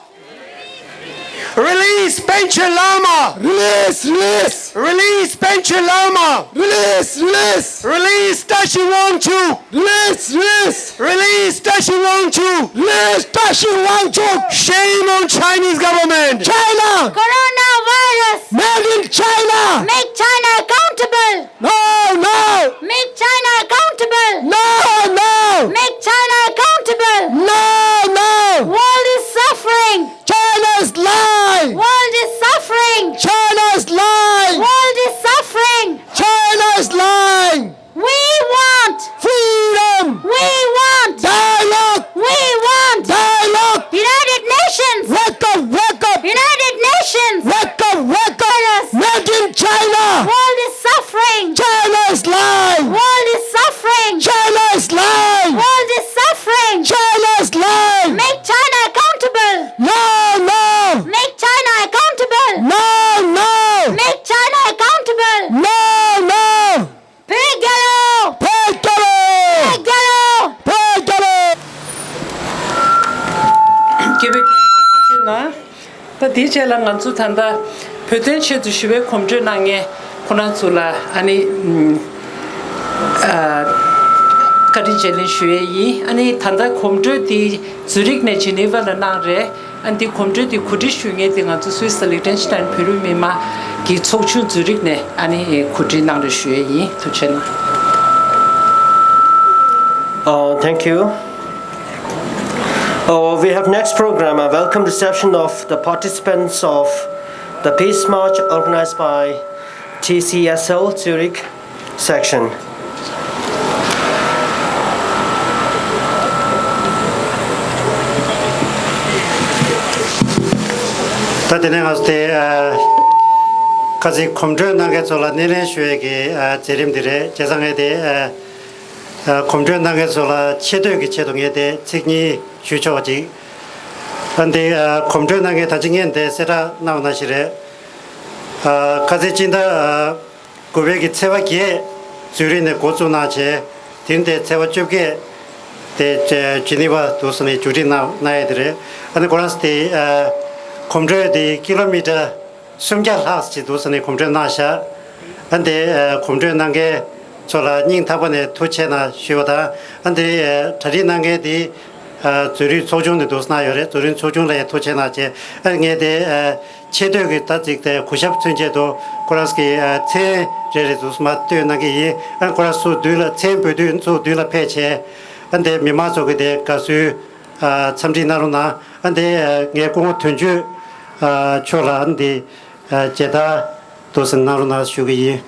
Release Panchen Lama! Release, release! Release Panchen Lama! Release, release! Release Tashi Wangchuk! Release, release! Release Tashi Wangchuk! Release Tashi Wangchuk! Shame on Chinese government! China! Coronavirus! Made in China! Make China accountable! No, no! Make China accountable! No, no! Make China accountable! No, no! World is suffering! China is lying! World is suffering! China is lying! World is suffering! China is lying! We want freedom! We want dialogue! We want dialogue! United Nations! Wake up, wake up! United Nations! Wake up, wake up! Yes. Made in China! World is suffering! China is lying! World is suffering! China is lying! World is suffering! China is lying! Make China accountable! No, no! Make China accountable! No, no! Make China accountable! No, no! བོད་རྒྱལ་ལོ། བོད་རྒྱལ་ལོ། བོད་རྒྱལ་ལོ། བོད་རྒྱལ་ལོ། སྐྱེ་བོ་སྐྱེ་བོ་ཆེ་ན། ད་དེའི་རྗེས་ལ་ང་ཚོ་ད་ལྟ་བོད་དོན་ཆེད་དུ་ཞི་བའི་གོམ་བགྲོད་གནང་མཁན་ཁོ་རང་ཚོ་ལ་ཨ་ནི་ཨ་བཀའ་དྲིན་རྗེས་ལེན་ཞུ་ཡས་ཡིན། ཨ་ནི་ད་ལྟ་གོམ་བགྲོད་དེ་ཛུ་རིག་ནས་ཇི་ནི་ཝ་ལ་གནང་རེད། ཨ་འདི་གོམ་བགྲོད་འདི་གོ་སྒྲིག་ཞུ་མཁན་འདི་ང་ཚོ་སུད་སི་ལིག་ཏེན་ཤི་ཏན་བོད་རིགས་མི་མང་གི་ཚོགས་ཆུང་ཛུ་རིག་ནས་ཨ་ནི་གོ་སྒྲིག་གནང་རེ་ཞུ་ཡས་ཡིན། ཐུགས་རྗེ་གནང་། Oh, thank you. Oh, we have next program, a welcome reception of the participants of the peace march organized by T C S L Zurich. Section. ད་དེ་ནས་ང་ཚོ་དེ་ཨ་ཁ་ཚིག་གོམ་བགྲོད་གནང་མཁན་ཚོ་ལ་སྣེ་ལེན་ཞུ་ཡས་ཀྱི་ཨ་མཛད་རིམ་འདི་རེད། བྱས་ཙང་ངས་དེ་ཨ་ཨ་གོམ་བགྲོད་གནང་མཁན་ཚོ་ལ་ཆེ་བསྟོད་ཀྱི་ཆེད་དུ་ངས་དེ་ཚིག་གཉིས་ཞུ་ཆོག་པ་ཅིག་ཨ་འདི་ཨ་གོམ་བགྲོད་གནང་མཁན་ད་ཅི་ངས་འདི་གསལ་བསྒྲགས་གནང་བ་ནང་བཞིན་རེད། ཨ་ཁ་ཚིག་སྤྱི་ཟླ་ཨ་དགུ་པའི་གི་ཚེས་པ་བརྒྱད་ཛུ་རིག་ནས་འགོ་བཙུགས་གནང་བྱས། དེ་ནས་དེ་ཚེས་པ་བཅོ་བརྒྱད་དེ་ཇི་ནི་ཝ་འདུག་སེ་ནས་མཇུག་སྒྲིལ་གནང་གནང་ཡས་དེ་རེད། ཨ་ནི་ཁོ་རང་ཚོ་དེ་ཨ་གོམ་བགྲོད་དེ་ཀི་ལོ་མི་ཊར་སུམ་བརྒྱ་ལྷག་ཅིག་འདུག་སེ་ནས་གོམ་བགྲོད་གནང་ཤག་ཨ་ནི་དེ་ཨ་གོམ་བགྲོད་གནང་མཁན་ཚོ་ལ་སྙིང་ཐག་པ་ནས་ཐུགས་རྗེ་ཆེ་གནང་ཞུས་པ་དང་། ཨ་ནི་དེ་ཨ་གྲ་སྒྲིག་གནང་མཁན་དེ་ཨ་ཛུ་རིག་ཚོགས་ཆུང་ནས་འདུག་སེ་གནང་ཡོད་རེད། ཛུ་རིག་ཚོགས་ཆུང་ལ་ཡང་ཐུགས་རྗེ་ཆེ་གནང་བྱས། ཨ་ནི་ངས་དེ་ཨ་ཆེ་བསྟོད་ཀྱི་ད་ཅིག་དེ་གུས་ཞབས་མཚོན་ཆེད་དུ་ཁོ་རང་གི་ཨ་མཚན་རེ་རེ་ཚུགས་མ་བསྟོད་གནང་གི་ཡིན། ཨ་ཁོ་རང་ཚོ་མདུན་ལ་མཚན་འབོད་དུས་ཚོ་མདུན་ལ་ཕེབས་བྱས། ཨ་འདི་མི་མང་ཚོ་གི་དེ་དགའ་བསུའི་ཨ་འཚམས་འདྲི་གནང་རོགས་གནང་། ཨ་འདི་ཨ་ངའི་སྐུ་ངོ་དོན་གཅོད་ཨ་མཆོག་ལ་ཨ་འདི་ཨ་མཇལ་དར་འདུག་སེ་གནང་རོགས་གནང་ཞུ་གི་ཡིན།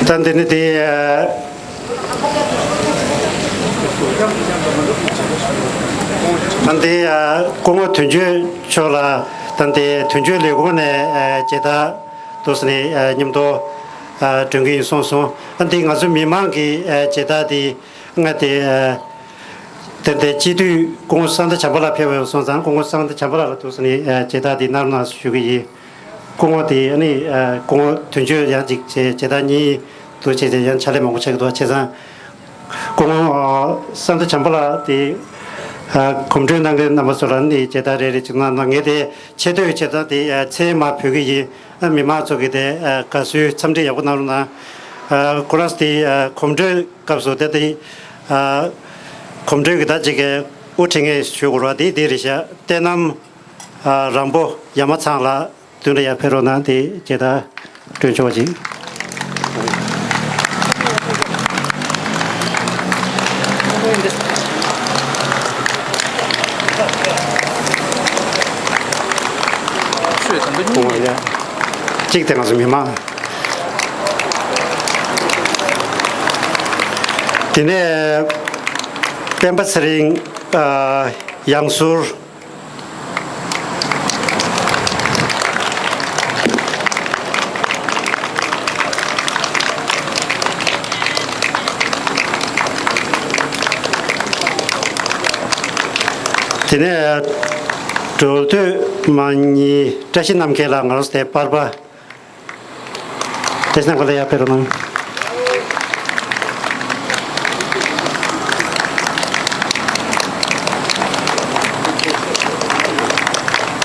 ད་འདི་ནི་དེ་ཨ་ད་འདི་ཨ་སྐུ་ངོ་དོན་གཅོད་མཆོག་ལ་ད་འདི་དོན་གཅོད་ལས་ཁུངས་ནས་ཨ་མཇལ་དར་འདུག་སེ་ནས་ཨ་མཉམ་དུ་ཨ་སྒྲོན་གྱི་ཡིན་གསུངས་སོང་། ཨ་འདི་ང་ཚོ་མི་མང་གི་ཨ་མཇལ་དར་འདི་ང་དེ་ཨ་དེ་འདྲའི་སྤྱི་འཐུས་སྐུ་ངོ་གསང་བདེ་བྱམས་པ་ལགས་ཕེབས་པ་སོང་ཙང་། སྐུ་ངོ་གསང་བདེ་བྱམས་པ་ལགས་ལ་འདུག་སེ་ནས་ཨ་མཇལ་དར་འདི་གནང་རོགས་གནང་ཞུ་གི་ཡིན། སྐུ་ངོ་དེ་ཨ་ནི་ཨ་སྐུ་ངོ་དོན་གཅོད་ཡང་ཅིག་བྱས་མཇལ་དར་གཉིས་འདུག་བྱས་ཏེ་ཡང་ཕྱག་ལས་མང་པོ་ཆགས་ཀྱི་འདུག་བྱས་ཙང་། སྐུ་ངོ་ཨ་གསང་བདེ་བྱམས་པ་ལགས་དེ་ཨ་གོམ་བགྲོད་གནང་མཁན་རྣམ་པ་ཚོ་ལ་ནི་མཇལ་དར་རེ་རེ་ཅིག་གནང་གནང་། ངས་དེ་ཆེ་བསྟོད་མཇལ་དར་དེ་ཨ་མཚན་མར་འབོད་ཀྱི་ཡིན། ཨ་མི་མང་ཚོ་གིས་དེ་ཨ་དགའ་བསུའི་འཚམས་འདྲི་ཡག་པོ་གནང་རོགས་གནང་། ཨ་ཁོ་རང་ཚོ་དེ་ཨ་གོམ་བགྲོད་སྐབས་སུ་དེ་དེ་ཨ་གོམ་བགྲོད་ཀྱི་ད་ཅིག་གི་དབུ་ཁྲིད་མཁན་ཞུ་དགོས་རེད་པ། དེ་དེ་རེད་ཤག་བསྟན་ནམ་ཨ་རང་པོ་ཡ་མ་ཚང་ལགས་མདུན་ལ་ཡར་ཕེབས་རོགས་གནང་། དེ་མཇལ་དར་སྒྲོན་ཆོག་ཅིག་གཅིག་དེ་ང་ཚོ་མི་མང་། དེ་ནས་སྤེན་པ་ཚེ་རིང་ཨ་ཡང་ཟུར། དེ་ནས་ འགྲོ་སྟོད་མ་ཉི་བཀྲ་ཤིས་རྣམ་རྒྱལ་ལགས། ང་རང་ཚོ་དེ་པར་པ། བཀྲ་ཤིས་རྣམ་རྒྱལ་ལགས། ཡར་ཕེབས་རོགས་གནང་།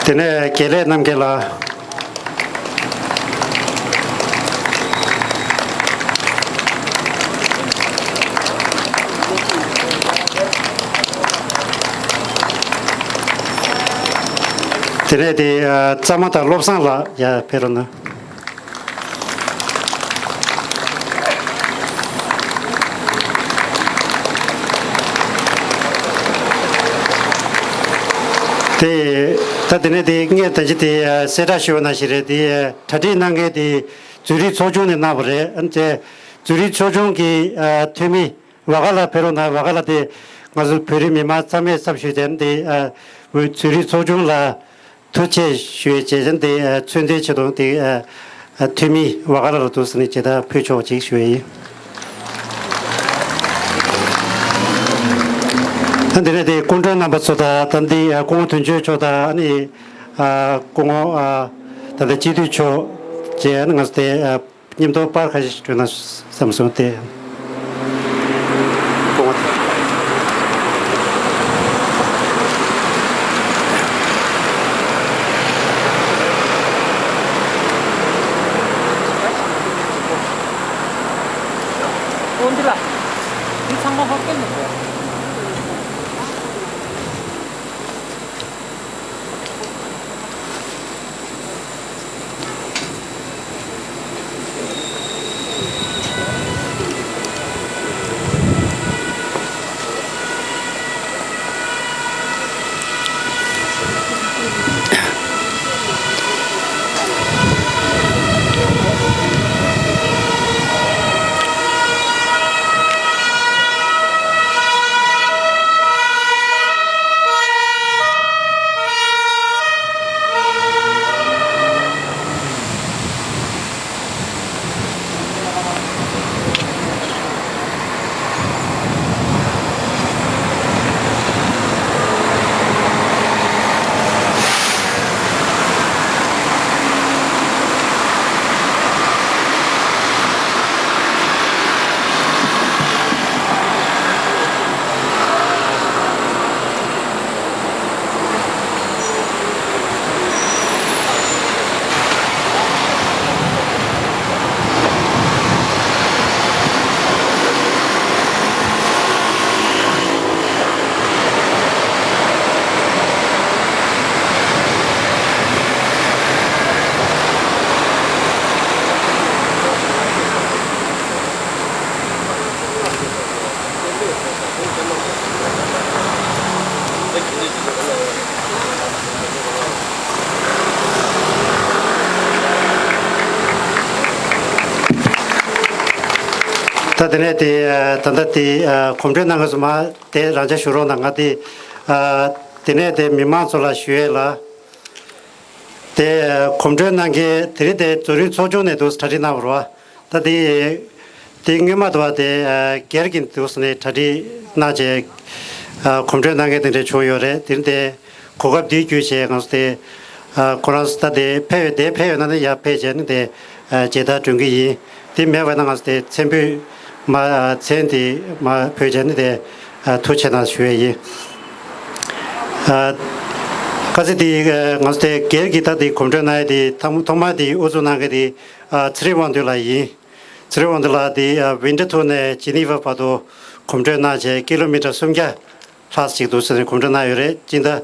དེ་ནས་དགེ་ལེགས་རྣམ་རྒྱལ་ལགས། དེ་ནས་དེ་ཨ་གཙང་མ་དང་བློ་བཟང་ལགས། ཡར་ཕེབས་རོགས་གནང་། དེ་ད་དེ་ནས་དེ་ངས་ད་ཅི་དེ་ཨ་གསལ་བསྒྲགས་ཞུས་པ་ནང་བཞིན་རེད། དེ་ཨ་གྲ་སྒྲིག་གནང་མཁན་དེ་འཛུལ་རིགས་ཚོགས་ཆུང་ནས་གནང་བ་རེད། ཨ་ནི་དེ་འཛུལ་རིགས་ཚོགས་ཆུང་གི་ཨ་འཐུས་མི་ཝ་ག་ལ་ཕེབས་རོགས་གནང་། ཝ་ག་ལ་དེ་ང་ཚོ་བོད་རིགས་མི་མང་ཚང་མས་ཚབ་ཞུས་ཏེ་དེ་ཨ་འོས་འཛུལ་རིགས་ཚོགས་ཆུང་ལ་ཐུགས་རྗེ་ཆེ་ཞུ་ཡས་བྱས་ཙང་དེ་ཨ་མཚོན་དོན་ཆེད་དུ་དེ་ཨ་ཨ་འཐུས་མི་ཝ་ག་ལ་ལ་འདུག་ཟེར་ནས་མཇལ་དར་ཕུལ་ཆོག་ཅིག་ཞུ་ཡས་ཡིན། ཨ་འདི་ནས་དེ་སྐུ་མགྲོན་རྣམ་པ་ཚོ་དང་ད་འདི་ཨ་སྐུ་ངོ་དོན་གཅོད་མཆོག་དང་ཨ་ནི་ཨ་སྐུ་ངོ་ཨ་ད་ལྟ་སྤྱི་འཐུས་མཆོག་བཅས་ཨ་ནི་ང་ཚོ་དེ་ཨ། མཉམ་དུ་པར་ཁ་ཤས་ཤིག་སྤྲོད་ན་བསམ་སོང་སྟེ། འོ་འདི་ལ། འདི་ཚང་མ་ཧོབ་སྟེ་མི་འདུག་ད་དེ་ནས་དེ་ད་ལྟ་དེ་གོམ་བགྲོད་གནང་མཁན་ཚོ་མར་དེ་རང་འཇགས་བཞུགས་རོགས་གནང་། ང་དེ་དེ་ནས་དེ་མི་མང་ཚོ་ལ་ཞུ་ཡས་ལ། དེ་གོམ་བགྲོད་གནང་མཁན་དེ་རིང་དེ་འཛུལ་རིགས་ཚོགས་ཆུང་ནས་འདུག་གྲ་སྒྲིག་གནང་བ་རེད་བ། ད་དེ་དེ་སྔོན་མ་དུ་བ་དེ་སྒེར་གྱི་འདུག་ནས་གྲ་སྒྲིག་གནང་བྱས་གོམ་བགྲོད་གནང་མཁན་དེ་འདྲ་བྱུང་ཡོད་རེད། དེ་རིང་དེ་གོ་སྐབས་འདི་བརྒྱུད་བྱས་ང་ཚོ་དེ་ཁོ་རང་ཚོ་ད་དེ་ཕེབས་ཡོད། དེ་ཕེབས་ཡོད་ན་ནི་ཡར་ཕེབས་བྱས་ནི་དེ་མཇལ་དར་སྒྲོན་གྱི་ཡིན། དེ་མེད་པ་ན་ང་ཚོ་དེ་མཚན་འབོད་མ་མཚན་དེ་མ་འབོད་བྱས་ནི་དེ་ཐུགས་རྗེ་གནང་ཞུ་ཡས་ཡིན། ཨ། ཁ་སང་དེ་ང་ཚོ་དེ་སྒེར་གྱི་ད་དེ་གོམ་བགྲོད་གནང་ཡས་དེ་ཐོག་ཐོག་མར་དེ་དབུ་འཛུགས་གནང་མཁན་དེ་ཨ་ཚེ་རིང་དབང་འདུས་ལགས་ཡིན། ཚེ་རིང་དབང་འདུས་ལགས་དེ་ཨ་ཝིན་ཊར་ཐུར་ནས་ཇི་ནི་ཝ་བར་དུ་གོམ་བགྲོད་གནང་བྱས་ཀི་ལོ་མི་ཊར་སུམ་བརྒྱ་ལྷག་ཅིག་འདུག་ཟེར་ནས་གོམ་བགྲོད་གནང་ཡོད་རེད། སྤྱི་ཟླ་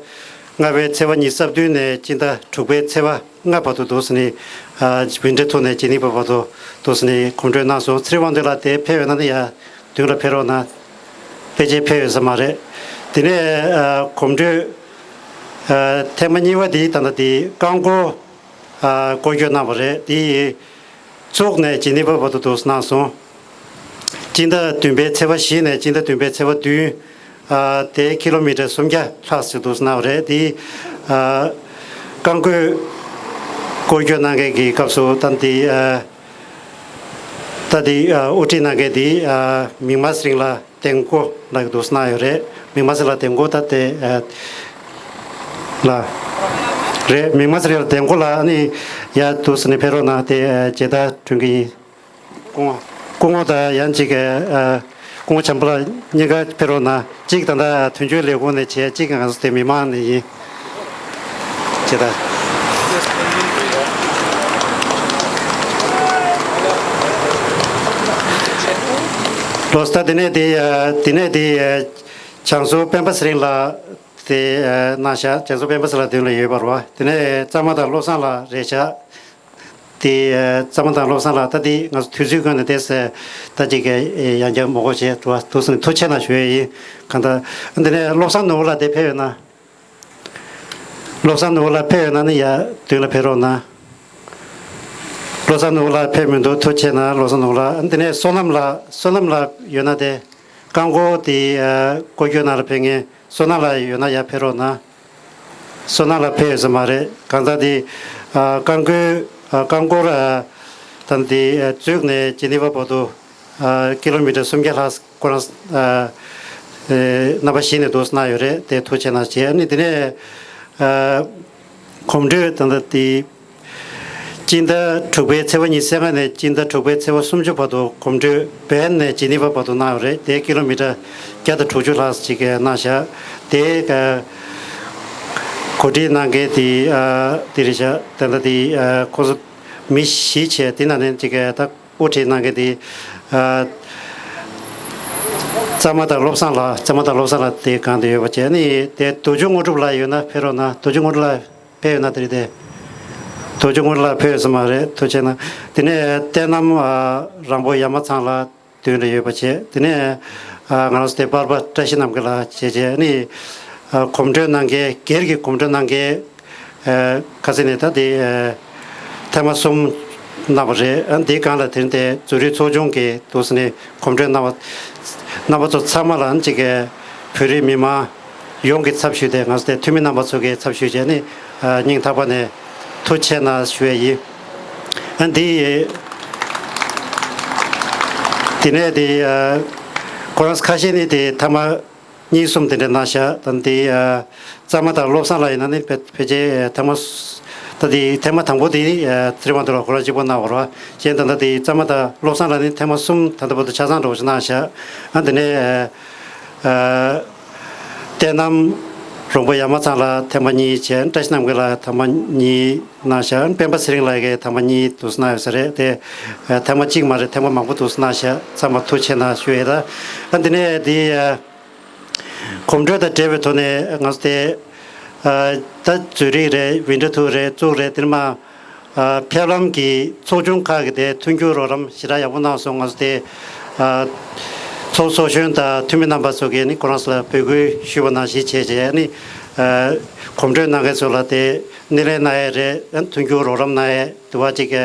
ལྔ་པའི་ཚེས་པ་ཉི་ཤུ་རྩ་བདུན་ནས་སྤྱི་ཟླ་དྲུག་པའི་ཚེས་པ་ལྔ་བར་དུ་འདུག་ཟེར་ནས་ཨ་ཝིན་ཊར་ཐུར་ནས་ཇི་ནི་ཝ་བར་དུ་འདུག་ཟེར་ནས་གོམ་བགྲོད་གནང་སོང་། ཚེ་རིང་དབང་འདུས་ལགས་དེ་ཕེབས་ཡོད་ན་ནི་ཡ་མདུན་ལ་ཕེབས་རོགས་གནང་། ཕལ་ཆེར་ཕེབས་ཡོད་ས་མ་རེད། དེ་ནས་ཨ་གོམ་བགྲོད་ཨ་ཐེངས་མ་གཉིས་པ་དེ་ད་ལྟ་དེ་རྐང་འཁོར་ཨ་སྐོར་སྐྱོད་གནང་བ་རེད། དེ་ཙུག་ནས་ཇི་ནི་ཝ་བར་དུ་འདུག་གནང་སོང་། སྤྱི་ཟླ་བདུན་པའི་ཚེས་པ་བཞི་ནས་སྤྱི་ཟླ་བདུན་པའི་ཚེས་པ་བདུན་ཨ་དེ་ཀི་ལོ་མི་ཊར་སུམ་བརྒྱ་ལྷག་ཙམ་འདུག་གནང་བ་རེད། དེ་ཨ་རྐང་འཁོར་སྐོར་སྐྱོད་གནང་མཁན་གྱི་སྐབས་སུ་ད་དེ་ཨ། ད་དེ་ཨ་དབུ་ཁྲིད་གནང་མཁན་དེ་ཨ་མིག་དམར་སེང་ལགས་དེ་མགོ་ལ་འདུག་གནང་ཡོད་རེད། མིག་དམར་སེང་ལགས་དེ་མགོ་ད་དེ་ཨ་ལ། རེད། མིག་དམར་ཟེར་ཡ་ལ་གདན་སྐོར་ལ་ཨ་ནི་ཡར་འདུག་སེ་ནས་ཕེབས་རོགས་གནང་། དེ་ཨ་མཇལ་དར་སྒྲོན་གྱི་ཡིན། སྐུ་ངོ་སྐུ་ངོ་དང་ཡང་ཅིག་ཨ་སྐུ་ངོ་བྱམས་པ་ལགས་གཉིས་ཀ་ཕེབས་རོགས་གནང་། གཅིག་ད་ལྟ་དོན་གཅོད་ལས་ཁུངས་ནས་བྱས། གཅིག་ང་ཚོ་དེ་མི་མང་ནས་ཡིན། ཇི་ལྟར། ལོ་སྟ་དེ་ནས་དེ་ཨ་དེ་ནས་དེ་ཨ་བྱང་ཟུར་སྤེན་པ་ཚེ་རིང་ལགས་དེ་ཨ་གནང་བཞག་བྱང་ཟུར་སྤེན་པ་ཚེ་རིང་ལགས་མདུན་ལ་ཡོད་པ་རེད་པ། དེ་ནས་གཙང་མ་དང་བློ་བཟང་ལགས་རེད་བཞག་དེ་ཨ་གཙང་མ་དང་བློ་བཟང་ལགས་ད་དེ་ང་ཚོ་དུས་ཚོད་ཀུན་ནས་དེ་ཟེར་ད་ཅིག་གི་ཡང་བསྐྱར་མ་གོ་བྱས་འགྲོ་བ་འདུག་སེ་ནས་ཐུགས་རྗེ་གནང་ཞུ་ཡས་ཡིན། གང་ལྟར་འདི་ནས་བློ་བཟང་ནོར་བུ་ལགས་དེ་ཕེབས་ཡོད་ན། བློ་བཟང་ནོར་བུ་ལགས་ཕེབས་ཡོད་ན་ནི་ཡ་མདུན་ལ་ཕེབས་རོགས་གནང་། བློ་བཟང་ནོར་བུ་ལགས་ཕེབས་མི་འདུག་ཐུགས་རྗེ་གནང་བློ་བཟང་ནོར་བུ་ལགས། འདི་ནས་བསོད་ནམས་ལགས་བསོད་ནམས་ལགས་ཡོད་ན་དེ་རྐང་འཁོར་དེ་ཨ་སྐོར་སྐྱོད་ནང་ལ་ཕེབས་མཁན་བསོད་ནམས་ལགས་ཡོད་ན་ཡར་ཕེབས་རོགས་གནང་། བསོད་ནམས་ལགས་ཕེབས་ཡོད་ས་མ་རེད། གང་ལྟར་དེ་ཨ་རྐང་འཁོར་ཨ་རྐང་འཁོར་ཨ་ད་དེ་ཨ་ཛུ་རིག་ནས་ཇི་ནི་ཝ་བར་དུ་ཨ་ཀི་ལོ་མི་ཊར་སུམ་བརྒྱ་ལྷག་ཁོ་རང་ཨ་ཨེ་རྣམ་པ་བཞི་ནས་འདུག་སེ་གནང་ཡོད་རེད། དེ་ཐུགས་རྗེ་གནང་བྱས། ཨ་ནི་དེ་ནས་ཨ་གོམ་བགྲོད་ད་ལྟ་དེ་སྤྱི་ཟླ་དྲུག་པའི་ཚེས་པ་ཉི་ཤུ་རྩ་ལྔ་ནས་སྤྱི་ཟླ་དྲུག་པའི་ཚེས་པ་སུམ་ཅུ་བར་དུ་གོམ་བགྲོད་བན་ནས་ཇི་ནི་ཝ་བར་དུ་གནང་ཡོད་རེད། དེ་ཀི་ལོ་མི་ཊར་བརྒྱ་དང་དྲུག་ཅུ་ལྷག་ཅིག་གནང་བཞག་དེ་ཨ་གོ་སྒྲིག་གནང་མཁན་དེ་ཨ་དེ་རེད་བཞག་ད་ལྟ་དེ་ཨ་ཁོ་ཚོ་མི་བཞི་བྱས། དེ་ནང་ནས་ཅིག་ཨ་ད་དབུ་ཁྲིད་གནང་མཁན་དེ་ཨ་གཙང་མ་དང་བློ་བཟང་ལགས། གཙང་མ་དང་བློ་བཟང་ལགས་དེ་སྒང་དུ་ཡོད་པ་བྱས། ཨ་ནི་དེ་རྡོ་རྗེ་དངོས་གྲུབ་ལགས་ཡོད་ན་ཕེབས་རོགས་གནང་། རྡོ་རྗེ་དངོས་གྲུབ་ལགས་ཕེབས་ཡོད་ན། དེ་རེད་དེ། རྡོ་རྗེ་དངོས་གྲུབ་ལགས་ཕེབས་ཡོད་ས་མ་རེད། ཐུགས་རྗེ་གནང་། དེ་ནས་བསྟན་རྣམ་ཨ་རང་པོ་ཡ་མ་ཚང་ལགས་མདུན་ལ་ཡོད་པ་བྱས། དེ་ནས་ཨ་ང་རང་ཚོ་དེ་པར་པ་བཀྲ་ཤིས་རྣམ་རྒྱལ་ལགས་བྱས་བྱས། ཨ་ནི་ཨ་གོམ་བགྲོད་གནང་མཁན་སྒེར་གྱི་གོམ་བགྲོད་གནང་མཁན་ཨ་ཁ་སང་ནས་ད་དེ་ཨ་ཐེངས་མ་གསུམ་གནང་བ་རེད། ཨ་འདིའི་སྒང་ལ་དེ་རིང་དེ་ཛུ་རིག་ཚོགས་ཆུང་གིས་འདུག་སེ་ནས་གོམ་བགྲོད་གནང་བ། རྣམ་པ་ཚོ་ཚང་མ་ལ་ཨ་ཅིག་གི་བོད་རིགས་མི་མང་ཡོངས་ཀྱི་ཚབ་ཞུས་ཏེ། ང་ཚོ་དེ་འཐུས་མི་རྣམ་པ་ཚོ་གི་ཚབ་ཞུས་བྱས་ནས་ཨ་སྙིང་ཐག་པ་ནས་ཐུགས་རྗེ་གནང་ཞུ་ཡས་ཡིན། ཨ་འདི་དེ་ནས་དེ་ཨ་ཁོ་རང་ཁ་ཤས་ནི་དེ་ཐ་མ་གཉིས་གསུམ་དེ་འདྲ་གནང་བཞག་ད་འདི་ཨ་གཙང་མ་དང་བློ་བཟང་ལགས་ཡིན་ན་ནི་ཕལ་ཕལ་ཆེར་ཐེངས་མ་ད་དེ་ཐེངས་མ་དང་པོ་དེ་ཨ་ཚེ་རིང་དབང་འདུས་ལགས་ཁོ་རང་གཅིག་པོ་གནང་བ་རེད་པ། གཞན་ད་ལྟ་དེ་གཙང་མ་དང་བློ་བཟང་ལགས་ནི་ཐེངས་མ་གསུམ་ད་ལྟ་བར་དུ་ཆ་ཚང་འདྲ་བོ་ཞིག་གནང་བཞག་ཨ་འདི་ནས་ཨ་བསྟན་རྣམ་རོང་པོ་ཡ་མ་ཚང་ལགས་ཐེངས་མ་གཉིས་བྱས། བཀྲ་ཤིས་རྣམ་རྒྱལ་ལགས་ཐེངས་མ་གཉིས་གནང་བཞག་སྤེན་པ་ཚེ་རིང་ལགས་ཀྱིས་ཐེངས་མ་གཉིས་འདུག་སེ་གནང་ཡོད་ས་རེད་དེ། ཨ་ཐེངས་མ་གཅིག་མ་རེད། ཐེངས་མ་མང་པོ་འདུག་སེ་གནང་བཞག་ཚང་མ་ཐུགས་རྗེ་གནང་ཞུ་ཡས་ད། ཨ་འདི་ནས་འདི་ཨ་གོམ་བགྲོད་དང་འབྲེལ་བའི་ཐོག་ནས་ང་ཚོ་དེ་ཨ་ད་ཛུ་རིག་རེད། ཝིན་ཊར་ཐུར་རེད། ཛུ་རིག་རེད། དེ་ནས་མ་ཨ་ཕེབས་ལམ་གྱི་ཚོགས་ཆུང་ཁག་གི་དེ་མཐུན་འགྱུར་རོགས་རམ་ཞེ་དྲག་ཡག་པོ་གནང་སོང་། ང་ཚོ་དེ་ཨ་ཚོགས་ཚོགས་གཞོན་དང་འཐུས་མི་རྣམ་པ་ཚོ་གིས་ནི་ཁོ་རང་ཚོ་ལ་འབོད་སྐུལ་ཞུས་པ་ནང་བཞིན་བྱས་བྱས་ནི་ཨ་གོམ་བགྲོད་གནང་མཁན་ཚོ་ལ་དེ་སྣེ་ལེན་གནང་ཡས་རེད། མཐུན་འགྱུར་རོགས་རམ་གནང་ཡས་དུ་བ་ཅིག་གི་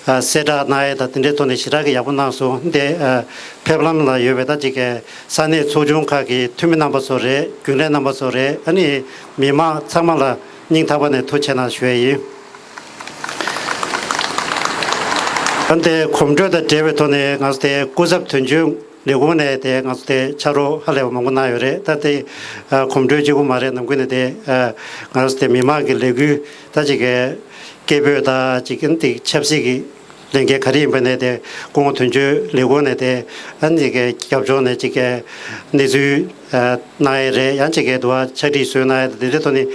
ཨ་གསལ་བསྒྲགས་གནང་ཡས་དང་དེ་འདྲའི་ཐོག་ནས་ཞེ་དྲག་གི་ཡག་པོ་གནང་སོང་། དེ་ཨ་ཕེབས་ལམ་ལ་ཡོད་པའི་ད་ཅིག་གི་ས་གནས་ཚོགས་ཆུང་ཁག་གི་འཐུས་མི་རྣམ་པ་ཚོ་རེད། རྒྱུན་ལས་རྣམ་པ་ཚོ་རེད། ཨ་ནི་མི་མང་ཚང་མ་ལ་སྙིང་ཐག་པ་ནས་ཐུགས་རྗེ་གནང་ཞུ་ཡས་ཡིན། ཨ་ནི་དེ་གོམ་བགྲོད་དང་འབྲེལ་བའི་ཐོག་ནས་ང་ཚོ་དེ་སྐུ་ཚབ་དོན་གཅོད་ལས་ཁུངས་ནས་དེ་ང་ཚོ་དེ་ཕྱག་རོགས་ཧ་ལས་པ་མང་པོ་གནང་ཡོད་རེད། ད་དེ་ཨ་གོམ་བགྲོད་གཅིག་པུ་མ་རེད། ནམ་རྒྱུན་ནས་དེ་ཨ་ང་ཚོ་དེ་མི་མང་གི་ལས་འགུལ་ད་ཅིག་གི་སྐད་འབོད་དང་ཅིག་གི་དེ་ཆབ་སྲིད་ཀྱི་ལས་འགན་ག་རེ་ཡིན་པ་ནས་དེ་སྐུ་ངོ་དོན་གཅོད་ལས་ཁུངས་ནས་དེ་ཨ་ནི་གི་རྒྱབ་ལྗོངས་ནས་ཅིག་གི་གནས་ཚུལ་ཨ་གནང་ཡས་རེད། ཡང་ཅིག་གི་དུ་བ་ཕྱག་བྲིས་བཟོས་གནང་ཡས་དེ་འདྲའི་ཐོག་ནས་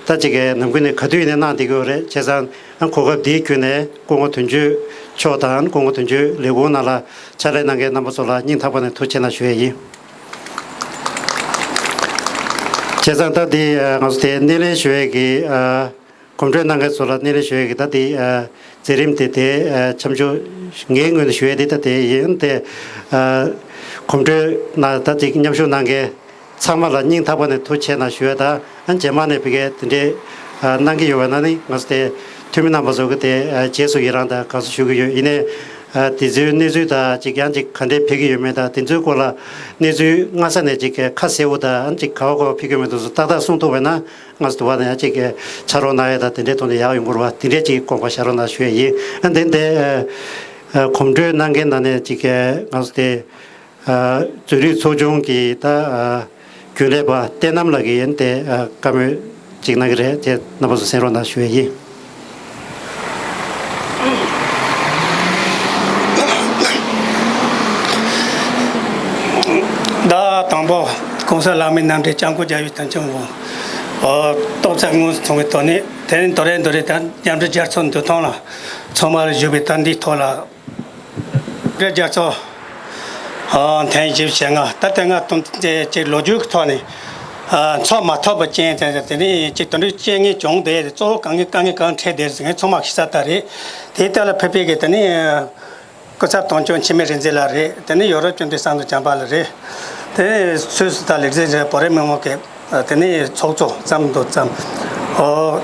ད་ཅིག་གི་ནམ་རྒྱུན་ནས་ག་དུས་ཡིན་ནའི་གནང་བསྡད་ཀྱི་ཡོད་རེད། བྱས་ཙང་ཨ་གོ་སྐབས་འདིའི་བརྒྱུད་ནས་སྐུ་ངོ་དོན་གཅོད་མཆོག་དང་སྐུ་ངོ་དོན་གཅོད་ལས་ཁུངས་ནང་ལ་ཕྱག་ལས་གནང་མཁན་རྣམ་པ་ཚོ་ལ་སྙིང་ཐག་པ་ནས་ཐུགས་རྗེ་གནང་ཞུ་ཡས་ཡིན། བྱས་ཙང་ད་འདི་ང་ཚོ་དེ་སྣེ་ལེན་ཞུ་ཡས་ཀྱི་གོམ་བགྲོད་གནང་མཁན་ཚོ་ལ་སྣེ་ལེན་ཞུ་ཡས་ཀྱི་ད་འདི་མཛད་རིམ་དེ་དེ་མཚམས་འཇོག་ངའི་ངོས་ནས་ཞུ་ཡས་དེ་ད་དེ་ཡིན། དེ་གོམ་བགྲོད་ནང་ད་འདི་མཉམ་ཞུགས་གནང་མཁན་ཚང་མ་ལ་སྙིང་ཐག་པ་ནས་ཐུགས་རྗེ་གནང་ཞུ་ཡས། ད་ཨ་རྗེས་མ་ནས་ཕ་གིར་དེ་འདྲའི་གནང་གི་ཡོད་པ་ན་ནི་ང་ཚོ་དེ་འཐུས་མི་རྣམ་པ་ཚོ་གི་དེ་རྗེས་སུ་ཡི་རང་དང་དགའ་བསུ་ཞུ་གི་ཡོད། ཡིན་ནའི་དེ་ཚོའི་གནས་ཚུལ་དང་ཅིག་ཡང་ཅིག་ག་འདྲའི་ཕེབས་ཀྱི་ཡོད་མེད་དང་དེ་ཚོའི་སྐོར་ལ་གནས་ཚུལ་སྔ་ས་ནས་ཅིག་ཁ་གསལ་པོ་དང་ཅིག་ག་བ་ག་བ་ཕེབས་ཀྱི་མེད་དུས་སུ་ཏག་ཏག་གསུངས་ཐུབ་པ་ན་ང་ཚོ་དུ་བ་ནས་ཡང་ཅིག་ཕྱག་རོགས་གནང་ཡས་དང་དེ་འདྲའི་ཐོག་ནས་ཡག་ཡོང་གི་རེད་པ། དེ་འདྲའི་ཅིག་དགོངས་པ་བཞག་རོགས་གནང་ཞུ་ཡས་ཡིན། ཨ་འདི་འདི་གོམ་བགྲོད་གནང་མཁན་ནང་ནས་ཅིག་ང་ཚོ་དེ། ཨ་ཛུ་རིག་ཚོགས་ཆུང་གི་ད་ཨ་རྒྱུན་ལས་པ་བསྟན་རྣམ་ལགས་ཀྱིས་ཡིན་ཏེ་ཨ་བཀའ་མོལ་ ཅིག་གནང་གི་རེད། དེ་རྣམ་པ་ཚོ་གསན་རོགས་གནང་ཞུ་ཡས་ཡིན། ཟླ་དང་པོ་༸གོང་ས་ལྷ་མིའི་རྣམ་འདྲེན་༸སྐྱབས་མགོན་རྒྱལ་བའི་དར་ཆེན་དབུ་འོ་སྟོབས་རྩལ་མངོན་སུམ་ཚོགས་པའི་ཐོག་ནས། དེ་ནས་དོ་རེ་དོ་རེ་དང་མཉམ་འབྲེལ་རྒྱལ་ཚོགས་འདུ་ཐང་ལ་ཚང་མ་ལ་བཞུགས་པའི་དར་འདིའི་ཐོག་ལ་མཉམ་འབྲེལ་རྒྱལ་ཚོགས་ཨ་ཐེངས་བཞི་བཅུ་ཞེ་ལྔ། ད་ལྟ་ང་དུང་དེ་ཅིག་ལོ་རྒྱུས་ཀྱི་ཐོག་ནས་ཨ་ཚོགས་མ་ཐུབ་པ་རྐྱེན་དེ་དེ་ནས་ཅིག་དུད་འགྲོའི་རྐྱེན་ངན་བྱུང་བསྡད་དེ། གཙོ་བོ་དཀའ་ངལ་དཀའ་ངལ་གང་འཕྲད་བསྡད་ཟེར་མཁན་ཚང་མ་ཤེས་ས་ད་རེད། དེའི་ཐད་ལ་ཕེབས་པའི་གི་དེ་ནས་སྐུ་ཚབ་དོན་གཅོད་འཆི་མེད་རིག་འཛིན་ལགས་རེད། དེ་ནས་ཡོ་རོབ་སྐྱོན་བྲལ་བསམ་གྲུབ་བྱམས་པ་ལགས་རེད། དེ་ནས་སུད་སི་དང་ལེགས་བཟོས་རེད། བོད་རིགས་མི་མང་གི་དེ་ནས་ཚོགས་གཙོ་ཙམ་དུ་ཙམ། ཨོ།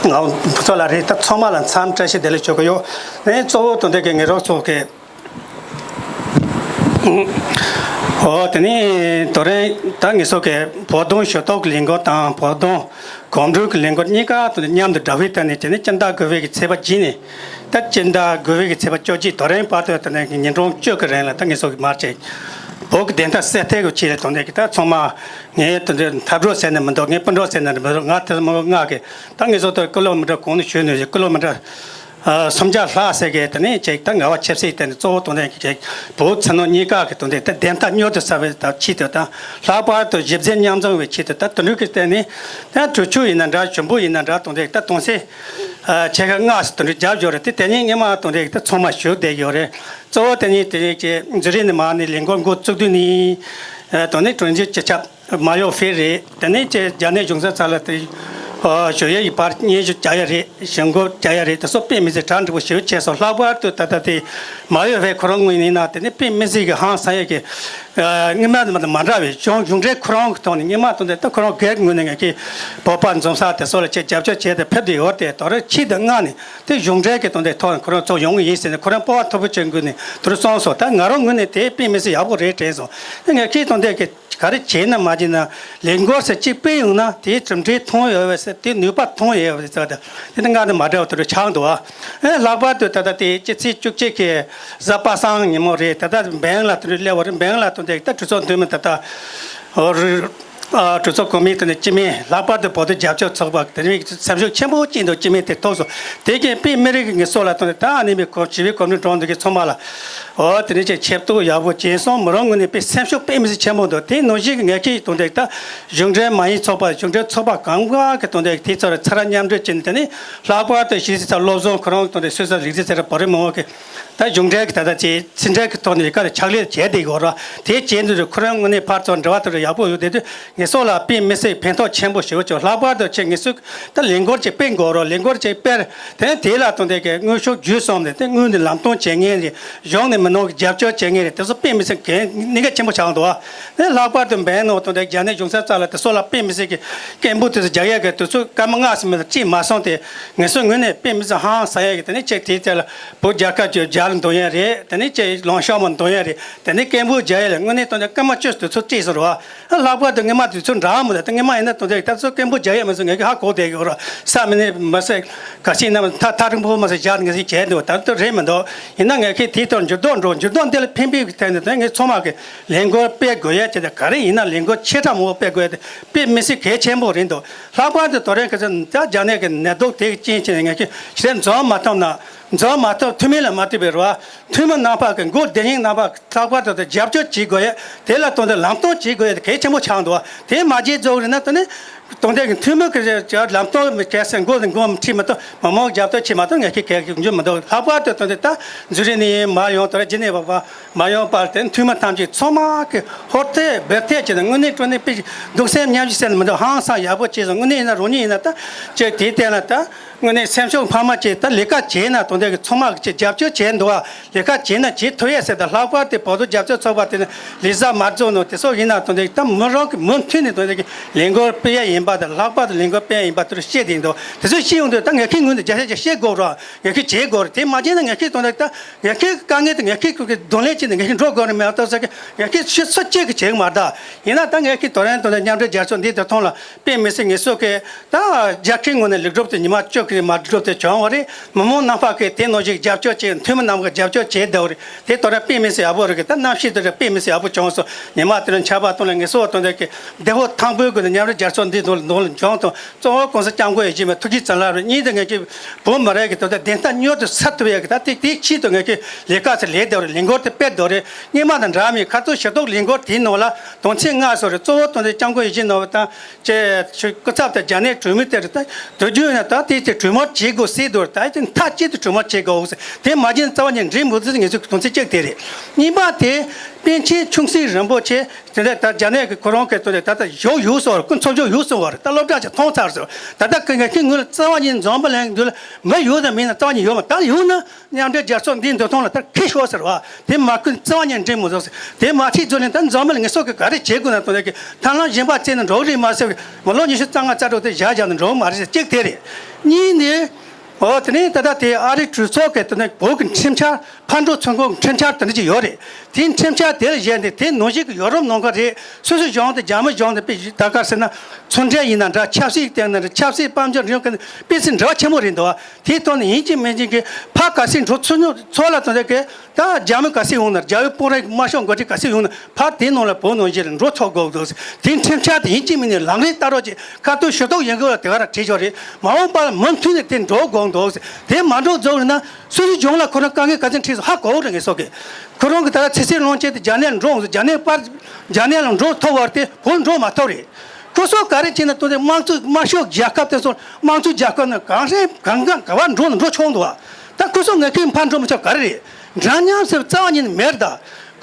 ང་བུ་ཚོ་ལ་རེད། ད་ཚང་མ་ལ་འཚམས་བཀྲ་ཤིས་བདེ་ལེགས་ཞུ་གི་ཡོད། ནས་གཙོ་བོ་དོན་དེ་གི་ངེད་རང་ཚོ་གི་ཨོ་དེ་ནས་དོ་རེད། ད་ངེད་ཚོ་གི་བོད་དོན་ཞུ་གཏུག་གི་ལས་འགུལ་དང་བོད་དོན་གོམ་བགྲོད་ཀྱི་ལས་འགུལ་གཉིས་ཀ་དོན་དེ་མཉམ་དུ་སྒྲིལ་བའི་ཐད་ནས། དེ་ནས་སྤྱི་ཟླ་དགུ་པའི་གི་ཚེས་པ་བརྒྱད་ནས་ད་སྤྱི་ཟླ་དགུ་པའི་གི་ཚེས་པ་བཅོ་བརྒྱད། དོ་རེད། བར་དུ་དེ་ནས་ཉིན་གྲངས་བཅུ་གི་རིང་ལ་ད་ངེད་ཚོ་གི་མར་ཅིག་བོད་ཀྱི་བདེན་མཐའ་གསལ་ཐད་ཀྱི་ཆེད་ལ་དོན་དེ་གི་ད་ཚང་མ། ངས་དེ་འདྲ་འཐབ་གྲོགས་ཟེར་ནས་མི་འདུག་ངས་སྤུན་གྲོགས་ཟེར་ནས་མི་འདུག་ང་དེ་མོ་ང་གི་ད་ངེད་ཚོ་དེར་ཀི་ལོ་མི་ཊར་གོང་ནས་ཞུས་ནས་ཀི་ལོ་མི་ཊར་ཨ་སུམ་བརྒྱ་ལྷག་ཟེར་གི་དེ་ནས་ཅིག་ད་ངལ་བ་ཆེ་སའི་སྟེང་ནས། གཙོ་བོ་དོན་དེ་ཅིག་བོད་ཕྱི་ནང་གཉིས་ཀ་གི་དོན་དེ་ད་བདེན་མཐའ་མྱུར་དུ་གསལ་བའི་ད་ཆེད་དུ་དང་། ལྷག་པར་དུ་གཞི་རྩའི་མཉམ་འཛོམས་པའི་ཆེད་དུ། ད་དེ་འདྲ་གི་སྟེང་ནས་ད་གྲོས་ཆོད་ཡིན་ན་འདྲ། དོན་དེ་ད་དོན་ཚན་ཨ་ཆེ་ཁག་ལྔ་ཟེར་དེ་འདྲ་བརྒྱབ་ཡོད་རེད། དེ་དེ་ནས་སྔོན་མ་དོན་དེ་ད་ཚང་མ་ཞུས་བསྡད་ཡོད་རེད། གཙོ་བོ་དེ་ནས་དེ་རིང་གི་འཛིན་རིམ་ནས་མར་ནས་ལས་འགུལ་འགོ་བཙུགས་དུས་ནས་ཨ་དོན་ནས་དྲུང་ཆེ་སྤྱི་ཁྱབ་མ་ཡོ་ཧྥེ་རེད། དེ་ནས་ཀྱི་རྒྱ་ནག་གཞུང་ཚབ་ཚ་ལ་དེ་ཨ་ཞུ་ཡས་ཡི་བར་སྙན་ཞུ་བྱ་ཡ་རེད། ཞུ་འགོ་བྱ་ཡ་རེད། དེ་ཚོ་དཔེ་མི་སྲིད་གྲ་འགྲིག་པོ་ཞེ་པོ་བྱས་སོང་། ལྷག་པར་དུ་ད་ལྟ་དེ་མ་ཡོ་ཧྥེ་ཁོ་རང་ངོས་ནས་ཡིན་ན་དེ་ནས་དཔེ་མི་སྲིད་ཀྱི་ཧང་སང་ཡས་ཀྱི་ཨ་སྔོན་མ་དང་མ་འདྲ་བའི་གཞུང་གཞུང་འབྲེལ་ཁོ་རང་གི་ཐོག་ནས། སྔོན་མ་དང་དེ་ད་ཁོ་རང་སྒེར་གྱི་ངོས་ནས་ངས་ཀྱི་བོད་པ་འཛོམས་ས་དེ་ཚོ་ལ་ཆེད་རྒྱབ་སྐྱོར་བྱས་ཏེ་ཕེབས་བསྡད་ཡོད་རེད། དེ་དོ་རེ་ཕྱིས་དང་སྔ་ནས་དེ་གཞུང་འབྲེལ་གྱི་དོན་དེ་ཐོག་ནས་ཁོ་རང་ཚོ་ཡོང་གི་ཡིན་ཟེར་ནས་ཁོ་རང་སྤོབས་པ་མཐོ་པོ་བྱེད་དགོས་ནས་དེ་རུ་སོང་སོང་། ད་ང་རང་ངོས་ནས་དེ་དཔེ་མི་སྲིད་ཡག་པོ་རེད་དྲན་སོང་། ངས་ཁྱེད་དང་དེ་གི་ག་རེ་བྱས་ན་མ་བྱས་ན་ལས་འགུལ་ཟེར་གཅིག་སྤེལ་ཡོང་ན་དེའི་གྲུབ་འབྲས་མཐོང་ཡོད་པ་ཟེར། དེའི་ནུས་པ་མཐོང་ཡོད་པ་ཟེར་ད་དེ་ནི་ང་དང་མ་འདྲ་བ་དེ་རུ་ཆགས་འདུག་ཨ། ལྷག་པར་དུ་ད་ལྟ་དེ་སྤྱི་ཚེས་བཅུ་གཅིག་གི་གཟའ་པ་སངས་ཉིན་མོ་རེད། ད་ལྟ་སྦེང་ལ་དེ་རུ་སླེབས་པ་རེད། སྦེང་ལ་དེ་འདྲ་ད་གྲོས་ཚོགས་འཐུས་མི་ད་ལྟ་ཨོ་རི། ཨ་གྲོས་ཚོགས་ཀོ་མི་ཊི་ནས་སྤྱི་མི། ལྷག་པར་དུ་བོད་དོན་རྒྱབ་སྐྱོར་ཚོགས་པ་དེ་རིང་སེམས་ཤུགས་ཆེན་པོ་ཅིག་འདུག་སྤྱི་མི་དེ་ཐོག་སོང་། དེ་གིན་དཔེ་མི་རིགས་ཀྱི་ངལ་གསོ་ལ་བཏང་ནས་ད་ཨ་ནི་མི་གོ་ཞི་བའི་གོམ་བགྲོད་འགྲོ་འདུག་གི་ཚང་མ་ལ་ཨོ་དེ་རིང་ཅིག་ཆེ་བསྟོད་ཡག་པོ་བྱས་སོང་། མི་རང་ངོས་ནས་དཔེ་སེམས་ཤུགས་དཔེ་མི་སྲིད་ཆེན་པོ་འདུག་དེ་ནང་བཞིན་གྱི་ངས་ཁྱེད་དང་དེ་ད་གཞུང་འབྲེལ་མ་ཡིན་ཚོགས་པ། གཞུང་འབྲེལ་ཚོགས་པ་གང་ག་གི་དང་དེ་དེ་ཚོར་ཚ་ར་མཉམ་འབྲེལ་བྱས་ནས། དེ་ནས་ལྷག་པར་དུ་གཞིས་རྩེ་ཚ་བློ་བཟང་ཁོ་རང་གི་དང་དེ་སུད་སི་ལིག་རྩེ་ཚ་ར་བོད་རིགས་མི་མང་གི་ད་གཞུང་འབྲེལ་གྱི་ད་ལྟ་ཅིག་ཕྱི་འབྲེལ་གྱི་ཐོག་ནས་ཀ་ལ་ཕྱག་ལས་བྱས་བསྡད་ཡོད་ར། དེ་བྱས་འདུག་རེད། ཁོ་རང་ངོས་ནས་ཕར་ཚུར་འབྲེལ་བ་དེ་རུ་ཡག་པོ་ཡོད་བསྡད་དུས་ངལ་གསོ་ལ་དཔེ་མི་སྲིད་ཕན་ཐོགས་ཆེན་པོ་ཞེ་པོ་བྱུང་། ལྷག་པར་དུ་ཁྱེད་ངལ་གསོ་ད་ལས་འགུལ་ཅིག་སྤེལ་དགོས་ར། ལས་འགུལ་ཅིག་སྤེལ། དེ་ནས་དེ་ལ་དང་དེ་གའི་དངོས་ཤུགས་བརྒྱུད་གསུམ་ནས་དེ་དངུལ་ནས་ལམ་སྟོན་བྱེད་མཁན་རེད། གཞུང་ནས་མི་ནོར་གྱི་རྒྱབ་སྐྱོར་བྱེད་མཁན་རེད། དེ་ཚོ་དཔེ་མི་སྲིད་གལ་གནད་འགག་ཆེན་པོ་ཆགས་འདུག་ཨ། དེ་ལྷག་པར་དུ་སྦེང་ནང་དང་དེ་རྒྱ་ནག་གཞུང་ཚབ་ཚ་ལ་དེ་ཚོ་ལ་དཔེ་མི་སྲིད་ཀྱི་སྐད་འབོད་དེ་ཚོ་རྒྱག་ཡག་གི་དུས་ཚོད་སྐར་མ་ལྔ་ཙམ་མེད་ལ་ཅིག་མ་སོང་སྟེ། ངལ་གསོ་ངོས་ནས་དཔེ་མི་སྲིད་ཧང་སང་ཡག་གི། དེ་ནས་ཅིག་དེའི་ཐད་ལ་བོད་རྒྱལ་ཁབ་ཀྱི་རྒྱལ་ལ་འདོན་ཡག་རེད། དེ་ནས་ཅིག་ལངས་ཕྱོགས་མ་འདོན་ཡག་རེད། དེ་ནས་སྐད་འབོད་རྒྱག་ཡག་ལ་དངོས་གནས་དང་དེ་སྐར་མ་བཅུ་དུས་ཚོད་སྤྲད་སོང་ར། ལྷག་པར་དུ་སྔོན་མ་དུས་ཚོད་འདྲ་མོ་དང་དེ་སྔོན་མ་ཡིན་ན་དོན་དེ་ད་ཚོད་སྐད་འབོད་རྒྱག་ཡག་མ་སོང་། ངས་ཀྱི་ཧ་གོ་བསྡད་ཡོད་ར། ས་མི་ནས་མ་ཟད་ག་ཤེད་ན་ཐག་ཐག་རིང་པོ་མ་ཟད་བཞག་ངས་ཟིག་བྱས་འདུག་ད་དུ་རེད་མི་འདུག་ཡིན་ན་ངས་ཀྱི་དེའི་ཐོག་འགྱུར་ལྡོག་འགྲོ། འགྱུར་ལྡོག་འདི་ལ་ཕན་པའི་ཐད་ནས་དོན་ངས་ཚང་མ་གི་ལས་འགུལ་སྤེལ་དགོས་ཡ་བྱས་ཏེ། ག་རེ་ཡིན་ན་ལས་འགུལ་ཆེ་ཕྲ་མང་པོ་སྤེལ་དགོས་ཡ་དེ་དཔེ་མི་སྲིད་གལ་ཆེན་པོ་རེད་འདུག་ལྷག་པར་དུ་དོ་རེད་ག་ཚོད་ད་རྒྱ་ནག་གི་ནད་དུག་དེ་རྐྱེན་བྱས་ནས་ངས་ཀྱི་ཞེ་འཛོམས་མ་ཐུབ་ན། འཛོམས་མ་ཐུབ། ཐུན་མིན་ལ་མ་ཐུབ་པའི་རེད་བ། འཐུས་མི་རྣམ་པ་གི་མགོ་བདེ་སྙིང་རྣམ་པ་ལྷག་པར་དུ་རྒྱབ་སྐྱོར་བྱེད་དགོས་ཡ། དེ་ལ་དོན་དུ་ལམ་སྟོན་བྱེད་དགོས་ཡ་དེ་གལ་ཆེན་པོ་ཆགས་འདུག་དེ་མ་བྱས་རྫོགས་རེད་ན་དོན་ནི་དོན་དེ་གི་འཐུས་མི་གི་ལམ་སྟོན་གལ་སྲིད་མགོ་མགོ་ཁྲིད་མ་ཐུབ། མི་མང་རྒྱབ་སྐྱོར་བྱེད་མ་ཐུབ། ངས་ཀྱི་གལ་གི་འཇུ་མི་འདུག་ལྷག་པར་དུ་དོན་དེ་ད་འཛུལ་རིགས་ནས་མ་ཡོང་དོ་ར་རྗེས་ནས་བ་བ་མ་ཡོང་བར་དེ་འཐུས་མི་ཐམས་ཅད་ཚང་མ་གི་ཧུར་ཐག་འབད་ཐག་བྱས་ནས་དངོས་གནས་དྲང་གནས་དཔེ་སྡུག་སེམས་མཉམ་སྐྱེད་ཟེར་ནས་མི་འདུག་ཧང་སང་ཡག་པོ་བྱས་སོང་། དངོས་གནས་ཡིན་ན་རང་ཉིད་ཡིན་ན་ད་ཅིག་དེའི་སྟེང་ལ་ད། དངོས་གནས་སེམས་ཤུགས་འཕར་མ་བྱས། ད་ལས་ཀ་བྱས་ན་དོན་དེ་གི་ཚང་མ་གི་རྒྱབ་སྐྱོར་བྱས་འདུག་བ། ལས་ཀ་བྱས་ན་བྱེད་ཐུབ་ཡས་ཟེར། ད་ལྷག་པར་དུ་བོད་དོན་རྒྱབ་སྐྱོར་ཚོགས་པ་དེ་ནི་ལས་བྱ་མ་རྫོགས་ནོ་དེ་སོགས་ཡིན་ན་དོན་དེ་གི་ད་མི་རང་གི་མུ་མཐུད་ནས་དོན་དེ་གི་ལས་འགུལ་སྤེལ་ཡས་ཡིན་པ་དང་། ལྷག་པར་དུ་ལས་འགུལ་སྤེལ་ཡས་ཡིན་པ་དེ་རུ་བཤད་དེ་ཡིན་འདུག་དེ་ཚོ་བཤད་ཡོང་དུས་ད་ངས་ཁྱེད་ངོས་ནས་རྒྱ་ཆེ་ཆེ་བཤད་དགོས་རོགས། ངས་ཁྱེད་བྱེད་དགོས་རེད། དེ་མ་བྱས་ན་ངས་ཁྱེད་དོན་དེ་ད་ངས་ཁྱེད་དཀའ་ངལ་དེ་ངས་ཁྱེད་ཁུར་གི་གདོང་ལེན་བྱས་ནས་ངས་ཁྱེད་འགྲོ་དགོས་རེད་མེད་ལྟ་ས་གི། ངས་ཁྱེད་ཆུ་ཚོད་གཅིག་གི་བྱེད་གི་མ་རེད། ད་ཡིན་ན་ད་ངས་ཁྱེད་དོ་རན་དོན་དེ་མཉམ་འབྲེལ་རྒྱལ་ཚོགས་འདི་དུ་ཐོང་ལ་དཔེ་མི་སྲིད་ངལ་གསོ་གི། ད་རྒྱལ་ཁའི་ངོས་ནས་ལེགས་གྲུབ་དེ་ཉི་མ་བཅུ་གི་མ་གྲུབ་དེ་བྱུང་བ་རེད། མི་མང་རྣམ་པ་གིས་དེ་ནང་བཞིན་རྒྱབ་སྐྱོར་བྱས། འཐུས་མི་རྣམ་པ་གིས་རྒྱབ་སྐྱོར་བྱས་བསྡད་པ་རེད། དེ་དོ་ར་དཔེ་མི་སྲིད་ཡག་པོ་རེད་གི། ད་གནམ་གཤིས་དེ་ར་དཔེ་མི་སྲིད་ཡག་པོ་བྱུང་སོང་། ཉི་མ་དེ་རིང་ཆར་པ་བཏང་ལ་ངལ་གསོ་བ་དང་དེ་གི་བདེ་པོ་ཐང་པོའི་སྒོ་ནས་མཉམ་རུབ་རྒྱལ་ཚོགས་འདི་ མདུན་ལ་མདུན་ལ་འབྱོན་དང་གཙོ་བོ་༸གོང་ས་༸སྐྱབས་མགོན་ཡིད་བཞིན་པའི་ཐུགས་ཀྱི་བྱིན་རླབས་རེད། གཉིས་དེ་ངས་ཀྱི་བོད་མི་རིགས་ཀྱི་དོན་དུ་བདེན་མཐའ་མྱུར་དུ་གསལ་ཐུབ་ཡག་གི་ད་དེ་དེའི་ཆེད་དུ་ངས་ཀྱི་ལས་ཀ་ཚོ་ལས་བསྡད་རེད། ལས་འགུལ་དེ་སྤེལ་བསྡད་རེད། སྔོན་མ་དང་འདྲ་མིན་ཁ་ཐུག་ཞུ་གཏུག་ལས་འགུལ་དེའི་ནང་ལ་དོན་ཚན་ལྔ་སོགས་རེད། གཙོ་བོ་དོན་དུ་༸སྐྱབས་མགོན་ཡིད་བཞིན་ནོར་བུ་དང་ཅེ་ཆུ་སྐུ་ཚབ་དང་རྒྱ་ནད་གྲོས་མོལ་དེ་རེད། ད་དུས་རྒྱུན་ཡིན་ན་ད་དེ་ཚེ་གྲོས་མོལ་བྱེད་དགོས་ཟེར་འདུག་ད་དེ་མཐའ་གཅིག་ཏུ་གྲོས་མོལ་བྱེད་དགོས་ཟེར། དེ་མ་བྱས་ན་རྩ་བ་ཉིད་འགྲིག་མི་འདུག་ངེད་ཚོའི་དོན་ཚན་གཅིག་དེ་རེད། གཉིས་པ་དེ་པཎ་ཆེན་ཆུང་སྲིད་རིན་པོ་ཆེ་དེ་འདྲ་ད་རྒྱ་ནད་ཀྱི་ཁོ་རང་གི་དོན་དེ་ད་ལྟ་བཞུགས་ཡོད་སོང་བ་རེད། སྐུ་འཚོ་བཞུགས་ཡོད་སོང་བ་རེད། ད་སློབ་གྲྭ་ཞིག་མཐོང་ཚར་སོང་། ད་ལྟ་ཀི་ངེད་ཀྱི་ངོས་ལ་རྩ་བ་ཉིད་འཛམ་བུ་གླིང་འདི་ལ་མི་ཡོད་དང་མིན་ན་རྩ་བ་ཉིད་ཡོད་མ། ད་ཡོད་ན་མཉམ་འབྲེལ་རྒྱལ་ཚོགས་འདིའི་འདུ་ཐོང་ལ་ད་ཁེ་ཤོར་ཟེར་བ་དེ་མ་ཀུན་རྩ་བ་ཉིད་འགྲིག་མི་འདུག་ཟེར། དེ་མ་ཁྲིད་རྫོགས་ནས་ད་འཛམ་བུ་གླིང་ངེད་ཚོ་གི་ག་རེ་བྱེད་དགོས་ན་དོན་དེ་གི་ཐར་ལམ་གཞན་པ་བཙལ་ན་འགྲོ་གི་རེད་མ་ཟེར་བའི་མི་ལོ་ཉི་ཤུ་རྩ་ལྔ་རྩ་དྲུག་དེ་བཞག་བཞག་ན་འགྲོ་གི་མ་རེད་ཟེར། གཅིག་དེ་རེད། གཉིས་ནི། ཨོ་དེ་ནས་ད་ལྟ་དེ་ཨ་རིའི་གྲོས་ཚོགས་ཀྱི་དེ་ནས་བོད་ཀྱི་ཁྲིམས་འཆར་ཕར་འགྲོ་ཚུར་འགྲོ་ཁྲིམས་འཆར་དེ་འདྲ་ཅིག་ཡོད་རེད། དེའི་ཁྲིམས་འཆར་དེ་ལ་གཞིགས་ནས་དེ་ནང་བཞིན་གྱི་ཡོ་རོབ་ནང་གི་རེད། སོ་སོའི་གཞུང་དང་རྒྱ་མི་གཞུང་དང་དཔེ་ད་ག་ཟེར་ན་ཚོང་འབྲེལ་ཡིན་ན་འདྲ། ཆབ་སྲིད་སྟེང་ན་འདྲ། ཆབ་སྲིད་དཔལ་འབྱོར་རིག་གནས་དཔེ་ཚད་འབྲེལ་བ་ཆེན་པོ་རེད་འདུག་དེའི་ཐོག་ནས་ཡིན་གཅིག་མིན་གཅིག་གི་ཕར་ག་ཚོད་འགྲོ་ཚུར་འགྲོ་ཚོགས་ལ་དོན་དེ་གི་ད་རྒྱ་མི་ག་ཚོད་ཡོང་ན། རྒྱ་བོད་དཔོན་རིགས་དམར་ཤོག་འགོ་ཁྲིད་ག་ཚོད་ཡོང་ན། ཕར་དེ་ནང་ལ་བོད་ནང་བཞིན་ལ་འགྲོ་ཐུབ་དགོས་འདུག་དེ་ཁྲིམས་འཆར་དེ་ཡིན་གཅིག་མིན་གཅིག་ལམ་རིམ་ལྟ་རོགས་ཀྱི་ཁ་ཐུག་ཞུ་གཏུག་ཡིན་དགོས་ལ་དེ་ག་རང་བྲིས་ཆོག་རེད། མ་འོངས་པ་ལ་མུ་མཐུད་ནས་དེ་འགྲོ་དགོས་འདུག་དེ་མ་འགྲོ་རྫོགས་རེད་ན་སུའི་གཞུང་ལ་ཁོ་རང་དཀའ་ངལ་ག་ཚོད་འཕྲད་སོང་ཧ་གོ་རེད། ངེད་ཚོ་གི་ཁོ་རང་གི་ད་ལྟ་ཚེ་སྲིད་བློན་ཆེན་དེ་རྒྱ་ནས་འགྲོ་འོང་། རྒྱ་ནས་པར་རྒྱ་ནས་ལ་འགྲོ་ཐུབ་བར་དེ་བོད་འགྲོ་མ་ཐུབ་རེད། ཁོ་ཚོ་ག་རེ་བྱས་ན་དོན་དེ་དམངས་གཙོ་དམར་ཤོག་རྒྱལ་ཁབ་དེ་ཚོ་དམངས་གཙོ་རྒྱལ་ཁབ་ནང་གང་རེད་གང་གང་ག་བར་འགྲོ་ན་འགྲོ་ཆོག་འདུག་ད་ཁོ་ཚོ་ངས་ཁྱོད་ཕར་འགྲོ་མི་ཆོག་ག་རེ་རེད། འདྲ་མཉམ་ཟེར་རྩ་བ་ཉིད་ནས་མེད་ད།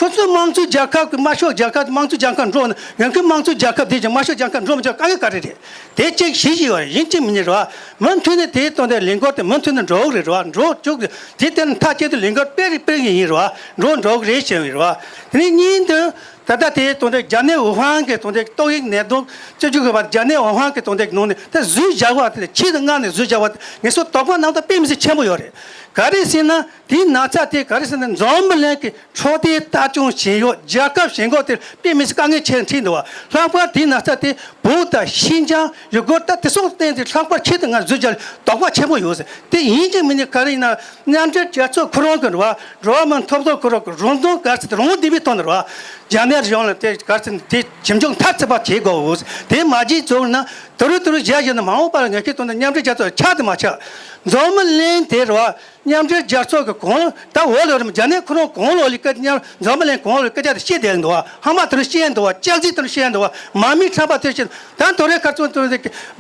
ཁོ་ཚོས་དམངས་གཙོའི་རྒྱལ་ཁབ་ཀྱི་དམར་ཤོག་རྒྱལ་ཁབ་དམངས་གཙོའི་རྒྱལ་ཁབ་འགྲོ་ན་ཡང་ཁོས་དམངས་གཙོའི་རྒྱལ་ཁབ་དེ་ཀྱང་དམར་ཤོག་རྒྱལ་ཁབ་འགྲོ་མི་ཆོག་དཀའ་ངལ་ག་རེ་རེད། དེ་གཅིག་གཞི་བཞི་བ་རེད། ཡིན་གཅིག་མིན་གཉིས་རེད་བ། མུ་མཐུད་ནས་དེའི་དོན་དེ་ལས་འགུལ་དེ་མུ་མཐུད་ནས་འགྲོ་གི་རེད་བ། འགྲོ་བཅུག་གི་དེ་དེ་ནས་མཐའ་གཅིག་ཏུ་ལས་འགུལ་སྤེལ་རེད་སྤེལ་གི་ཡིན་རེད་བ། འགྲོ་འགྲོ་གི་རེད་བྱས་ཡིན་རེད་བ། དེ་ནས་གཉིས་དེ་ད་ལྟ་དེའི་དོན་དེ་རྒྱ་ནད་ཝུ་ཧན་གྱི་དོན་དེ་ཏོག་དབྱིབས་ནད་དུག་བཅུ་གཅིག་གི་བར་རྒྱ་ནད་ཝུ་ཧན་གྱི་དོན་དེ་ནང་ནས་དེ་ཟུར་བཞག་པ་དེ་ལ་ཆེད་དུ་མངགས་ནས་ཟུར་བཞག་པ་དེ་ངེད་ཚོ་དོགས་པ་རྣམ་དག་དཔེ་མི་སྲིད་ཆེན་པོ་ཡོད་རེད། ག་རེ་ཟེར་ན། དེའི་ན་ཚ་དེ་ག་རེ་ཟེར་ན་འཛམ་བུ་གླིང་གི་འཕྲོད་བསྟེན་ལྟ་སྐྱོང་བྱེད་ཡོད་རྒྱལ་ཁབ་ཞེ་འགོ་དེར་དཔེ་མི་སྲིད་དཀའ་ངལ་ཆེ་འཕྲད་འདུག་བ། ལྷག་པར་དེའི་ན་ཚ་དེ་བོད་དང་ཤིན་ཅང་ཡུ་གུར་ད་དེ་སོགས་བསྟན་ཏེ་ལྷག་པར་ཆེད་དུ་ང་བཟོས་བྱ་དོགས་པ་ཆེན་པོ་ཡོད་ཟེར། དེ་ཡིན་གཅིག་མིན་གཉིས་ག་རེ་ཡིན་ན་མཉམ་འབྲེལ་རྒྱལ་ཚོགས་ཁོ་རང་གི་རེད་བ། འགྲོ་བ་མིའི་ཐོབ་ཐང་ཁོ་རང་གི་རང་དོན་ག་རེ་ཟེར་རང་དབང་ལྡན་པའི་ཐོག་ནས་རེད་བ། རྒྱ་ནག་གཞུང་ལ་དེ་ག་རེ་ཟེར་དེ་ཇི་འཇོག་མཐར་ཕྱིན་པ་བྱེད་དགོས་ཟེར། དེ་མ་བྱས་ཚོར་ན་དུ་རུ་དུ་རུ་བཞག་བཞག་ན་མ་འོངས་པ་ལ་ངས་ཁྱེད་དང་མཉམ་འབྲེལ་རྒྱལ་ཚོགས་ཆགས་དུ་མ་ཆགས། འཛམ་བུ་གླིང་དེ་རེད་བ། མཉམ་འབྲེལ་རྒྱལ་ཚོགས་ཀྱི་གོང་ད་འོག་ལ་རེད། རྒྱ་ནག་ཁོ་རང་གོང་ལོགས་ལ་སྐད་མཉམ་འཛམ་བུ་གླིང་གོང་ལོགས་སྐད་ཆ་དེ་བཤད་བསྡད་འདུག་བ། ཧམ་པ་དེ་རུ་བཤད་འདུག་བ། ལྕགས་རྩི་དེ་རུ་བཤད་འདུག་བ། མ་མི་ཁྲམ་པ་དེ་རུ་བཤད། ད་དོ་རེ་ཁར་ཚོ་དེ་རུ་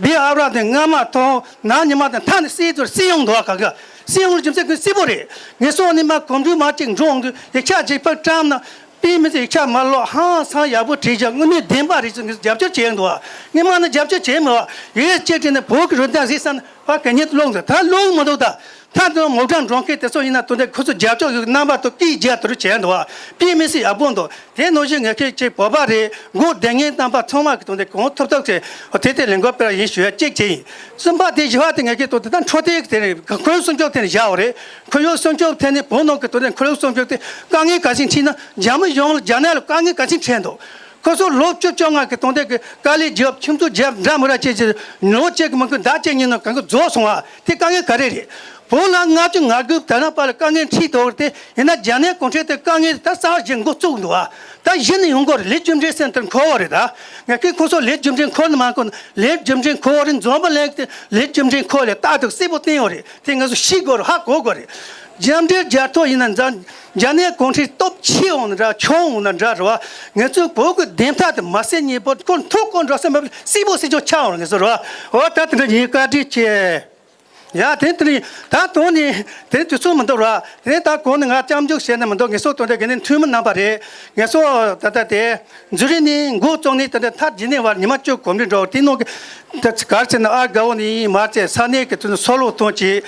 བི་ཨ་ར་དེ་རྔ་མ་ཐོང་ན་ཉི་མ་དང་མཐའ་ནས་སྲིད་དུ་སྲིད་ཡོང་འདུག་བ། ག་ག་སྲིད་ཡོང་ལ་རྒྱུ་མཚན་ཁོས་སྲིད་པོ་རེད། ངས་སོང་ནས་མ་གོམ་བགྲོད་མ་གཅིག་འགྲོ་འོང་དུས་ཡིག་ཆ་ཅིག་ཕར་བཀྲམ་ན། དཔེ་མི་སྲིད་ཡིག་ཆ་མ་ཀློག་ཧང་སང་ཡག་པོ་བྲིས་ཀྱང་དངོས་གནས་བདེན་པ་རེད་ཟེར་ངས་རྒྱབ་སྐྱོར་བྱས་འདུག་བ། ངས་མ་ནི་རྒྱབ་སྐྱོར་བྱས་མི་བ། ཡིག་ཡིག་ཅེས་བྲིས་ནས་བོད་ཀྱི་རུ་སྟངས་གཟིགས་བསམ་ནས་ཕ་གད་སྙིགས་ཀློག་འདུག་ད་ཀློག་མི་འདུག་ད་ད་དུང་མོ་གྲངས་འགྲོ་མཁན་དེ་ཚོ་ཡིན་ན་དོན་དེ་ཁོ་ཚོ་རྒྱབ་སྐྱོར་གྱི་རྣམ་པ་དང་སྐད་རྒྱག་དེ་རུ་བྱས་འདུག་བ། དཔེ་མི་སྲིད་ཡག་པོ་འདུག་དེ་ནང་བཞིན་ངས་ཁྱེད་ཀྱི་བོད་པ་རེད། མགོ་བདེ་ངེས་རྣམ་པ་ཚང་མ་གི་དོན་དེ་གང་ཐུབ་ཐུབ་བྱས་དེ་དེ་ལས་འགུལ་སྤེལ་ཡིན་ཞུ་ཡ་གཅིག་བྱས་ཡིན། གསུམ་པ་དེ་བཞི་བ་དེ་ངས་ཁྱེད་དོན་དེ་ད་འཕྲོད་བསྟེན་གྱི་དེ་རེད། ཁོར་ཡུག་སྲུང་སྐྱོབ་ཐད་ནས་བཞག་པ་རེད། ཁོར་ཡུག་སྲུང་སྐྱོབ་ཐད་ནས་བོད་ནང་གི་དོན་དེ་ཁོར་ཡུག་སྲུང་སྐྱོབ་དེ་དཀའ་ངལ་ག་ཚོད་འཕྲད་ན་རྒྱ་མི་གཞུང་ལ་རྒྱ་ནག་ལ་དཀའ་ངལ་ག་ཚོད་འཕྲད་འདུག་ཁོ་ཚོ་ལོ་བཅུ་བཅོ་ལྔ་གི་དོན་དེ་གི་དཀའ་ལས་བརྒྱབ་ཁྱིམ་ཚང་བརྒྱབ་འདྲ་མི་འདྲ་བྱས་ཀྱི་ལོ་གཅིག་གི་མི་དགོས་ཟླ་གཅིག་གཉིས་ནང་གང་ག་རྫོགས་སོང་བ་དེ་དཀའ་ངལ་ག་རེ་རེད། བོད་ལ་ལྔ་བཅུ་ང་དགུ་ད་ལྟ་བར་ལ་དཀའ་ངལ་འཕྲད་འདུག་དེ་ཡིན་ན་རྒྱ་ནག་གུང་ཁྲན་ཏང་དཀའ་ངལ་ད་གསར་བརྗེ་འགོ་བཙུགས་འདུག་བ། ད་གཞི་ནས་ཡོང་དགོས་རེད། ལས་རྒྱུ་འབྲས་སེམས་ཐག་འཁོར་བ་རེད། ད་ངས་ཁོ་ཚོ་ལས་རྒྱུ་འབྲས་འཁོར་ནི་མ་འཁོར་ནི་ལས་རྒྱུ་འབྲས་འཁོར་བ་རེད། འཛམ་བུ་གླིང་གི་ལས་རྒྱུ་འབྲས་འཁོར་ལས་ཏག་ཏག་གསལ་པོ་བསྟན་ཡོད་རེད། དེ་ང་ཚོ་ཤེས་དགོས་རེད། ཧ་གོ་དགོས་རེད། མཉམ་འབྲེལ་རྒྱལ་ཚོགས་ཡིན་ན་འཛམ་རྒྱ་ནག་གུང་ཁྲན་སྟོབས་ཆེ་འོང་ན་འདྲ་ཆུང་འོང་ན་འདྲ་རེད་བ། ངེད་ཚོའི་བོད་ཀྱི་བདེན་མཐའ་དེ་མ་གསལ་ཉེ་པོ་ཁོ་ཐུག་ཁོ་འགྲོ་ས་མེད་པ་སྲིད་པོ་སྲིད་ཆོག་ཆགས་འོང་ངེད་ཚོ་རེད་བ། འོ་ད་དེ་འདྲ་ཡིན། བཀའ་དྲིན་ཆེ། ཡ་དེ་དེ་རིང་ད་དོན་ནི་དེ་དུས་ཚོད་མི་འདུག་ར། དེ་ད་གོང་ནས་ང་སྐྱབས་འཇུག་བྱས་ནས་མི་འདུག་ངེད་ཚོ་དོན་དེ་ག་ནས་འཐུས་མི་རྣམ་པ་རེད། ངེད་ཚོ་ད་ལྟ་དེ་འཛུ་རིག་ནས་འགོ་བཙུགས་ནས་ད་ལྟ་མཐར་ཇི་ནེ་ཝར་ཉི་མ་བཅུ་གོམ་བགྲོད་འགྲོ་དེ་ནང་གི་ད་ག་རེ་ཟེར་ན་ཨ་དགའ་བོ་ནས་ཡིན་མ་ཚད་ས་གནས་ཀྱི་དུས་ཚོད་སོ་ལོ་གཏོང་བྱེད་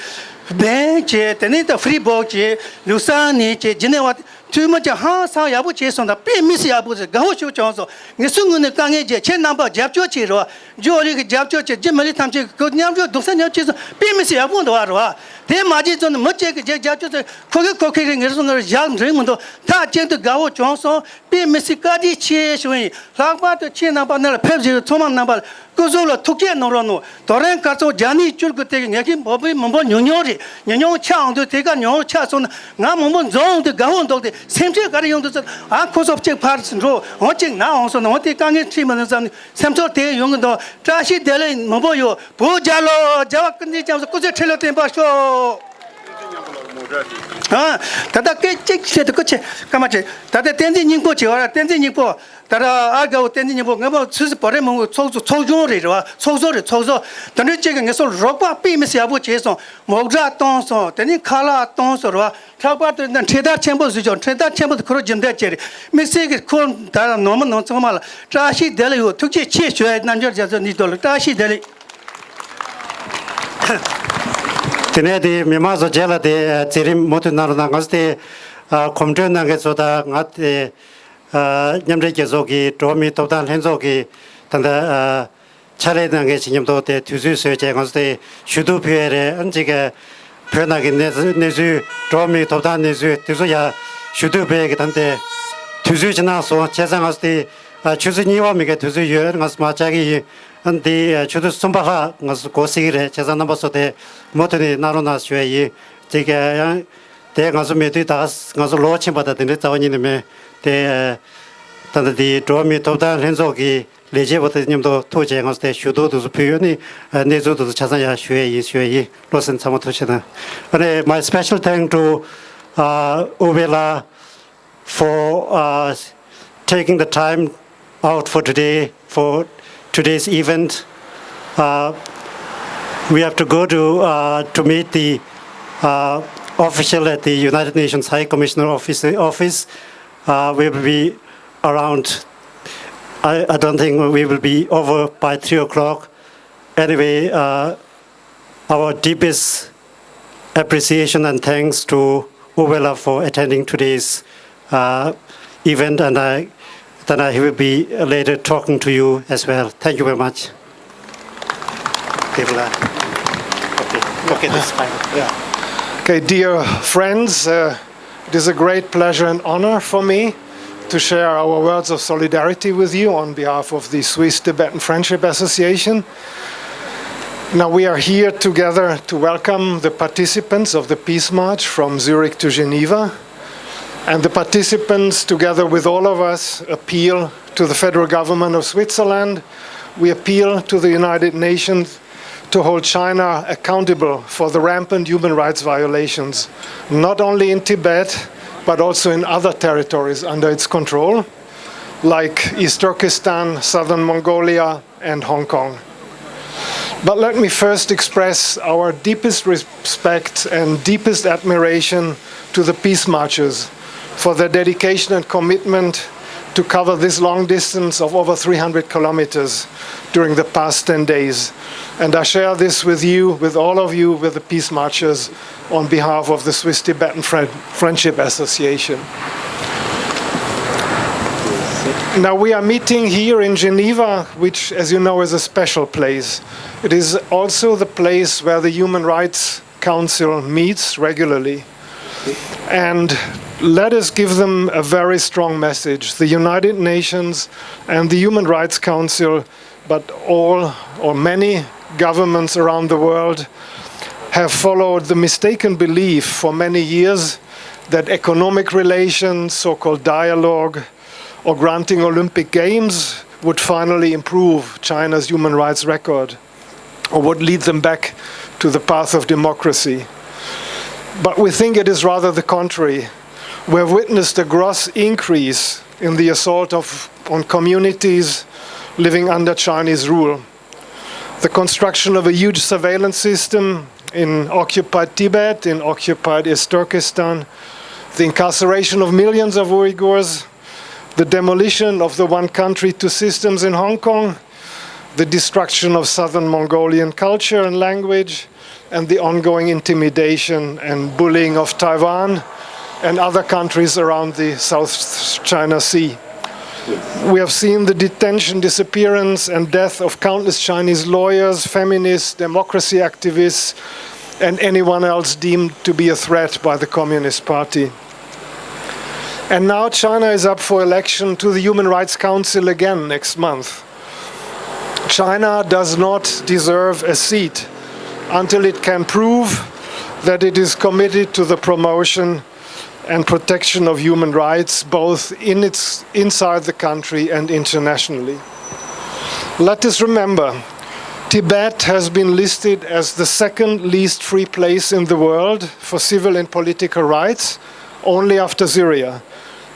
བན་བྱེད་དེ་ནས་ད་ཧྥི་རི་སྦུག་བྱེད་ལུག་ས་ནས་བྱེད་ཇི་ནེ་ཝར། འཐུས་མི་ཀྱང་ཧང་སང་ཡག་པོ་བྱས་སོང་། ད་དཔེ་མི་སྲིད་ཡག་པོ་ཟེར་དགའ་བོ་ཞིག་བྱུང་སོང་། ངེད་ཚོའི་ངོས་ནས་དཀའ་ངལ་བརྗེད་ཁྱེད་རྣམ་པ་རྒྱབ་སྐྱོར་བྱེད་རོགས། ཇོ་རི་གི་རྒྱབ་སྐྱོར་བྱེད་རྒྱུ་མི་རིགས་ཐམས་ཅད་ཀྱི་མཉམ་འབྲེལ་གདུང་སེམས་མཉམ་སྐྱེད་སོང་། དཔེ་མི་སྲིད་ཡག་པོ་འདུག་བ་རོགས། དེ་མ་བྱས་ཙང་ནི་མི་གཅིག་གིས་བརྗེད་རྒྱག་རྒྱུ་ཚོ་ཁོ་གི་ཁོ་ཁི་རེད། ངེད་ཚོ་ནར་བཞག་འགྲིག་མི་འདུག་མཐའ་གཅིག་ཏུ་དགའ་བོ་བྱུང་སོང་། དཔེ་མི་སྲིད་བཀའ་དྲིན་ཆེ་ཞུ་ཡིན། ལྷག་པར་དུ་ཁྱེད་རྣམ་པ་ནར་ཕེབས་བཞིན་པའི་ཚོང་མ་རྣམ་པ་ལ་སྐུ་གཟུགས་ལ་ཐུགས་ཁྱེད་གནང་རོགས་གནང་། དོ་རན་སྐར་ཚོགས་བརྒྱ་ནས་བཅུ་དགུ་དེ་གི་ངེད་ཀྱི་བོད་པའི་མི་འབོར་ཉུང་ཉུང་རེད། ཉུང་ཉུང་ཆགས་འོང་དུས་དེ་ག་ཉུང་ཉུང་ཆགས་སོང་ན་ང་མི་འབོར་འཛོམས་འོང་དུས་དགའ་བོ་འདུག་སྟེ་སེམས་ཁྲལ་ག་རེ་ཡོང་དུས་ཚོད་ཨ་ཁོ་ཚོ་གཅིག་ཕར་འགྲོ་འོང་གཅིག་ན་འོང་སོང་ན་འོང་དེ་དཀའ་ངལ་འཕྲད་མི་འདུག་བསམ་ནས་སེམས་ཚོར་དེ་ཡོང་གི་འདུག་བཀྲ་ཤིས་བདེ་ལེགས་མི་འབོར་ཡོད། བོད་རྒྱལ་ལོ། རྒྱལ་བ་ཀུན་མཁྱེན་རྒྱ་མཚོ་སྐུ་ཚེ་ཁྲི་ལོ་བརྟན་པར་ཤོག་ཨ། ད་ལྟ་སྐད་ཅིག་བཤད་དུ་སྐུ་ཆེ་སྐར་མ་ཆེ། ད་ལྟ་བསྟན་འཛིན་སྙིང་པོ་བྱེད་བ་ར། བསྟན་འཛིན་སྙིང་པོ། ད་ལྟ་ཨ་དགའ་བོ་བསྟན་འཛིན་སྙིང་པོ་ངེད་པ་ཚུལ་སི་བོ་རེ་མང་པོ་ཚོགས་གཙོ་ཚོགས་ཆུང་རེད་རེད་བ། ཚོགས་གཙོ་རེད་ཚོགས་གཙོ། དེ་འདྲའི་གཅིག་གི་ངེད་ཚོ་རོགས་པ་དཔེ་མི་སྲིད་ཡག་པོ་བྱས་སོང་། མོག་སྒྲ་བཏང་སོང་། དེ་ནས་ཁ་ལག་བཏང་སོང་རེད་བ། ལྷག་པར་དུ་འདི་འཕྲེད་དར་ཆེན་པོ་བཟོས་ཆོག་འཕྲེད་དར་ཆེན་པོ་དེ་ཁོ་རང་རྒྱུན་ལྡན་བྱས་རེད། དམིགས་བསལ་གྱི་ཁོ་ད་ནང་མི་ནང་ཚང་མ་ལ་བཀྲ་ཤིས་བདེ་ལེགས་ཡོད། ཐུགས་རྗེ་ཆེ་ཞུ་ཡ། རྣམ་འགྱུར་རྒྱ་མཚོ་གཉིས་དོ་ལ་བཀྲ་ཤིས་བདེ་ལེགས། དེ་ནས་དེ་མི་མང་ཚོ་རྗེས་ལ་དེ་མཛད་རིམ་མུ་མཐུད་གནང་རོགས་གནང་། ང་ཚོ་དེ་ཨ་གོམ་བགྲོད་གནང་མཁན་ཚོ་དང་ང་དེ་ཨ་མཉམ་འབྲེལ་རྒྱལ་ཚོགས་ཀྱི་འགྲོ་བ་མིའི་ཐོབ་ཐང་ལྷན་ཚོགས་ཀྱི་ད་ལྟ་ཨ་ཕྱག་ལས་གནང་མཁན་ཞིག་མཉམ་དུ་དེ་དུས་ཚོད་བཟོས་བྱས་ང་ཚོ་དེ་ཞུ་གཏུག་ཕུལ་ཡས་རེད། ཨ་ནི་གཅིག་གི་བོད་ནང་གི་གནས་ཚུལ་གནས་ཚུལ་འགྲོ་བ་མིའི་ཐོབ་ཐང་གནས་ཚུལ་དེ་ཚོ་ཡང་ཞུ་གཏུག་ཕུལ་ཡས་ཀྱི་ད་ལྟ་དེ་དུས་ཚོད་ཅིག་གནང་སོང་། བྱས་ཙང་ང་ཚོ་དེ་ཨ་ཆུ་ཚོད་གཉིས་པ་མི་འགའ་དུས་ཚོད་ཡོད། ང་ཚོ་མར་བཅར་གྱི་ཡིན། ཨ་ནི་དེ་ཆུ་ཚོད་གསུམ་པ་ལྷག་ང་ཚོ་འགོར་སྲིད་ཀྱི་རེད། བྱས་ཙང་རྣམ་པ་ཚོ་དེ་མུ་མཐུད་ནས་གནང་རོགས་གནང་ཞུ་ཡ་ཡིན། དེ་ག་ཡང་དེ་ང་ཚོ་མེད་དུས་ད་ང་ཚོ་ལོ་ཕྱིན་པ་དང་དེ་འདྲའི་རྩ་བ་ཉིད་ནས་མེད། དེ་ད་ལྟ་དེ་འགྲོ་བ་མིའི་ཐོབ་ཐང་ལྷན་ཚོགས་ཀྱི་ལས་བྱེད་པ་དང་མཉམ་དུ་ཐུག་བྱས་ང་ཚོ་དེ་ཞུ་གཏུག་དེ་ཚོ་ཕུལ་ཡོད་ནི་གནས་ཚུལ་དེ་ཚོ་ཆ་ཚང་ཡང་ཞུ་ཡ་ཡིན་ཞུ་ཡ་ཡིན། བློ་སེམས་ཚང་མ་ཐུགས་རྗེ་གནང་། ཨ་ནི་my special thank to uh, Uvela for uh, taking the time out for today, for today's event. Uh, we have to go to uh, to meet the uh, official at the United Nations High Commissioner office. Office. Uh, we will be around. I, I don't think we will be over by three o'clock. Anyway, uh, our deepest appreciation and thanks to Uvela for attending today's uh, event, and I, then I will be later talking to you as well. Thank you very much. People are, okay, okay, that's fine. Yeah. Okay, dear friends, uh, it is a great pleasure and honor for me to share our words of solidarity with you on behalf of the Swiss Tibetan Friendship Association. Now we are here together to welcome the participants of the Peace March from Zurich to Geneva. And the participants, together with all of us, appeal to the federal government of Switzerland. We appeal to the United Nations to hold China accountable for the rampant human rights violations, not only in Tibet, but also in other territories under its control, like East Turkestan, Southern Mongolia, and Hong Kong. But let me first express our deepest respect and deepest admiration to the peace marchers for their dedication and commitment to cover this long distance of over three hundred kilometers during the past ten days. And I share this with you, with all of you, with the peace marchers on behalf of the Swiss Tibetan Friend- Friendship Association. Now, we are meeting here in Geneva, which, as you know, is a special place. It is also the place where the Human Rights Council meets regularly. And let us give them a very strong message. The United Nations and the Human Rights Council, but all or many governments around the world have followed the mistaken belief for many years that economic relations, so called dialogue, or granting Olympic Games would finally improve China's human rights record or would lead them back to the path of democracy. But we think it is rather the contrary. We have witnessed a gross increase in the assault of, on communities living under Chinese rule. The construction of a huge surveillance system in occupied Tibet, in occupied East Turkestan, the incarceration of millions of Uyghurs, the demolition of the one country, two systems in Hong Kong, the destruction of southern Mongolian culture and language, and the ongoing intimidation and bullying of Taiwan and other countries around the South China Sea. We have seen the detention, disappearance, and death of countless Chinese lawyers, feminists, democracy activists, and anyone else deemed to be a threat by the Communist Party. And now China is up for election to the Human Rights Council again next month. China does not deserve a seat until it can prove that it is committed to the promotion and protection of human rights, both in its, inside the country and internationally. Let us remember, Tibet has been listed as the second least free place in the world for civil and political rights, only after Syria,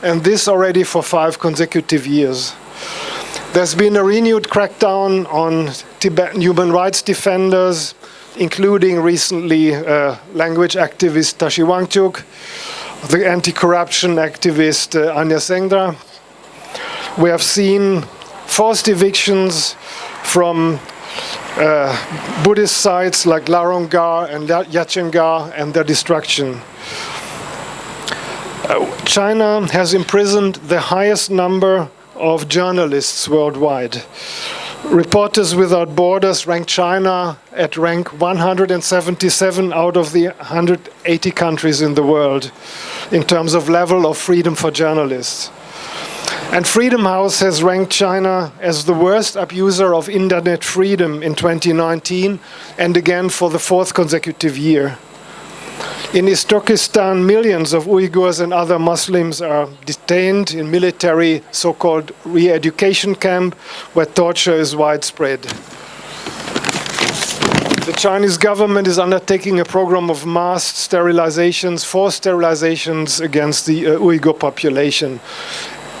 and this already for five consecutive years. There's been a renewed crackdown on Tibetan human rights defenders, including recently, uh, language activist Tashi Wangchuk, the anti-corruption activist, uh, Anya Sengdra. We have seen forced evictions from, uh, Buddhist sites like Lawang Gar and La-, Yachin Gar and their destruction. Uh, China has imprisoned the highest number of journalists worldwide. Reporters Without Borders ranked China at rank one hundred seventy-seven out of the one hundred eighty countries in the world in terms of level of freedom for journalists. And Freedom House has ranked China as the worst abuser of internet freedom in twenty nineteen, and again for the fourth consecutive year. In East Turkestan, millions of Uyghurs and other Muslims are detained in military so-called re-education camp where torture is widespread. The Chinese government is undertaking a program of mass sterilizations, forced sterilizations against the, uh, Uyghur population.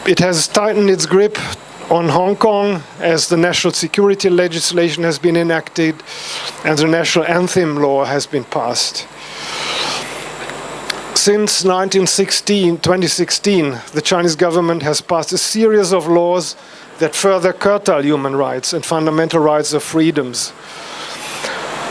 It has tightened its grip on Hong Kong as the national security legislation has been enacted and the national anthem law has been passed. Since nineteen sixteen, twenty sixteen, the Chinese government has passed a series of laws that further curtail human rights and fundamental rights of freedoms.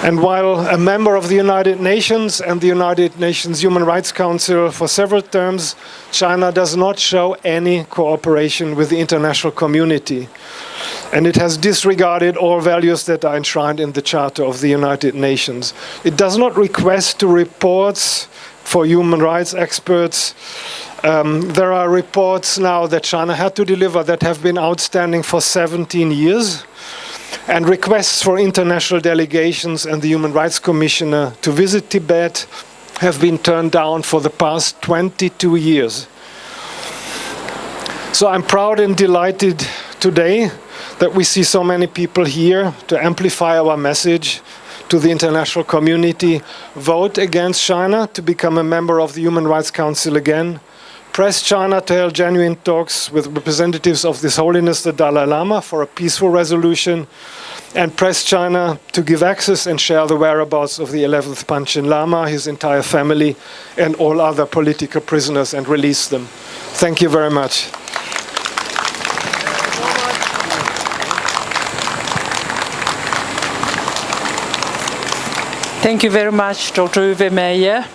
And while a member of the United Nations and the United Nations Human Rights Council for several terms, China does not show any cooperation with the international community, and it has disregarded all values that are enshrined in the Charter of the United Nations. It does not request to reports for human rights experts. Um, there are reports now that China had to deliver that have been outstanding for seventeen years, and requests for international delegations and the Human Rights Commissioner to visit Tibet have been turned down for the past twenty-two years. So I'm proud and delighted today that we see so many people here to amplify our message to the international community. Vote against China to become a member of the Human Rights Council again. Press China to hold genuine talks with representatives of His Holiness the Dalai Lama for a peaceful resolution, and press China to give access and share the whereabouts of the eleventh Panchen Lama, his entire family, and all other political prisoners and release them. Thank you very much. Thank you very much, Doctor Uwe Meyer.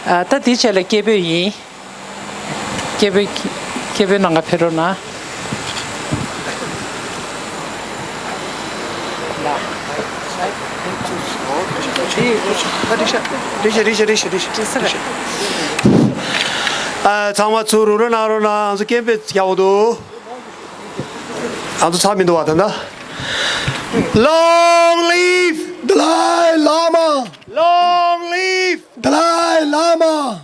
ད་དེའི་ཆེད་ལ་སྐད་འབོད་ཡིན། སྐད་འབོད། སྐད་འབོད་གནང་ག་ཕེབས་རོགས་གནང་། ཨ། ཚང་མ་ཚུར་རུབ་རོགས་གནང་། རོགས་གནང་། ང་ཚོ་སྐད་འབོད་རྒྱག་འོ་འདུག་ང་ཚོ་ཚར་མི་འདུག་བ་ད་ལྟ། Long live Dalai Lama! Long live Dalai Lama!